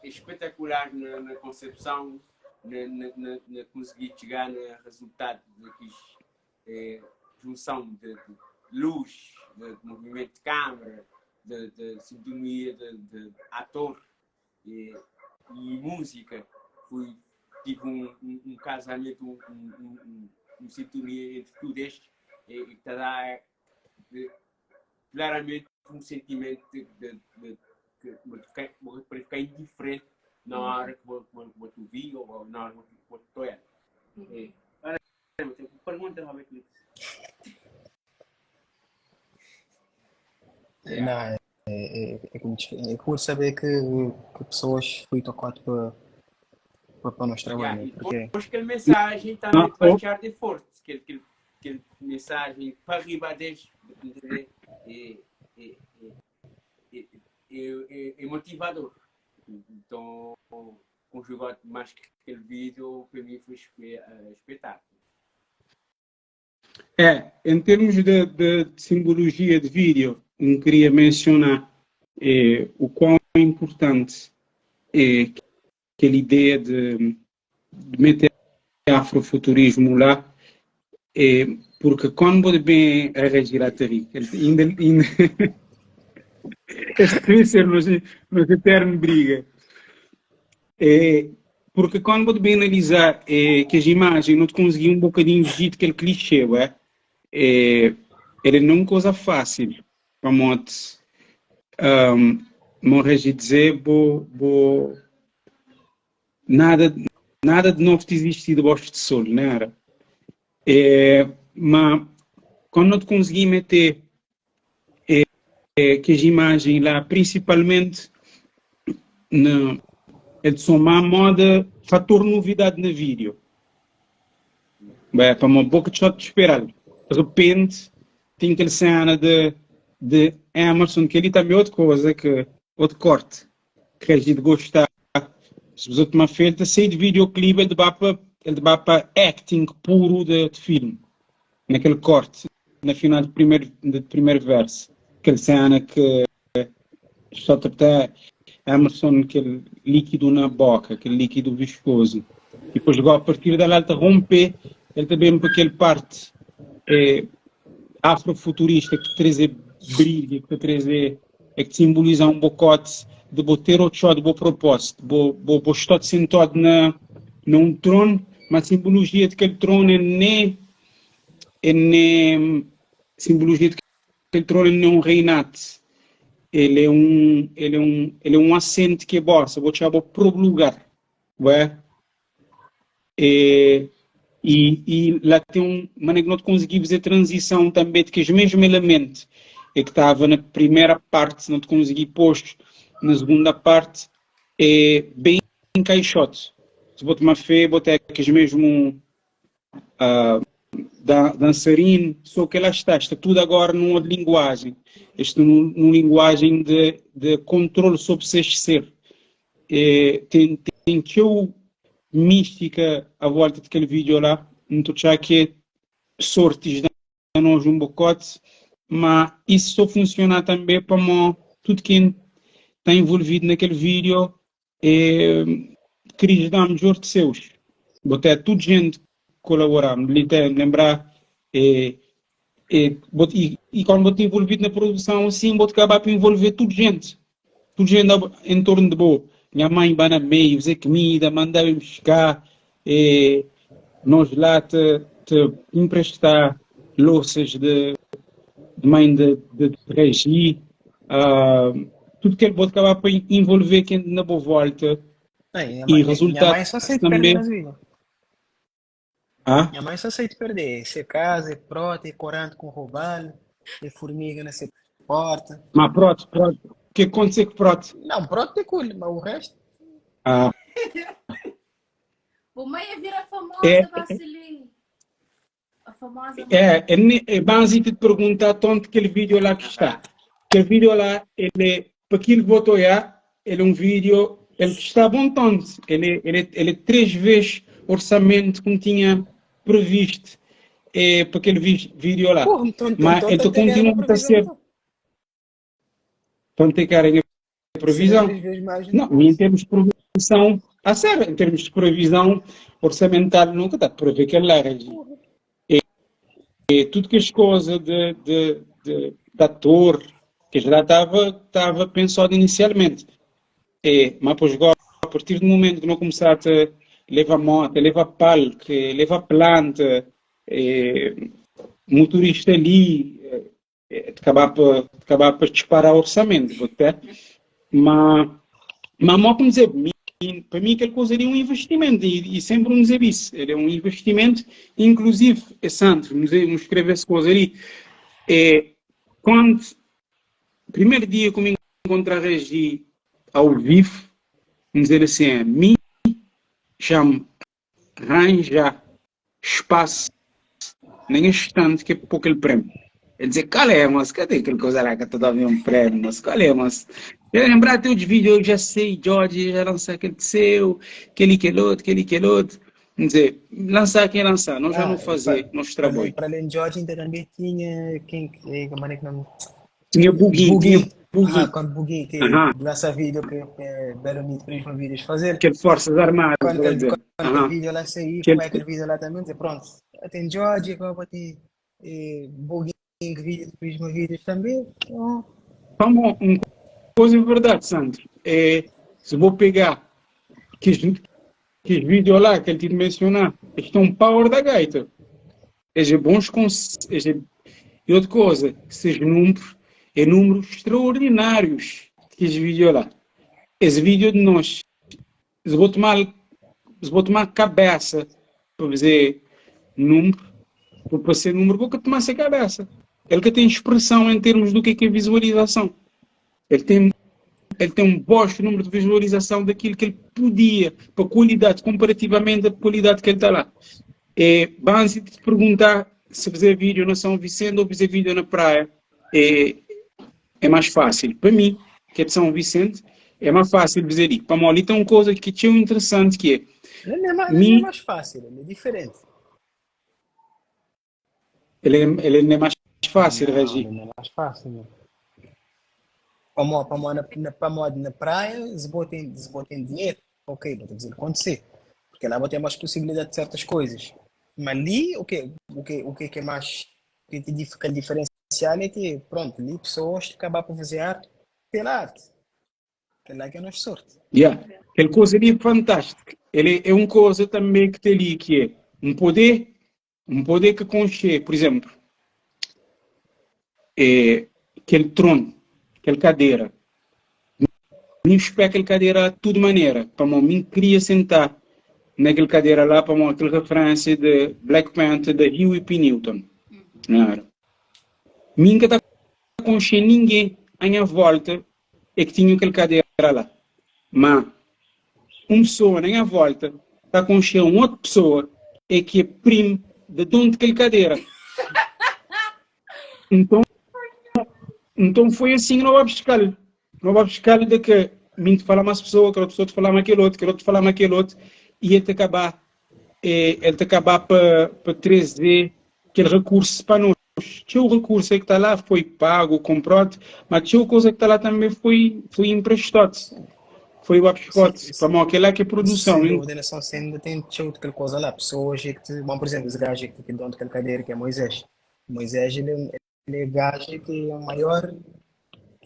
espetacular na, na concepção, na, na, na, na conseguir chegar no resultado de quis, eh, junção de, de luz, de, de movimento de câmara, de, de sintonia de, de ator e, e música. Foi, tive um, um, um casamento, um, um, um, um sintonia entre tudo este e, e te dá de, claramente um sentimento de, de, de, de, de ficar, para ficar indiferente na hora que vou, vou, vou te ouvir ou na hora que vou te olhar. Uhum. Olha, pergunta, Roberto. Não, é, é, é, é, é cool saber que, que pessoas foi tocado para para, para o nosso trabalho, Yeah, né? e Porque depois aquela mensagem também Não, para deixar de forte, aquele, aquele, aquele mensagem para riba deste, entender? É, é, é, é, é, é motivador. Então, conjugado mais que aquele vídeo, para mim foi espetáculo. É, em termos de, de, de simbologia de vídeo, eu queria mencionar é, o quão importante é aquela ideia de, de meter afrofuturismo lá, é, porque quando pode bem reagir a Tariq, ainda, ainda este deve ser nosso, nosso eterno briga. É, porque quando pode bem analisar é, que as imagens não te conseguiam um bocadinho de aquele clichê, ué, é, ele não é coisa fácil para mote um, morrer de dizer bo, bo, nada nada de novo te existia debaixo de sol, não era? É, mas quando não te consegui meter é, é, que as imagens lá, principalmente na, é de somar moda fator novidade no vídeo. Bem, para uma boca de shot de esperar. De repente, tem aquela cena de, de Emerson, que ali também é outra coisa, que, outro corte, que a gente gosta. Se você tomar feita, sei de videoclipe, ele vai para, ele vai para acting puro de, de filme. Naquele corte, na final do primeiro, do primeiro verso. Aquela cena que só até Emerson, aquele líquido na boca, aquele líquido viscoso. E depois, logo a partir da alta romper, ele também para aquele parte é, afrofuturista que traz brilho, que traz é que simboliza um bocote de bo ter outro de bom propósito, bo, bo, bo estar sentado na, num trono, Ma simbologia di kel tronu é ne é ne simbologia di kel tronu é ne un reinat. El é un el é un el é un asent ki é bosa, bo txá bo prob lugar. Ué? E, e, e lá tem um maneira que nós conseguimos fazer transição também de que os mesmos elementos é que estava na primeira parte, não te consegui pôr na segunda parte, é bem encaixote. Se botar uma fé, botar aqueles mesmo uh, da, dançarino, só que lá está, está tudo agora numa outra linguagem. Está numa, numa linguagem de, de controle sobre seu ser. É, tem, tem que eu mística à volta daquele vídeo lá, não estou a que é sortes da nós um bocote, mas isso só funciona também para tudo quem está envolvido naquele vídeo é, queria dar melhor de seus. Botar tudo gente colaborar, lembrar é, é, e, e quando botar envolvido na produção assim, vou acabar por envolver tudo gente. Tudo gente em torno de boa. Minha mãe vai na meio, fazer comida, mandar me buscar, é, nós lá te, te emprestar louças de, de mãe de, de, de regi, uh, tudo que ele pode acabar por envolver quem na boa volta. Não, e mãe, resultado minha mãe só aceita também. perder nas vidas. Ah? Minha mãe só aceita perder. Se casa, é prota, é corante com roubalo, é formiga na porta. Mas pronto, pronto. O que aconteceu com pronto? Não, pronto é cool, mas o resto. Ah. O mãe vira famosa, É. Vasily. A famosa mãe. É, é, é base de te perguntar tanto aquele vídeo lá que está. Aquele vídeo lá, ele é, para aquilo que botou olhar, ele é um vídeo, ele está bom tanto. Ele, ele, ele é três vezes orçamento que tinha previsto é, para aquele vídeo lá. Porra, então, Mas então ele tá continua pegando a previsão, ser. então. Então tem que a previsão. Três vezes mais. Não, em termos de previsão, a sério, em termos de previsão orçamental, nunca dá para prever que ele era. É, é, tudo que as coisas de, de, de, de ator, que já estava estava pensado inicialmente. É, mas pois agora, a partir do momento que não começar a levar moto, levar palco, levar planta, é, motorista ali, é, acabar por, acabar por disparar o orçamento, até. Mas, mas mal como dizer, para mim aquela coisa era um investimento e, e sempre um dizer isso, era um investimento, inclusive, é Sandro, me escreve essa coisa ali, é, quando, primeiro dia que me encontrar a Regi ao vivo, me dizer assim, é, me chamo arranjar espaço nem instante que é pouco ele prêmio. Ele dizer, qual é, mas cadê aquele coisa lá que toda vez um prêmio, mas qual é, mas eu lembrar até os vídeos, eu já sei, Jorge, já lançou aquele seu, aquele aquele outro, aquele aquele outro. Quer dizer, lançar quem lançar, nós já Ah, não fazer, para, nós para além, trabalho. para além de Jorge, ainda também tinha quem, eh, como é que nome? Tinha Buguinho, tinha Buguinho. Ah, Buguinho. quando Buguinho que Aham. lança vídeo que é Belo Mito para vídeos fazer. Aquele Forças Armadas, Quando vou aquele, dizer. quando aquele Aham. vídeo lá sair, Aquele, como é aquele vídeo lá também, dizer, pronto, tem Jorge, agora tem eh, Buguinho que vídeo, Prisma vídeos também. Então, Vamos, uma coisa é verdade, Sandro. É, se vou pegar que os, que os vídeos lá que ele te mencionar, estão power da gaita. É bons conselhos. E outra coisa, esses números, é números extraordinários que esse vídeo lá. Esse vídeo de nós, se vou tomar, se vou tomar cabeça para dizer número, para ser número, vou tomar essa cabeça. Ele que tem expressão em termos do que é, que é visualização. Ele tem, ele tem um baixo número de visualização daquilo que ele podia, para a qualidade, comparativamente à qualidade que ele está lá. É, base de te perguntar se fazer vídeo na São Vicente ou fazer vídeo na praia é, é mais fácil. Para mim, que é de São Vicente, é mais fácil dizer isso. Para mim, ali tem uma coisa que é interessante que é, não é mais, não é mim, mais fácil, é diferente. ele, ele não é mais fácil Não, reagir. não é mais fácil. Não. Para para na, na, para na praia, se botem, se botem dinheiro, ok, vou dizer acontecer. Porque lá vou ter mais possibilidade de certas coisas. Mas ali, o que, o que, o que é mais, o que te fica diferencial é que, pronto, ali pessoas que acabam por fazer arte pela arte. Kel-la ki é nos sorti. Ya, kel koza li é fantástiku. El é, é un koza tanbê ki ta li ki é N podê, N podê ka konxê, pur izénplu, é kel tron, kel kadera. Mi N spé kel kadera la tudu manera, pamodi mi N kria sentá na kel kadera la pamodi kel referénsia de Black Panther de Huey P. Newton. Não era? Mi N ka ta konxê ningen a nha vólta é ki tinha kel kadera la. Má, un pesoa na nha vólta ta konxe un otu pesoa é ki é prim di don di kel kadera. Nton, nton foi asin ki no ba buska-l. No ba buska-l di ke mi N ta fala más pesoa, kel otu pesoa ta fala ma kel otu, kel otu ta fala ma kel otu, i el ta kaba el ta kaba pa pa traze kel rekursu pa nos. Txeu rekursu é ki ta la foi pagu, konprod, ma txeu koza ki ta la tanbe foi foi inprestód, foi wapxkód, pamó kel-la ki é produson. Sen dúvida, na São Vicente ainda ten txeu di kel koza la, pesoas é ki ti, bon, pur izénplu, es gaju ki ki don di kel kadera ki é Moisés. Moisés el é un el é gaju ki é maior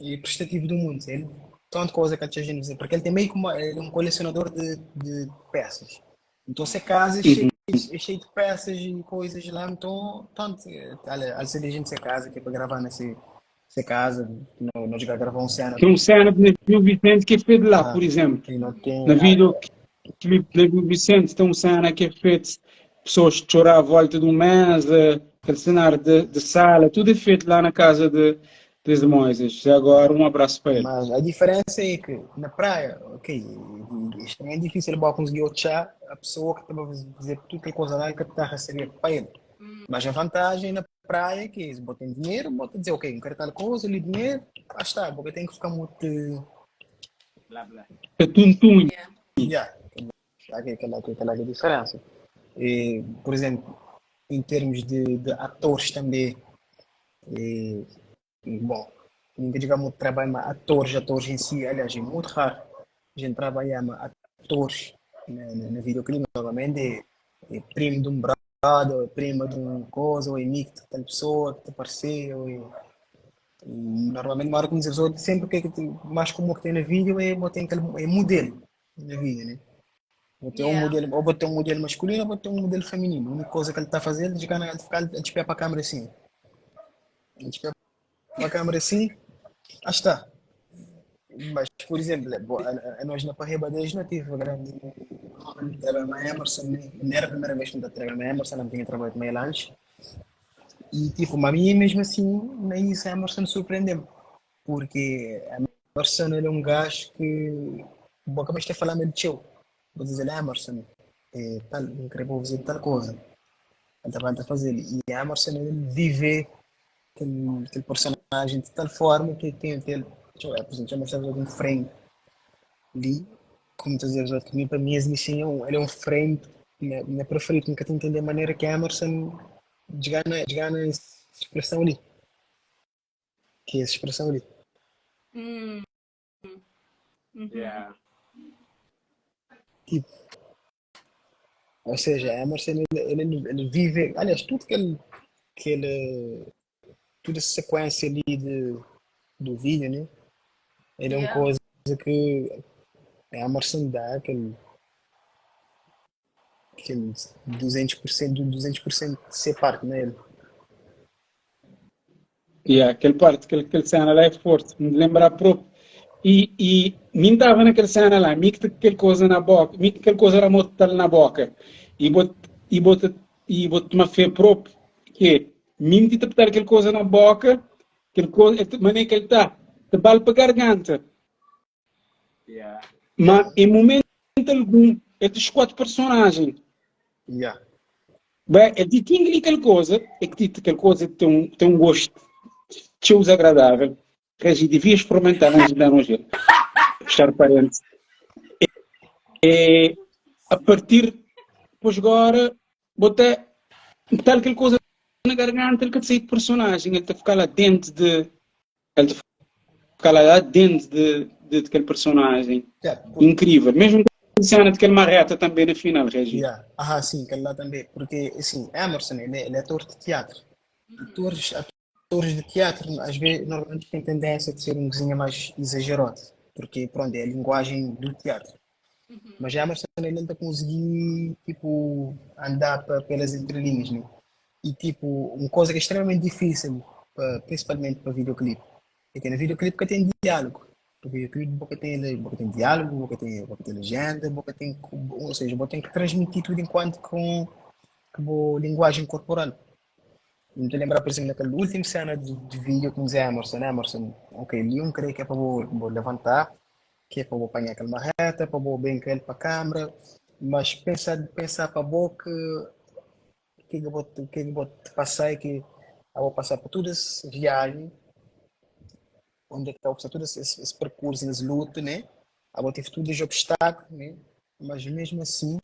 e prestativu do mundu. El tantu koza ki el txeu jenti porque el ten meio ki uma el é un kolesionador de de pesas. Nton se kaza é xeiu é xeiu de pesas e koisas lá, nton tantu al ser de jenti se kaza ki é pa grava na se se kaza, no no txiga grava un sena. Ten un sena di Navio Vicente ki é fetu lá, pur izénplu. E no ten Na videoclip di Navio Vicente ten un sena ki é fetu pesoas txora à volta di un mesa, kel senáriu di di sala, tudu é fetu lá na kaza di des Moisés. Já agora um abraço pa el. Mas a diferença é que na praia, ok, é difícil bo conseguir odja a pessoa que ta fazer tudo kel coisa lá que ta receber pa el. Mas a vantagem na praia é que se bo tem dinheiro, bo ta dizer, ok, eu quero tal coisa, ali dinheiro, lá está, bo tem que ficar muito... Blá, blá. É tum-tum. Yeah. Aquela, aquela é a diferença. E, por exemplo, em termos de, de atores também, e, bom, nunca digamos trabalho mas atores, atores em si, aliás, é muito raro a gente trabalhar mas atores na, na, na videoclipe, normalmente é, é primo de um brother, ou é prima de um coisa, ou é amigo de tal pessoa que te apareceu, e, e normalmente, na hora que nos sempre o que é que tem, mais comum que tem na vídeo é botar aquele, é modelo na vida, né? Vou ter um Yeah. modelo, ou vou ter um modelo masculino ou vou ter um modelo feminino. A única coisa que ele está fazendo é ficar, ele ficar a espiar para a câmera assim. Ele espiar para a câmera assim, ah está. Mas, por exemplo, é, bo- a, a nós na Parriba 10 não tive grande trabalho com a Emerson, não era a primeira vez que eu trabalhava com a Emerson, não tinha trabalhado com ele antes. E tipo, mas a mim mesmo assim, nem isso a Emerson surpreendeu-me. Porque Emerson ele é um gajo que bom acabaste de falar de teu. Vou dizer, Emerson, é, tal, não quero fazer tal coisa. Ele tá a fazer. E Emerson ele vive aquele, aquele personagem de tal forma que tem aquele. Deixa eu ver, por exemplo, já mostrava algum frame ali, como tu dizes, que para mim assim, é um, ele é um frame minha, minha preferido, nunca te entender a maneira que Emerson desgana essa expressão ali. Que é essa expressão ali. Hum. Uhum. Yeah. Tipo, ou seja, Emerson ele, ele, ele vive, aliás, tudo que ele, que ele, toda essa sequência ali de, do vídeo, né? Ele é uma Yeah. coisa que Emerson dá aquele, aquele 200%, 200% de ser parte nele. Yeah, kel parte, kel, kel cena lá é forte, me lembrar próprio. E, e mim tava naquele cena lá, mi que kel coisa na boca, mi que kel coisa era mortal na boca. E bot, e bot, e bot uma fé próprio, que mim te botar aquele coisa na boca, aquele coisa, maneira que ele tá, te bal para garganta. Yeah. Mas em momento algum, é dos quatro personagens. Yeah. Bem, é de tinha aquela coisa, é que aquela coisa tem um, tem um gosto tão desagradável, que a gente devia experimentar antes de dar um gelo. Fechar parênteses. É, a partir, depois agora, botar, botar aquela coisa na garganta, ele que sair de personagem, ele tá ficar lá dentro de, ele tá ficar lá dentro de, de, daquele personagem. Yeah. Incrível. Mesmo com a cena daquele marreta também no final, Regi. Yeah. Ah, sim, aquele lá também. Porque, assim, Emerson, ele, é, ele é ator de teatro. Atores, atores de teatro, às vezes, normalmente têm tendência de ser um cozinha mais exagerado. Porque, pronto, é a linguagem do teatro. Mas Emerson ele não tá consegui, tipo, andar pa, pelas entrelinhas, né? E, tipo, uma coisa que é extremamente difícil, pa, principalmente para videoclipe, é que no videoclipe que tem diálogo. No videoclipe boca tem, boca tem diálogo, boca tem legenda, boca tem, ou seja, boca tem que transmitir tudo enquanto com, com linguagem corporal. Não te lembrar, por exemplo, naquela última cena de vídeo com o Zé Emerson, Emerson, ok, ali um creio que é para vou, vou levantar, que é para vou apanhar aquela marreta, para vou bem com ele para a câmera, mas pensar, pensar para boca que que vou, que que vou te passar é que eu vou passar por toda essa viagem, onde é que está passar todo esse, esse, percurso, esse luto, né? Eu vou ter todos os obstáculos, né? Mas mesmo assim,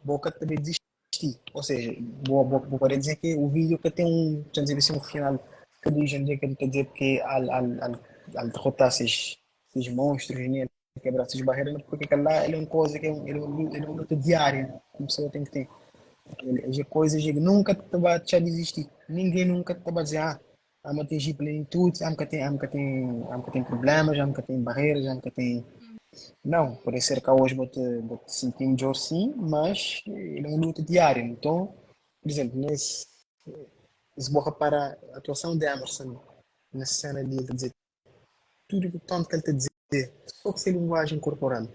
boca também desistir. Ou seja, vou, vou, vou poder dizer que o vídeo que tem um, deixa eu dizer assim, um final feliz, onde é que ele quer dizer que al, al, al, al derrotar esses, esses monstros, né? Quebrar essas barreiras, porque aquela lá ele é uma coisa que é, um, ele é, um, ele é uma luta diária que a pessoa tem que ter. Ele, é coisas que nunca te vai deixar de existir. Ninguém nunca te vai dizer, ah, amo atingir plenitude, amo que tem, amo que tem, amo que tem problemas, amo que tem barreiras, amo que tem. Não, pode ser que hoje vou te, vou te sentir melhor sim, mas ele é uma luta diária. Então, por exemplo, nesse, se vou reparar a atuação de Emerson nessa cena ali, ele dizer tudo o tanto que ele te dizer, só que sem linguagem corporal.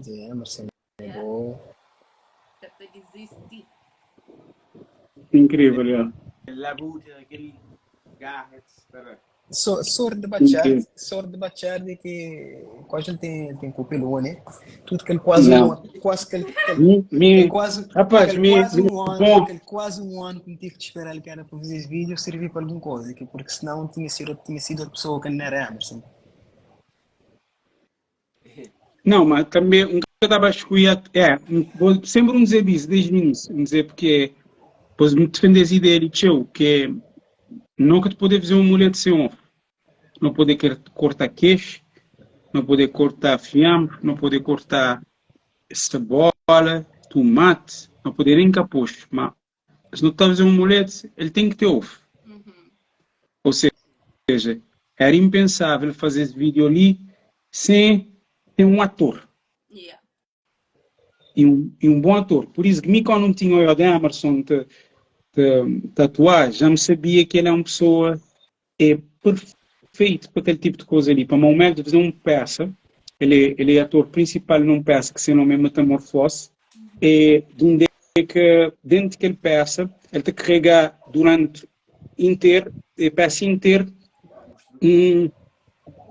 Dizer, Emerson é bom. Até desistir. Incrível, yeah. Labuta, aquele garra, espera. So, sorte de Bachar, sorte de Bachar de que quase ele tem, tem culpa né? Tudo que ele quase um ano, quase que ele, que ele, Me, me, quase, rapaz, que ele me, quase me um ano, bom. que ele quase um ano que me tive de esperar ele que era para fazer esse vídeo servir para alguma coisa, que, porque senão tinha sido a pessoa que não era Emerson. Não, mas também um que estava a escolher, é, vou sempre um dizer isso desde o início, um dizer porque pois me defender a ideia de teu, que é nunca te poder fazer uma mulher de sem ovo, não poder querer cortar queixo, não poder cortar fiambre, não poder cortar cebola, tomate, não poder nem capucho, mas se não está a fazer um mulete, ele tem que ter ovo. Ou seja, era impensável fazer esse vídeo ali sem ter um ator. Yeah. E um bom ator. Por isso que me quando não tinha o Emerson te, te, tatuar, já me sabia que ele é uma pessoa é perfeito para aquele tipo de coisa ali. Para o momento de fazer uma peça, ele é ator principal numa peça que se nome é Metamorfose, é de um que dentro daquele peça, ele te carrega durante inteiro, a peça inteira, um,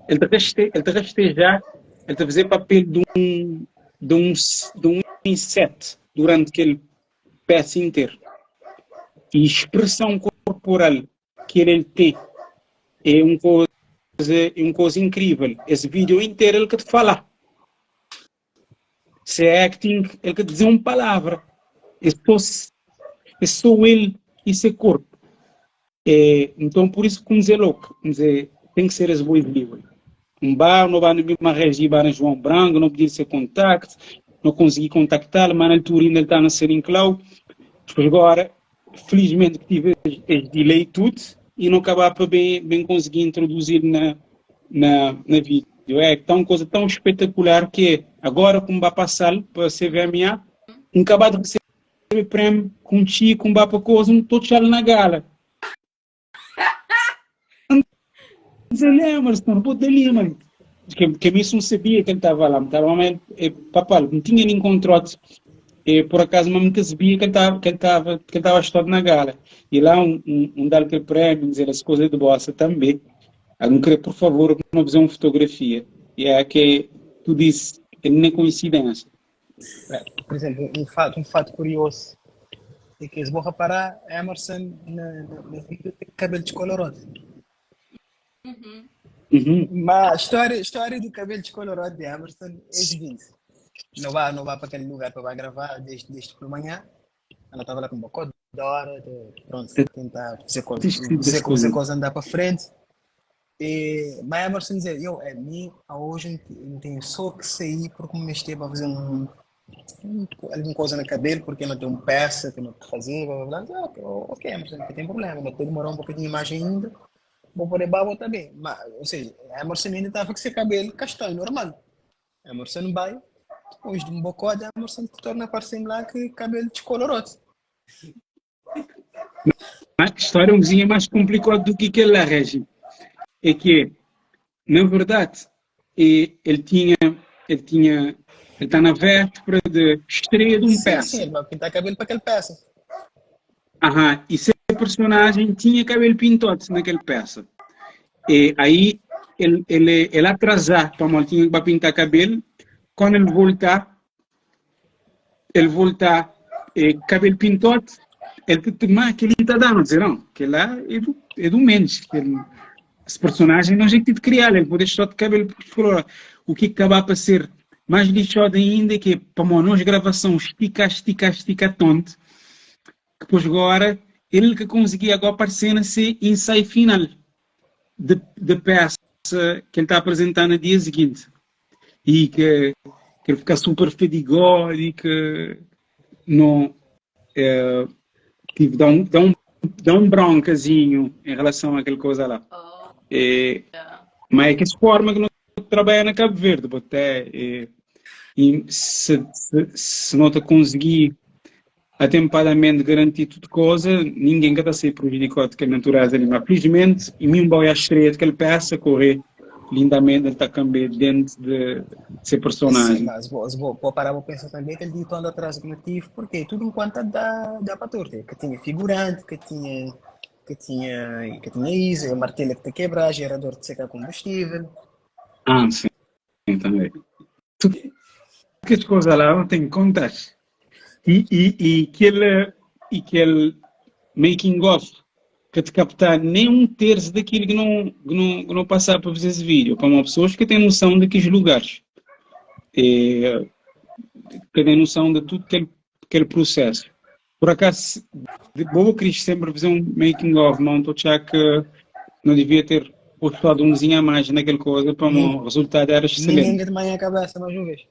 ele te raste, ele te rastejar, ele te fazer papel de um inseto durante aquele peça inteira. E expressão corporal que ele tem é uma coisa, é uma coisa incrível. Esse vídeo inteiro ele que te fala. Se é acting, ele que te diz uma palavra. É só, é só ele e seu corpo. É, então, por isso, como dizer louco, como dizer, tem que ser as boas livres. Um bar, não vai na mesma região, bar em João Branco, não podia ser contacto, não consegui contactá-lo, mas na altura ainda ele está na Serinclau. Depois agora, felizmente que tive esse delay tudo e não acabar para bem, bem conseguir introduzir na vídeo. É tão coisa tão espetacular que agora como vai passar para a CVMA, um acabar de receber prêmio com um chico, um para coisa, um todo na gala. Dizer, Emerson, pô, dali, mano. Que isso não sabia que ele estava lá, estava mas é, papá, não tinha nem contrato. E, por acaso, mas nunca sabia que ele estava que ele estava que ele estava estado na gala. E lá um dá aquele prêmio, dizer as coisas de bossa também. Eu não queria, por favor, não fazer uma fotografia. E é que tu disse, é nem coincidência. Por exemplo, um fato curioso é que se vou reparar, Emerson na, na, na vídeo tem cabelo descolorado. Mas a história do cabelo descolorado de Emerson é o seguinte: não vai para aquele lugar para gravar desde por manhã. Ela estava lá com um pacote de hora, de, pronto, tentar fazer coisa, fazer coisa, coisa andar para frente. E, mas Emerson dizer, eu, é mim, hoje não tenho só que sair porque me mexer para fazer um. Algum coisa na cabelo porque não tem um peça que não te fazer, blá blá blá. Ah, ok, mas não tem problema, não tem demorar um bocadinho mais ainda. Vou poder babar também. Mas, ou seja, a Emerson ainda estava com seu cabelo castanho, normal. A Emerson vai, depois de um bocado, a Emerson torna a aparecer lá que cabelo descoloroso. A história é um bocadinho mais complicada do que aquela, Regi. É que, na verdade, ele tinha, ele tinha, ele está na véspera de estreia de um Sim, peça. sim, ele vai pintar cabelo para aquele peça. Aham, e seu personagem tinha cabelo pintado naquela peça. E aí ele atrasar para ele tinha para pintar cabelo, quando ele voltar, cabelo pintado, ele te mas que ele está dando, dizer, não, que lá é do menos, que ele, esse personagem não é jeito de criar, ele pode deixar de cabelo por O que acaba para ser mais lixado ainda é que para nós gravação estica, estica, estica tonto, que depois agora ele que conseguia agora aparecer nesse ensaio final de peça que ele está apresentando no dia seguinte. E que ele fica super fedigó e que não é, tipo, dá um broncazinho em relação àquela coisa lá. Oh, É, yeah. mas é que essa forma que não trabalha na Cabo Verde, até, e se não te conseguir atempadamente garantir tudo coisa, ninguém que está a ser prejudicado com a natureza ali. Mas felizmente, em mim, a estreia daquela peça correr lindamente, ele está cambiando dentro de ser Sim, personagem. mas vou parar vou pensar também que ele dito anda atrás do motivo, porque tudo enquanto dá para torta. Que tinha figurante, que tinha isso, a martelo que te quebra, gerador de secar combustível. Ah, sim, também. Tudo que as coisas lá não tem contas. E aquele making of que te captar nem um terço daquilo que não passar para fazer esse vídeo. Para uma pessoa que tem noção daqueles lugares. É, que tem noção de tudo aquele processo. Por acaso, de boa queria sempre fazer um making of, não estou a que não devia ter postado umzinho a mais naquela coisa para o resultado era Ninguém excelente. que te a cabeça mais uma vez.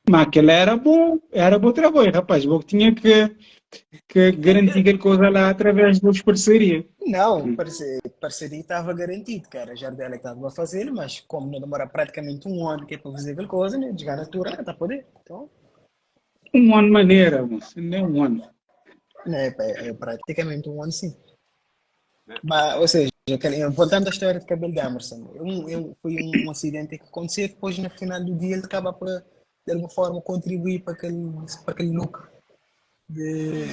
Mas aquele era bom trabalho, rapaz. Bom que tinha que garantir aquela coisa lá através das parcerias. Não, parceria estava garantido, que era a Jardela que estava a fazer, mas como não demora praticamente um ano que é para fazer aquela coisa, né? Desgar na tura, está a poder. Então, Um ano de maneira, moço, nem um ano. né, é praticamente um ano sim. Mas, ou seja, voltando à história de cabelo de Emerson, foi um acidente que aconteceu, depois no final do dia ele acaba por, de alguma forma, contribuir para aquele look de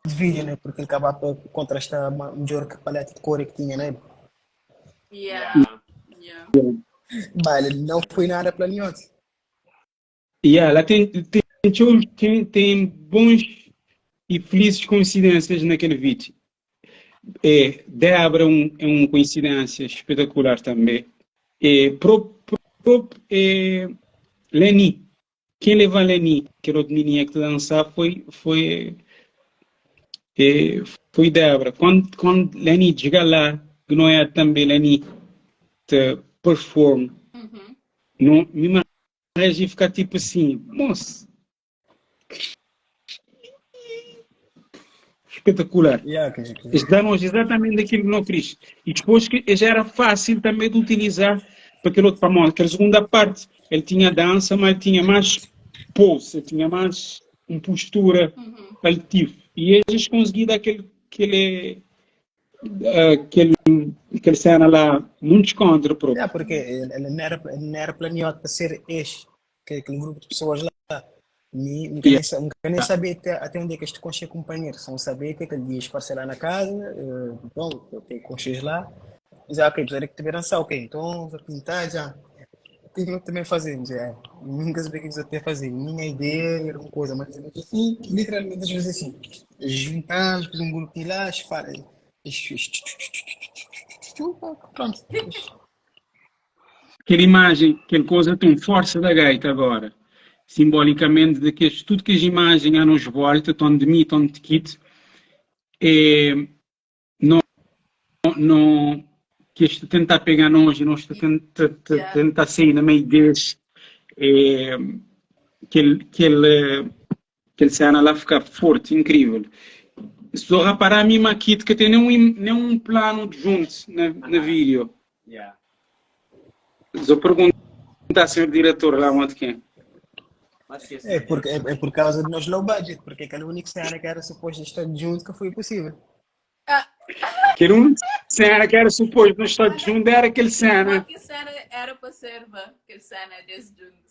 vídeo, né? Porque ele acaba por contrastar melhor que a paleta de cor que tinha, né? Mas ele não foi nada planeado. Yeah, lá tem bons e felizes coincidências naquele vídeo. É, Débora é uma coincidência espetacular também. É, é, Leni, quem levou a Leni, que era outro menino que dançar, foi Débora. Quando Leni chega lá, que não é também Leni te perform, não, me e ficar tipo assim, moço, espetacular. Yeah, que Eles dão exatamente aquilo que não quis. E depois que já era fácil também de utilizar para aquele outro famoso, aquela segunda parte, ele tinha dança, mas ele tinha mais pose, ele tinha mais uma postura altiva. E eles conseguiram aquele cena lá, muitos contra próprio. Yeah, porque ele não era planeado para ser este, que aquele grupo de pessoas lá. Nunca nem, nunca nem sabia até onde é que este conche companheiro. Só sabia que aquele dia aparecer lá na casa, bom, eu tenho conches lá. Já, ok, precisa que te dançar, ok, então vou pintar já. O que eu também fazemos? É, nunca sabia o que eu até fazer, minha ideia era uma coisa, mas assim, literalmente às vezes assim, juntar, fazer um grupo lá, fala, pronto. Aquela imagem, aquela coisa tem força da gaita agora. Simbolicamente, de que tudo que as imagens a nos volta, estão de mim, estão de kit, é, não, não, que este tentar pegar nós e nós tentar, tentar sair na meio deles, é, Kel, kel, kel cena lá fica forte, incrível. Se tu reparar, mi ma Kit ka tem nenhum, nenhum plano juntos na, na vídeo. Yeah. Só perguntar senhor diretor lá onde quem. Mas que É, porque, é, é por causa de nós low budget, porque aquela única cena que era suposto estar junto que foi possível. Ah. Aquele único cena que era suposto nós estar junto era aquele cena. Qual que cena era para ser, vá? Aquele cena desse junto.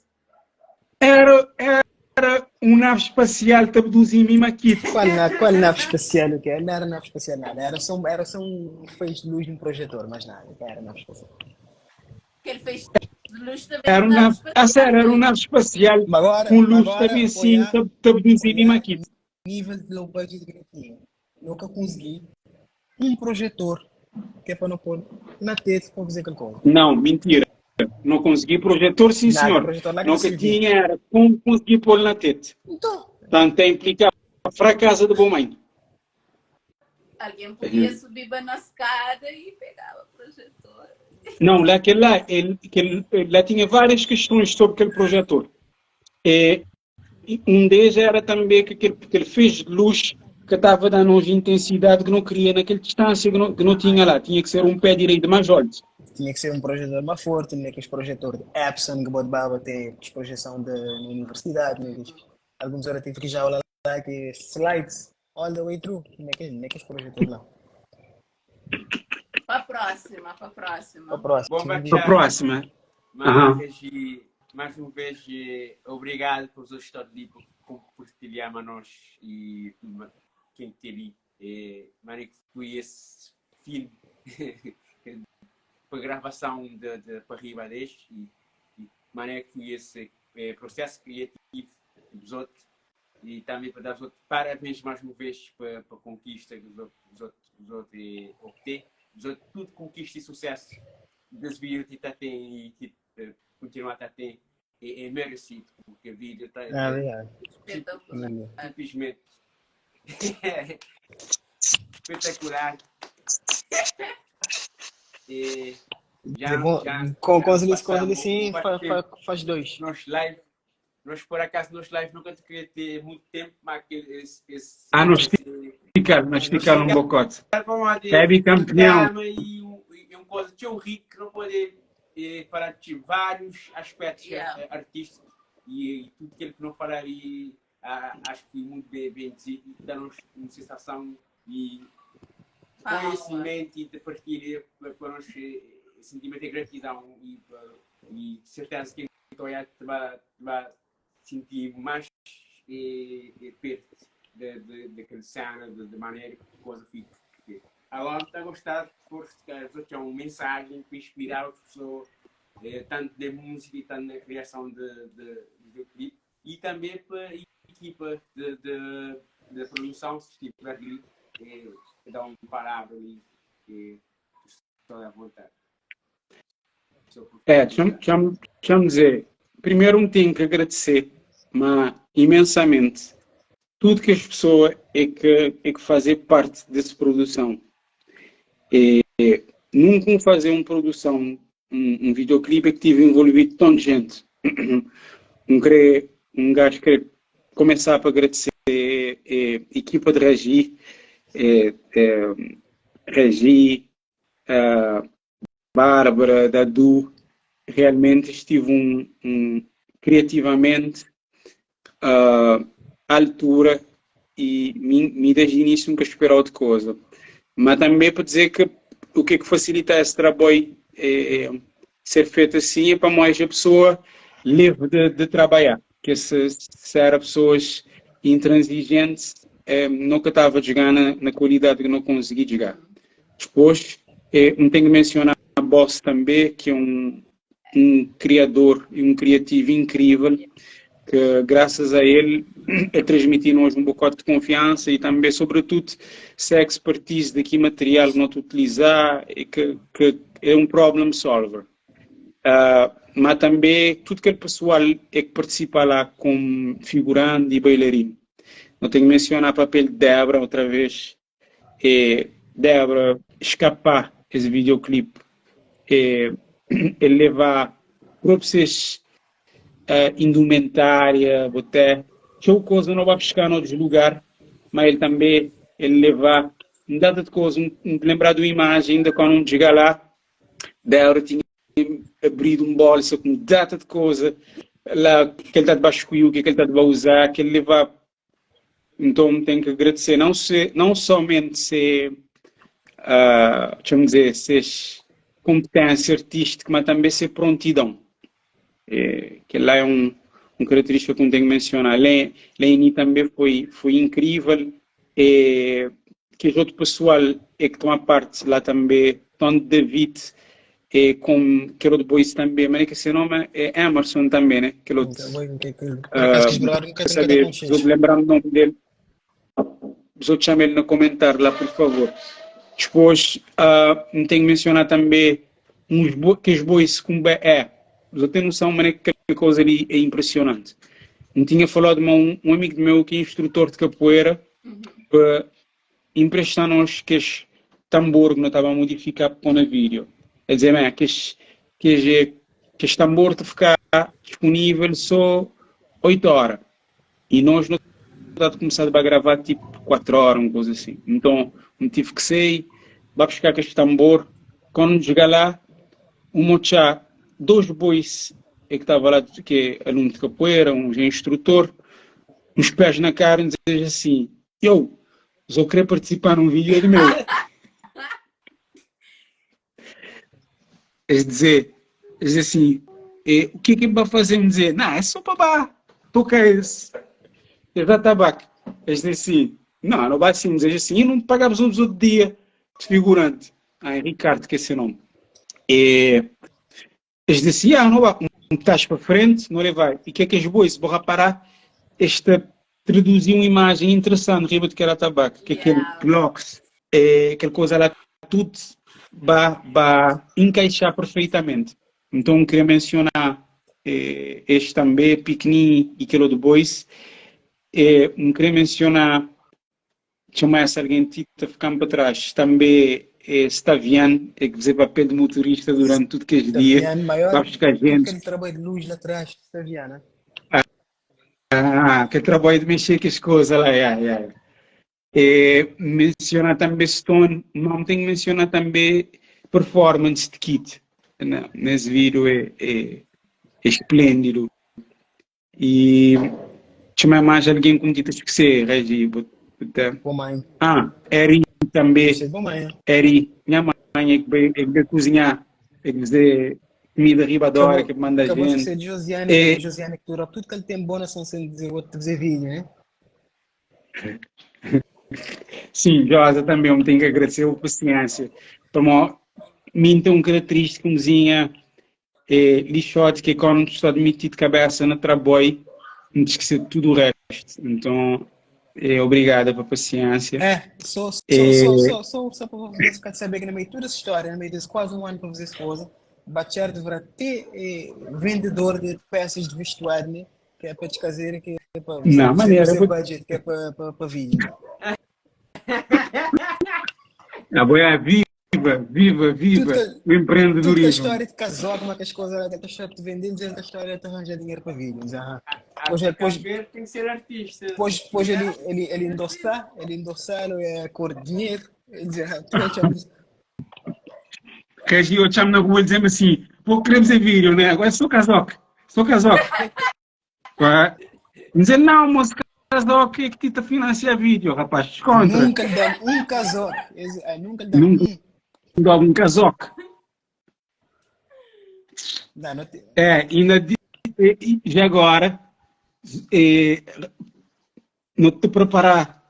Era, era um nave espacial te abduzir mim aqui. Qual, na, qual nave espacial o que é? Não era nave espacial nada, era só, era só um feixe de luz de um projetor, mais nada, não era nave espacial. Que ele fez de luz também. Era um nave, a sério, era um nave espacial Mas agora, com luz agora, também assim, olhar, te abduzir mim olhar aqui. nível de low budget que eu tinha. Nunca consegui um projetor que é para não pôr na teta para fazer aquela coisa. Não, mentira. Não consegui projetor, sim Nada, senhor. projetor lá que Não não que servia. tinha era como conseguir pôr na teta. Então, Tanto é implicar fracasso de bom mãe. Alguém podia subir na escada e pegava o projetor. Não, lá que lá, ele, que ele, lá tinha várias questões sobre aquele projetor. É, e um deles era também que aquele, que ele fez luz que estava dando uma intensidade que não queria naquela distância que não tinha lá. Tinha que ser um pé direito mais alto. tinha que ser um projetor mais forte, né? Aqueles projetor de Epson que botava ter projeção de, na universidade, né? Alguns horas tive que já olhar lá que slides all the way through, né? Que, né? Que projetor lá. Para a próxima, para a próxima. Para a próxima. Bom, Para a próxima. Aham. Mas, e, mais uma vez, obrigado por vocês estar ali, por compartilhar com nós e quem tem ali. Mano, que foi esse filme para gravação de, de para riba deste e, e maneira que foi esse processo criativo dos outros e também para dar os outros parabéns mais uma vez para, para a conquista que os outros, os outros, os outros obtêm. Os outros, tudo conquista e sucesso desse vídeo que tá tem e que continuar a ter é, é merecido, porque o vídeo está Ah, obrigado. Espetacular. simplesmente espetacular. E já, Bom, já, com, já com, com, passamos sim, um fa, tempo. fa, faz dois. Nós live, nós por acaso nós live nunca te queria ter muito tempo, mas aquele, esse, esse, Ah, nós esse, Esticar, nós esticar um bocote. Bebe Bebe campeão. E um, e um coisa tão rico que não pode falar de vários aspectos Yeah. artísticos e, e tudo aquilo que não falaria, ah, acho que foi muito bem, bem dizido e dá-nos uma sensação e Fala. conhecimento e de partilha para, para nós sentimento de gratidão e, e de certeza que quem está vai, vai sentir mais perto daquela cena, de, de maneira que a coisa fica. Agora está a gostar de força, é uma mensagem para inspirar outras pessoas, tanto na música e tanto na criação de, de, de videoclipe, e também para a equipa de, de, de produção, se estiver ali, dar uma palavra ali, estou à vontade. É, deixa-me deixa dizer, primeiro um tenho que agradecer, mas imensamente, tudo que as pessoas é que, é que fazer parte dessa produção. É, nunca fazer uma produção, um, um videoclipe que tive envolvido tanta gente. Um, querer, um gajo querer começar para agradecer é, equipa de Regi, é, é, Regi, a Bárbara, Dadu, realmente estive um, um, criativamente uh, à altura e me, me desde o início nunca esperou outra coisa. Mas também para dizer que o que é que facilita esse trabalho é, é ser feito assim é para mais a pessoa livre de, de trabalhar. Que se, se era pessoas intransigentes, é, nunca estava a jogar na, na qualidade que não consegui jogar. Depois, é, não tenho que mencionar a Boss também, que é um, um criador e um criativo incrível, que graças a ele é transmitir-nos um bocado de confiança e também, sobretudo, se é expertise daqui material que não te utilizar, e que, que é um problem solver. Uh, mas também tudo aquele pessoal é que participa lá como figurante e bailarino. Não tenho que mencionar o papel de Débora outra vez. É, Débora escapar esse videoclipe, é, ele levar próprios Indumentária, boté txeu koza no ba piskar na otus lugar, ma el tanbe el levá un data de koza. N lenbrá di un imajen inda kandu N txiga lá, Débora tinha abridu un bolsa ku un data de koza lá ke el ta ba skuiu, ke el ta ba uzá, ke el levá. Nton, N ten ki agradesê nãu se nãu somenti se txeu-m dze ses konpeténsia artístiku, ma tanbe se prontidon. Kel-la é un un karaterístika ki N ten ki mensiona. Leni tanbe foi foi inkrível. E kes otu pesoal é ki toma parti la tanbe, tantu David e kom kel otu boys tanbe, ma é ki se nome é Emerson tanbe, né? Kel otu. Nka sabe, bzot lembra-m nome del, bzot txama-el na komentáriu la, pur favor. Dipôs, N ten ki mensiona tanbe uns kes boys ku N ba é, bzot ten noson ma kel koza li é inpresionanti. N tinha faladu ma un amigu di meu ki é instrutor di kapoeira pa Empresta-nos kes tanbor ki no ta ba modifiká pa pô na vídeo. El dze, Mé, kes, kes, kes tanbor ta fká disponível sô 8 óra. I nos no ta kumsá ba gravá tipo 4 óra, un koza asin. Nton, N tive ki sai, ba buska kes tanbor. Kóndu N txiga lá, un otxá dos bois é ki tava lá, ki é alunu di kapoeira, uns é instrutor, uns pés na kara, N dze-s asin, Eu só queria participar num vídeo de meu. Es dizer, es dizer assim, e, o que que vai fazer? Me dizer, não, é só para tocar esse. Eu já tabaco. Eles dizem assim, não, não vai assim, dizer assim, e não pagava os outros dia de figurante. Ah, é Ricardo, que é esse nome. E, eles dizem assim, ah, não vai, um estás para frente, não vai. E que é que és boa? Se vou reparar, esta traduzir uma imagem interessante riba de que era tabaco, que é aquele Yeah. blocos, é, aquela coisa lá, tudo vai, vai encaixar perfeitamente. Então, queria mencionar eh, este também, Piqueni e aquele outro boys. Eh, queria mencionar Txoma essa alguém ti ta ficam pa trás. També é Stavian, é que fazer papel de motorista durante tudo que es dia. Stavian, maior, Vai buscar tudo gente. aquele trabalho de luz lá atrás, Stavian, né? Ah, aquele trabalho de mexer com as coisas lá, yeah, yeah. É, mencionar também Stone, não tem que mencionar também performance de Kit. Nesse vídeo é, é, é esplêndido. E txoma mais alguém com que ta esquecer, Regi, bo ta. Bo mãe. Ah, Eri também. Você bo mãe. Eri, minha mãe é que vai, é que vai cozinhar, é que fazer comida riba da hora, que manda a Acabou de gente. ser de Josiane, É, Josiane que dura tudo que ele tem bom na São Sem dizer outro dizer vinho, né? sim, Josa também, eu tenho que agradecer a paciência. Tomou, mim tem um característico, cozinha, é lixote que quando está admitido de cabeça na trabalho, não te esquecer de tudo o resto. Então, é, obrigada pela paciência. É, só, só, É, só, só, só, só para você ficar saber que no meio de toda essa história, no meio desse quase um ano para fazer essa coisa, Bacher deverá ter eh, vendedor de peças de vestuário, né? Que é para desfazer, que é para você, não, você, maneira, você vou... budget, que é para, para, para vídeo. Ah, boa, é, viva, viva, Tudo viva que, o tudo que a empreendedorismo. história de casou, como é que as coisas, que a história de vender, dizendo a história de arranjar dinheiro para vídeo. Diz, ah, A Depois, depois, Cabo Verde tem que ser artista. depois, depois ele, ele, ele endossar, ele endossar, é a cor de dinheiro. Ele diz, ah, tu é chama- Regi, eu chamo na rua e dizendo assim, pô, queremos ver vídeo, né? Agora é só casoque, só casoque. Ué? Me dizer, não, moço, casoque é que te tá financia vídeo, rapaz, descontra. Nunca lhe dá um casoque. Esse- ah, nunca lhe dá Nunca um. dá um casoque. Não, não te... É, ainda di- e- e já agora, é, não te preparar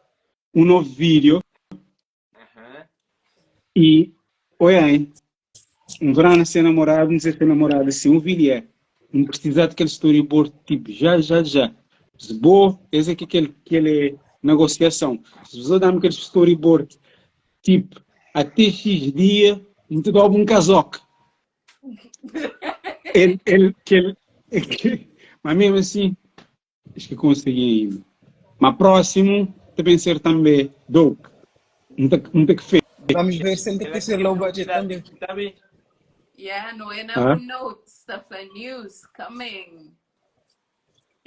um novo vídeo Aham. e, olha aí, um verão ser namorado, não sei ser namorado assim, um vídeo é, não precisar daquele storyboard tipo já, já, já. Se boa, esse é que aquele, aquele negociação. Se você dá-me aquele storyboard tipo até X dia, não te dá um casoque. Ele, ele, que ele, que, mas mesmo assim, acho que consegui ainda. Mas próximo, também ser também dope. Não tem, não tem que fer. Vamos ver se ele tem Ela que ser tem low budget novidade também. também. Yeah, no é Ah? na notes, Stuff and news coming.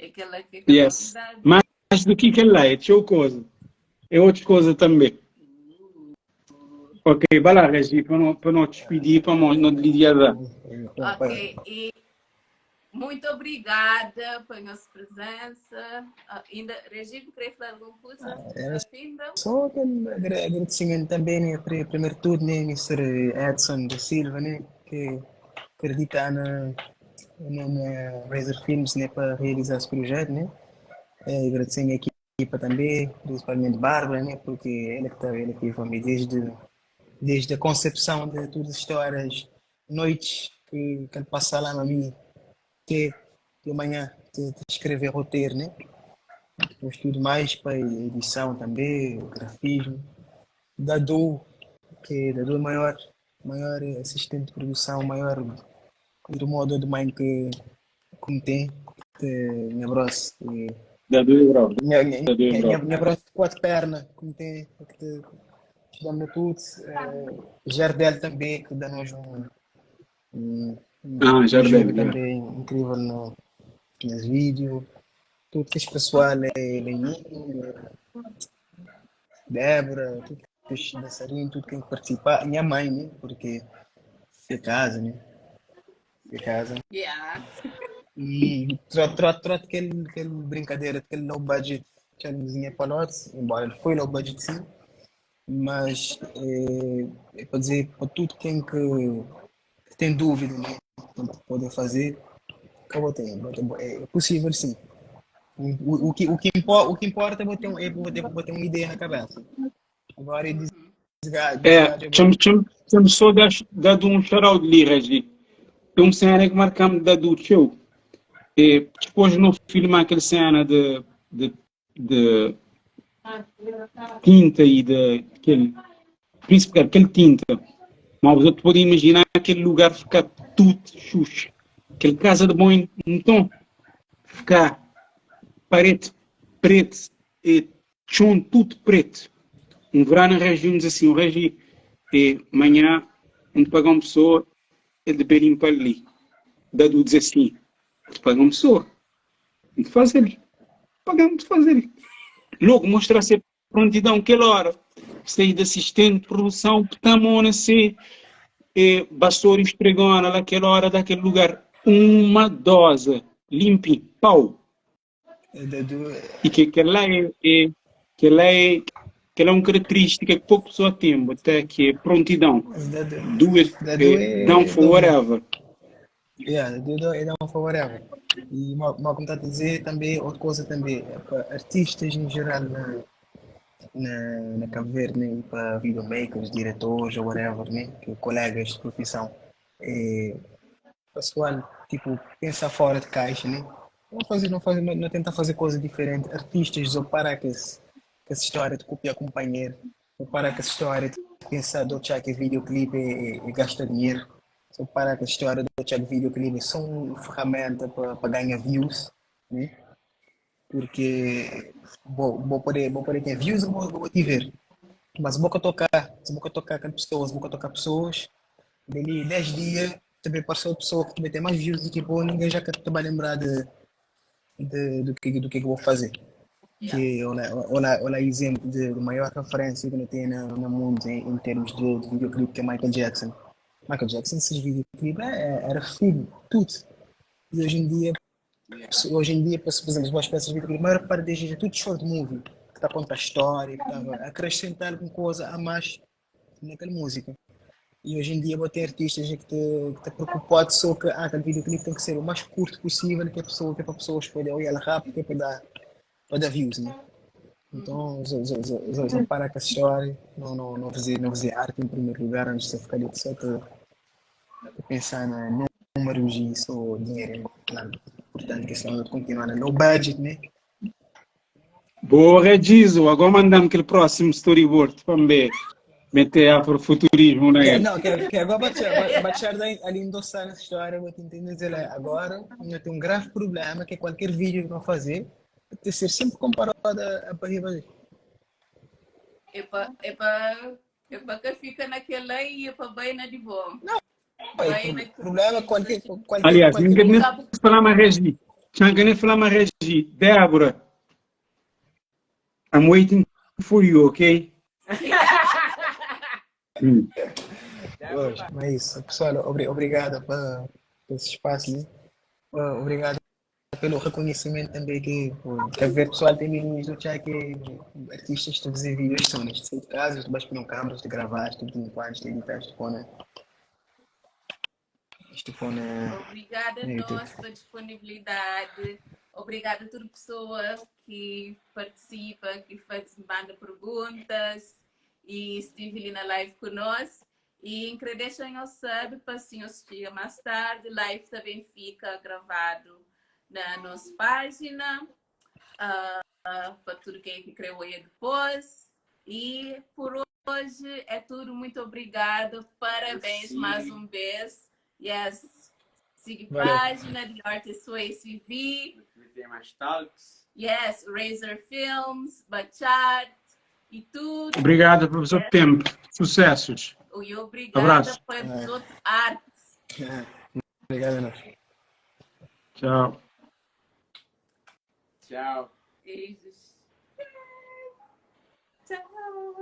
É kel-la ki é ka Yes. novidadi. Mais do ki kel-la, é txeu koza. É otus koza tanbê. Ok, ba lá, Regi, pa no, pa no despidi, pa mo, no lidia da. Ok, e muito obrigada pela nossa presença. Ah, ainda, Regi, queria falar alguma coisa? Era Ainda? só aquele agradecimento também, né? Primeiro de tudo, né, Mr. Edson da Silva, né, que acredita na, na, na Razor Films, né, para realizar esse projeto, né? É, agradecer a equipa também, principalmente Bárbara, né, porque ela que está, ela que vem desde desde a concepção de todas as histórias, noites que, que ele passa lá na minha, que de manhã de, de escrever roteiro, né? Depois tudo mais para edição também, grafismo. Dadu, que Dadu é o maior, maior assistente de produção, maior irmão de mãe que, que tem, que minha bros, e Dadu é bravo. minha, minha, Dadu é minha, bravo. minha bros de quatro pernas, que tem, que te, que dá-me tudo. Eh, Jardel também, que dá-nos um, um, um Ah, Jardel, ajuda yeah. também incrível no, nos vídeos. Tudo que esse pessoal é Leninho, Débora, tudo que os dançarinos, tudo quem participar. Minha mãe, né? Porque se casa, né? Se casa. Yeah. E trote, trote, trote, aquele, aquele brincadeira, aquele low budget challengezinho para nós, embora ele foi low budget sim, mas é, é para dizer para tudo quem que, que tem dúvida, né? Que pode fazer, acabou tem, é possível sim. O, o, que, o, que importa, o que importa é botar, um, é botar, botar uma ideia na cabeça. Agora é desgar, É, desgar, chamo, chamo, chamo só dar, dado um shout-out ali, Regi. Tem uma cena que marcamos da do teu. E depois não filmar aquela cena de, de, de tinta e de aquele príncipe, aquele tinta. Mas os outros podem imaginar aquele lugar ficar tudo xuxo. Aquele casa de banho, então, ficar parede preto e chão tudo preto. Um verão na região diz assim, o regi, e manhã, um paga uma pessoa, é de bem limpar ali. Dado diz assim, te paga uma pessoa, de fazer, pagamos de fazer. Logo mostrar-se prontidão aquela hora. Sair de assistente de produção, estamos a ser e bastou esfregona naquela hora daquele lugar. Uma dose, limpinho, pau. E que, que lá é, é, que lá é, que lá é uma característica que pouca pessoa tem, até que é prontidão. Do it, é, down for whatever. Yeah, do it, down for whatever. E, mal, mal como está a dizer, também, outra coisa também, é para artistas em geral na, na, na Cabo Verde, né? E para videomakers, diretores ou whatever, né? Que colegas de profissão. É, pessoal, tipo, pensar fora de caixa, né? Não fazer, não fazer, não, não tentar fazer coisa diferente. Artistas, ou parar com, esse, com essa história de copiar companheiro, ou parar com essa história de pensar de achar que videoclipe e, e, e gasta dinheiro. Só parar com essa história de achar que videoclipe é só uma ferramenta para ganhar views, né? Porque vou, vou poder, vou poder ter views, vou, vou te ver. Mas vou tocar, vou tocar com pessoas, vou tocar pessoas, dali 10 dias também apareceu pessoa que também tem mais views do que pô, ninguém já que te vai lembrar de, de, do, que, do que, que eu vou fazer. Yeah. Que olha, olha, olha exemplo de, de maior referência que eu tenho no, no mundo em, em termos de, de videoclipe que é Michael Jackson. Michael Jackson, esses videoclipes é, era filme, tudo. E hoje em dia, hoje em dia, por exemplo, as peças de videoclipe, a maior parte deles é tudo short movie, que está a contar história, que está a acrescentar alguma coisa a mais naquela música. E hoje em dia vou ter artistas que te, que te preocupado só que ah, aquele videoclipe tem que ser o mais curto possível, que a pessoa, que é para pessoas poderem olhar rápido, que é para dar, para dar views, né? Então, só para com essa história, não, não, não, fazer, não fazer arte em primeiro lugar antes de você ficar ali só te, te pensar na números e só dinheiro, claro. Portanto, questão de continuar na low budget, né? Boa, Regizo. Agora mandamos aquele próximo storyboard para ver. Meter afrofuturismo, né? Não, que, que agora baixar ali endossar essa história, vou te entender dizer, agora eu tenho um grave problema que qualquer vídeo que eu fazer tem que ser sempre comparado a, a Paris. É para é pa, é pa que fica naquela e é para bem na de bom. Não, é, problema é qualquer, qualquer Aliás, qualquer ninguém nem falar mais Regi. Txan ka nem fla ma reagi. Débora, I'm waiting for you, ok? Hum. Pois, mas é isso. Pessoal, obrigado por esse espaço, né? Obrigado pelo reconhecimento também que quer ver pessoal tem meninos do chat que artistas de fazer vídeos são neste de casa, tu vais para um câmeras de gravar, tu limpar, de editar, de pôr, né? Isto foi na Obrigada a nós pela disponibilidade. Obrigada a toda pessoa que participa, que faz, manda perguntas e esteve ali na live conosco. E deixem o sub para assim assistir mais tarde. Live também fica gravado na nossa página. Para tudo quem que quer ouvir depois. E por hoje é tudo. Muito obrigado. Parabéns mais um vez. Yes. Siga a página de Artist Way CV. Tem mais talks. Yes, Razor Films, Bachat e tudo. Obrigado pelo seu tempo. Sucessos. E obrigada Abraço. pela arte. Obrigado, nós. Tchau. Tchau. Beijos. Tchau.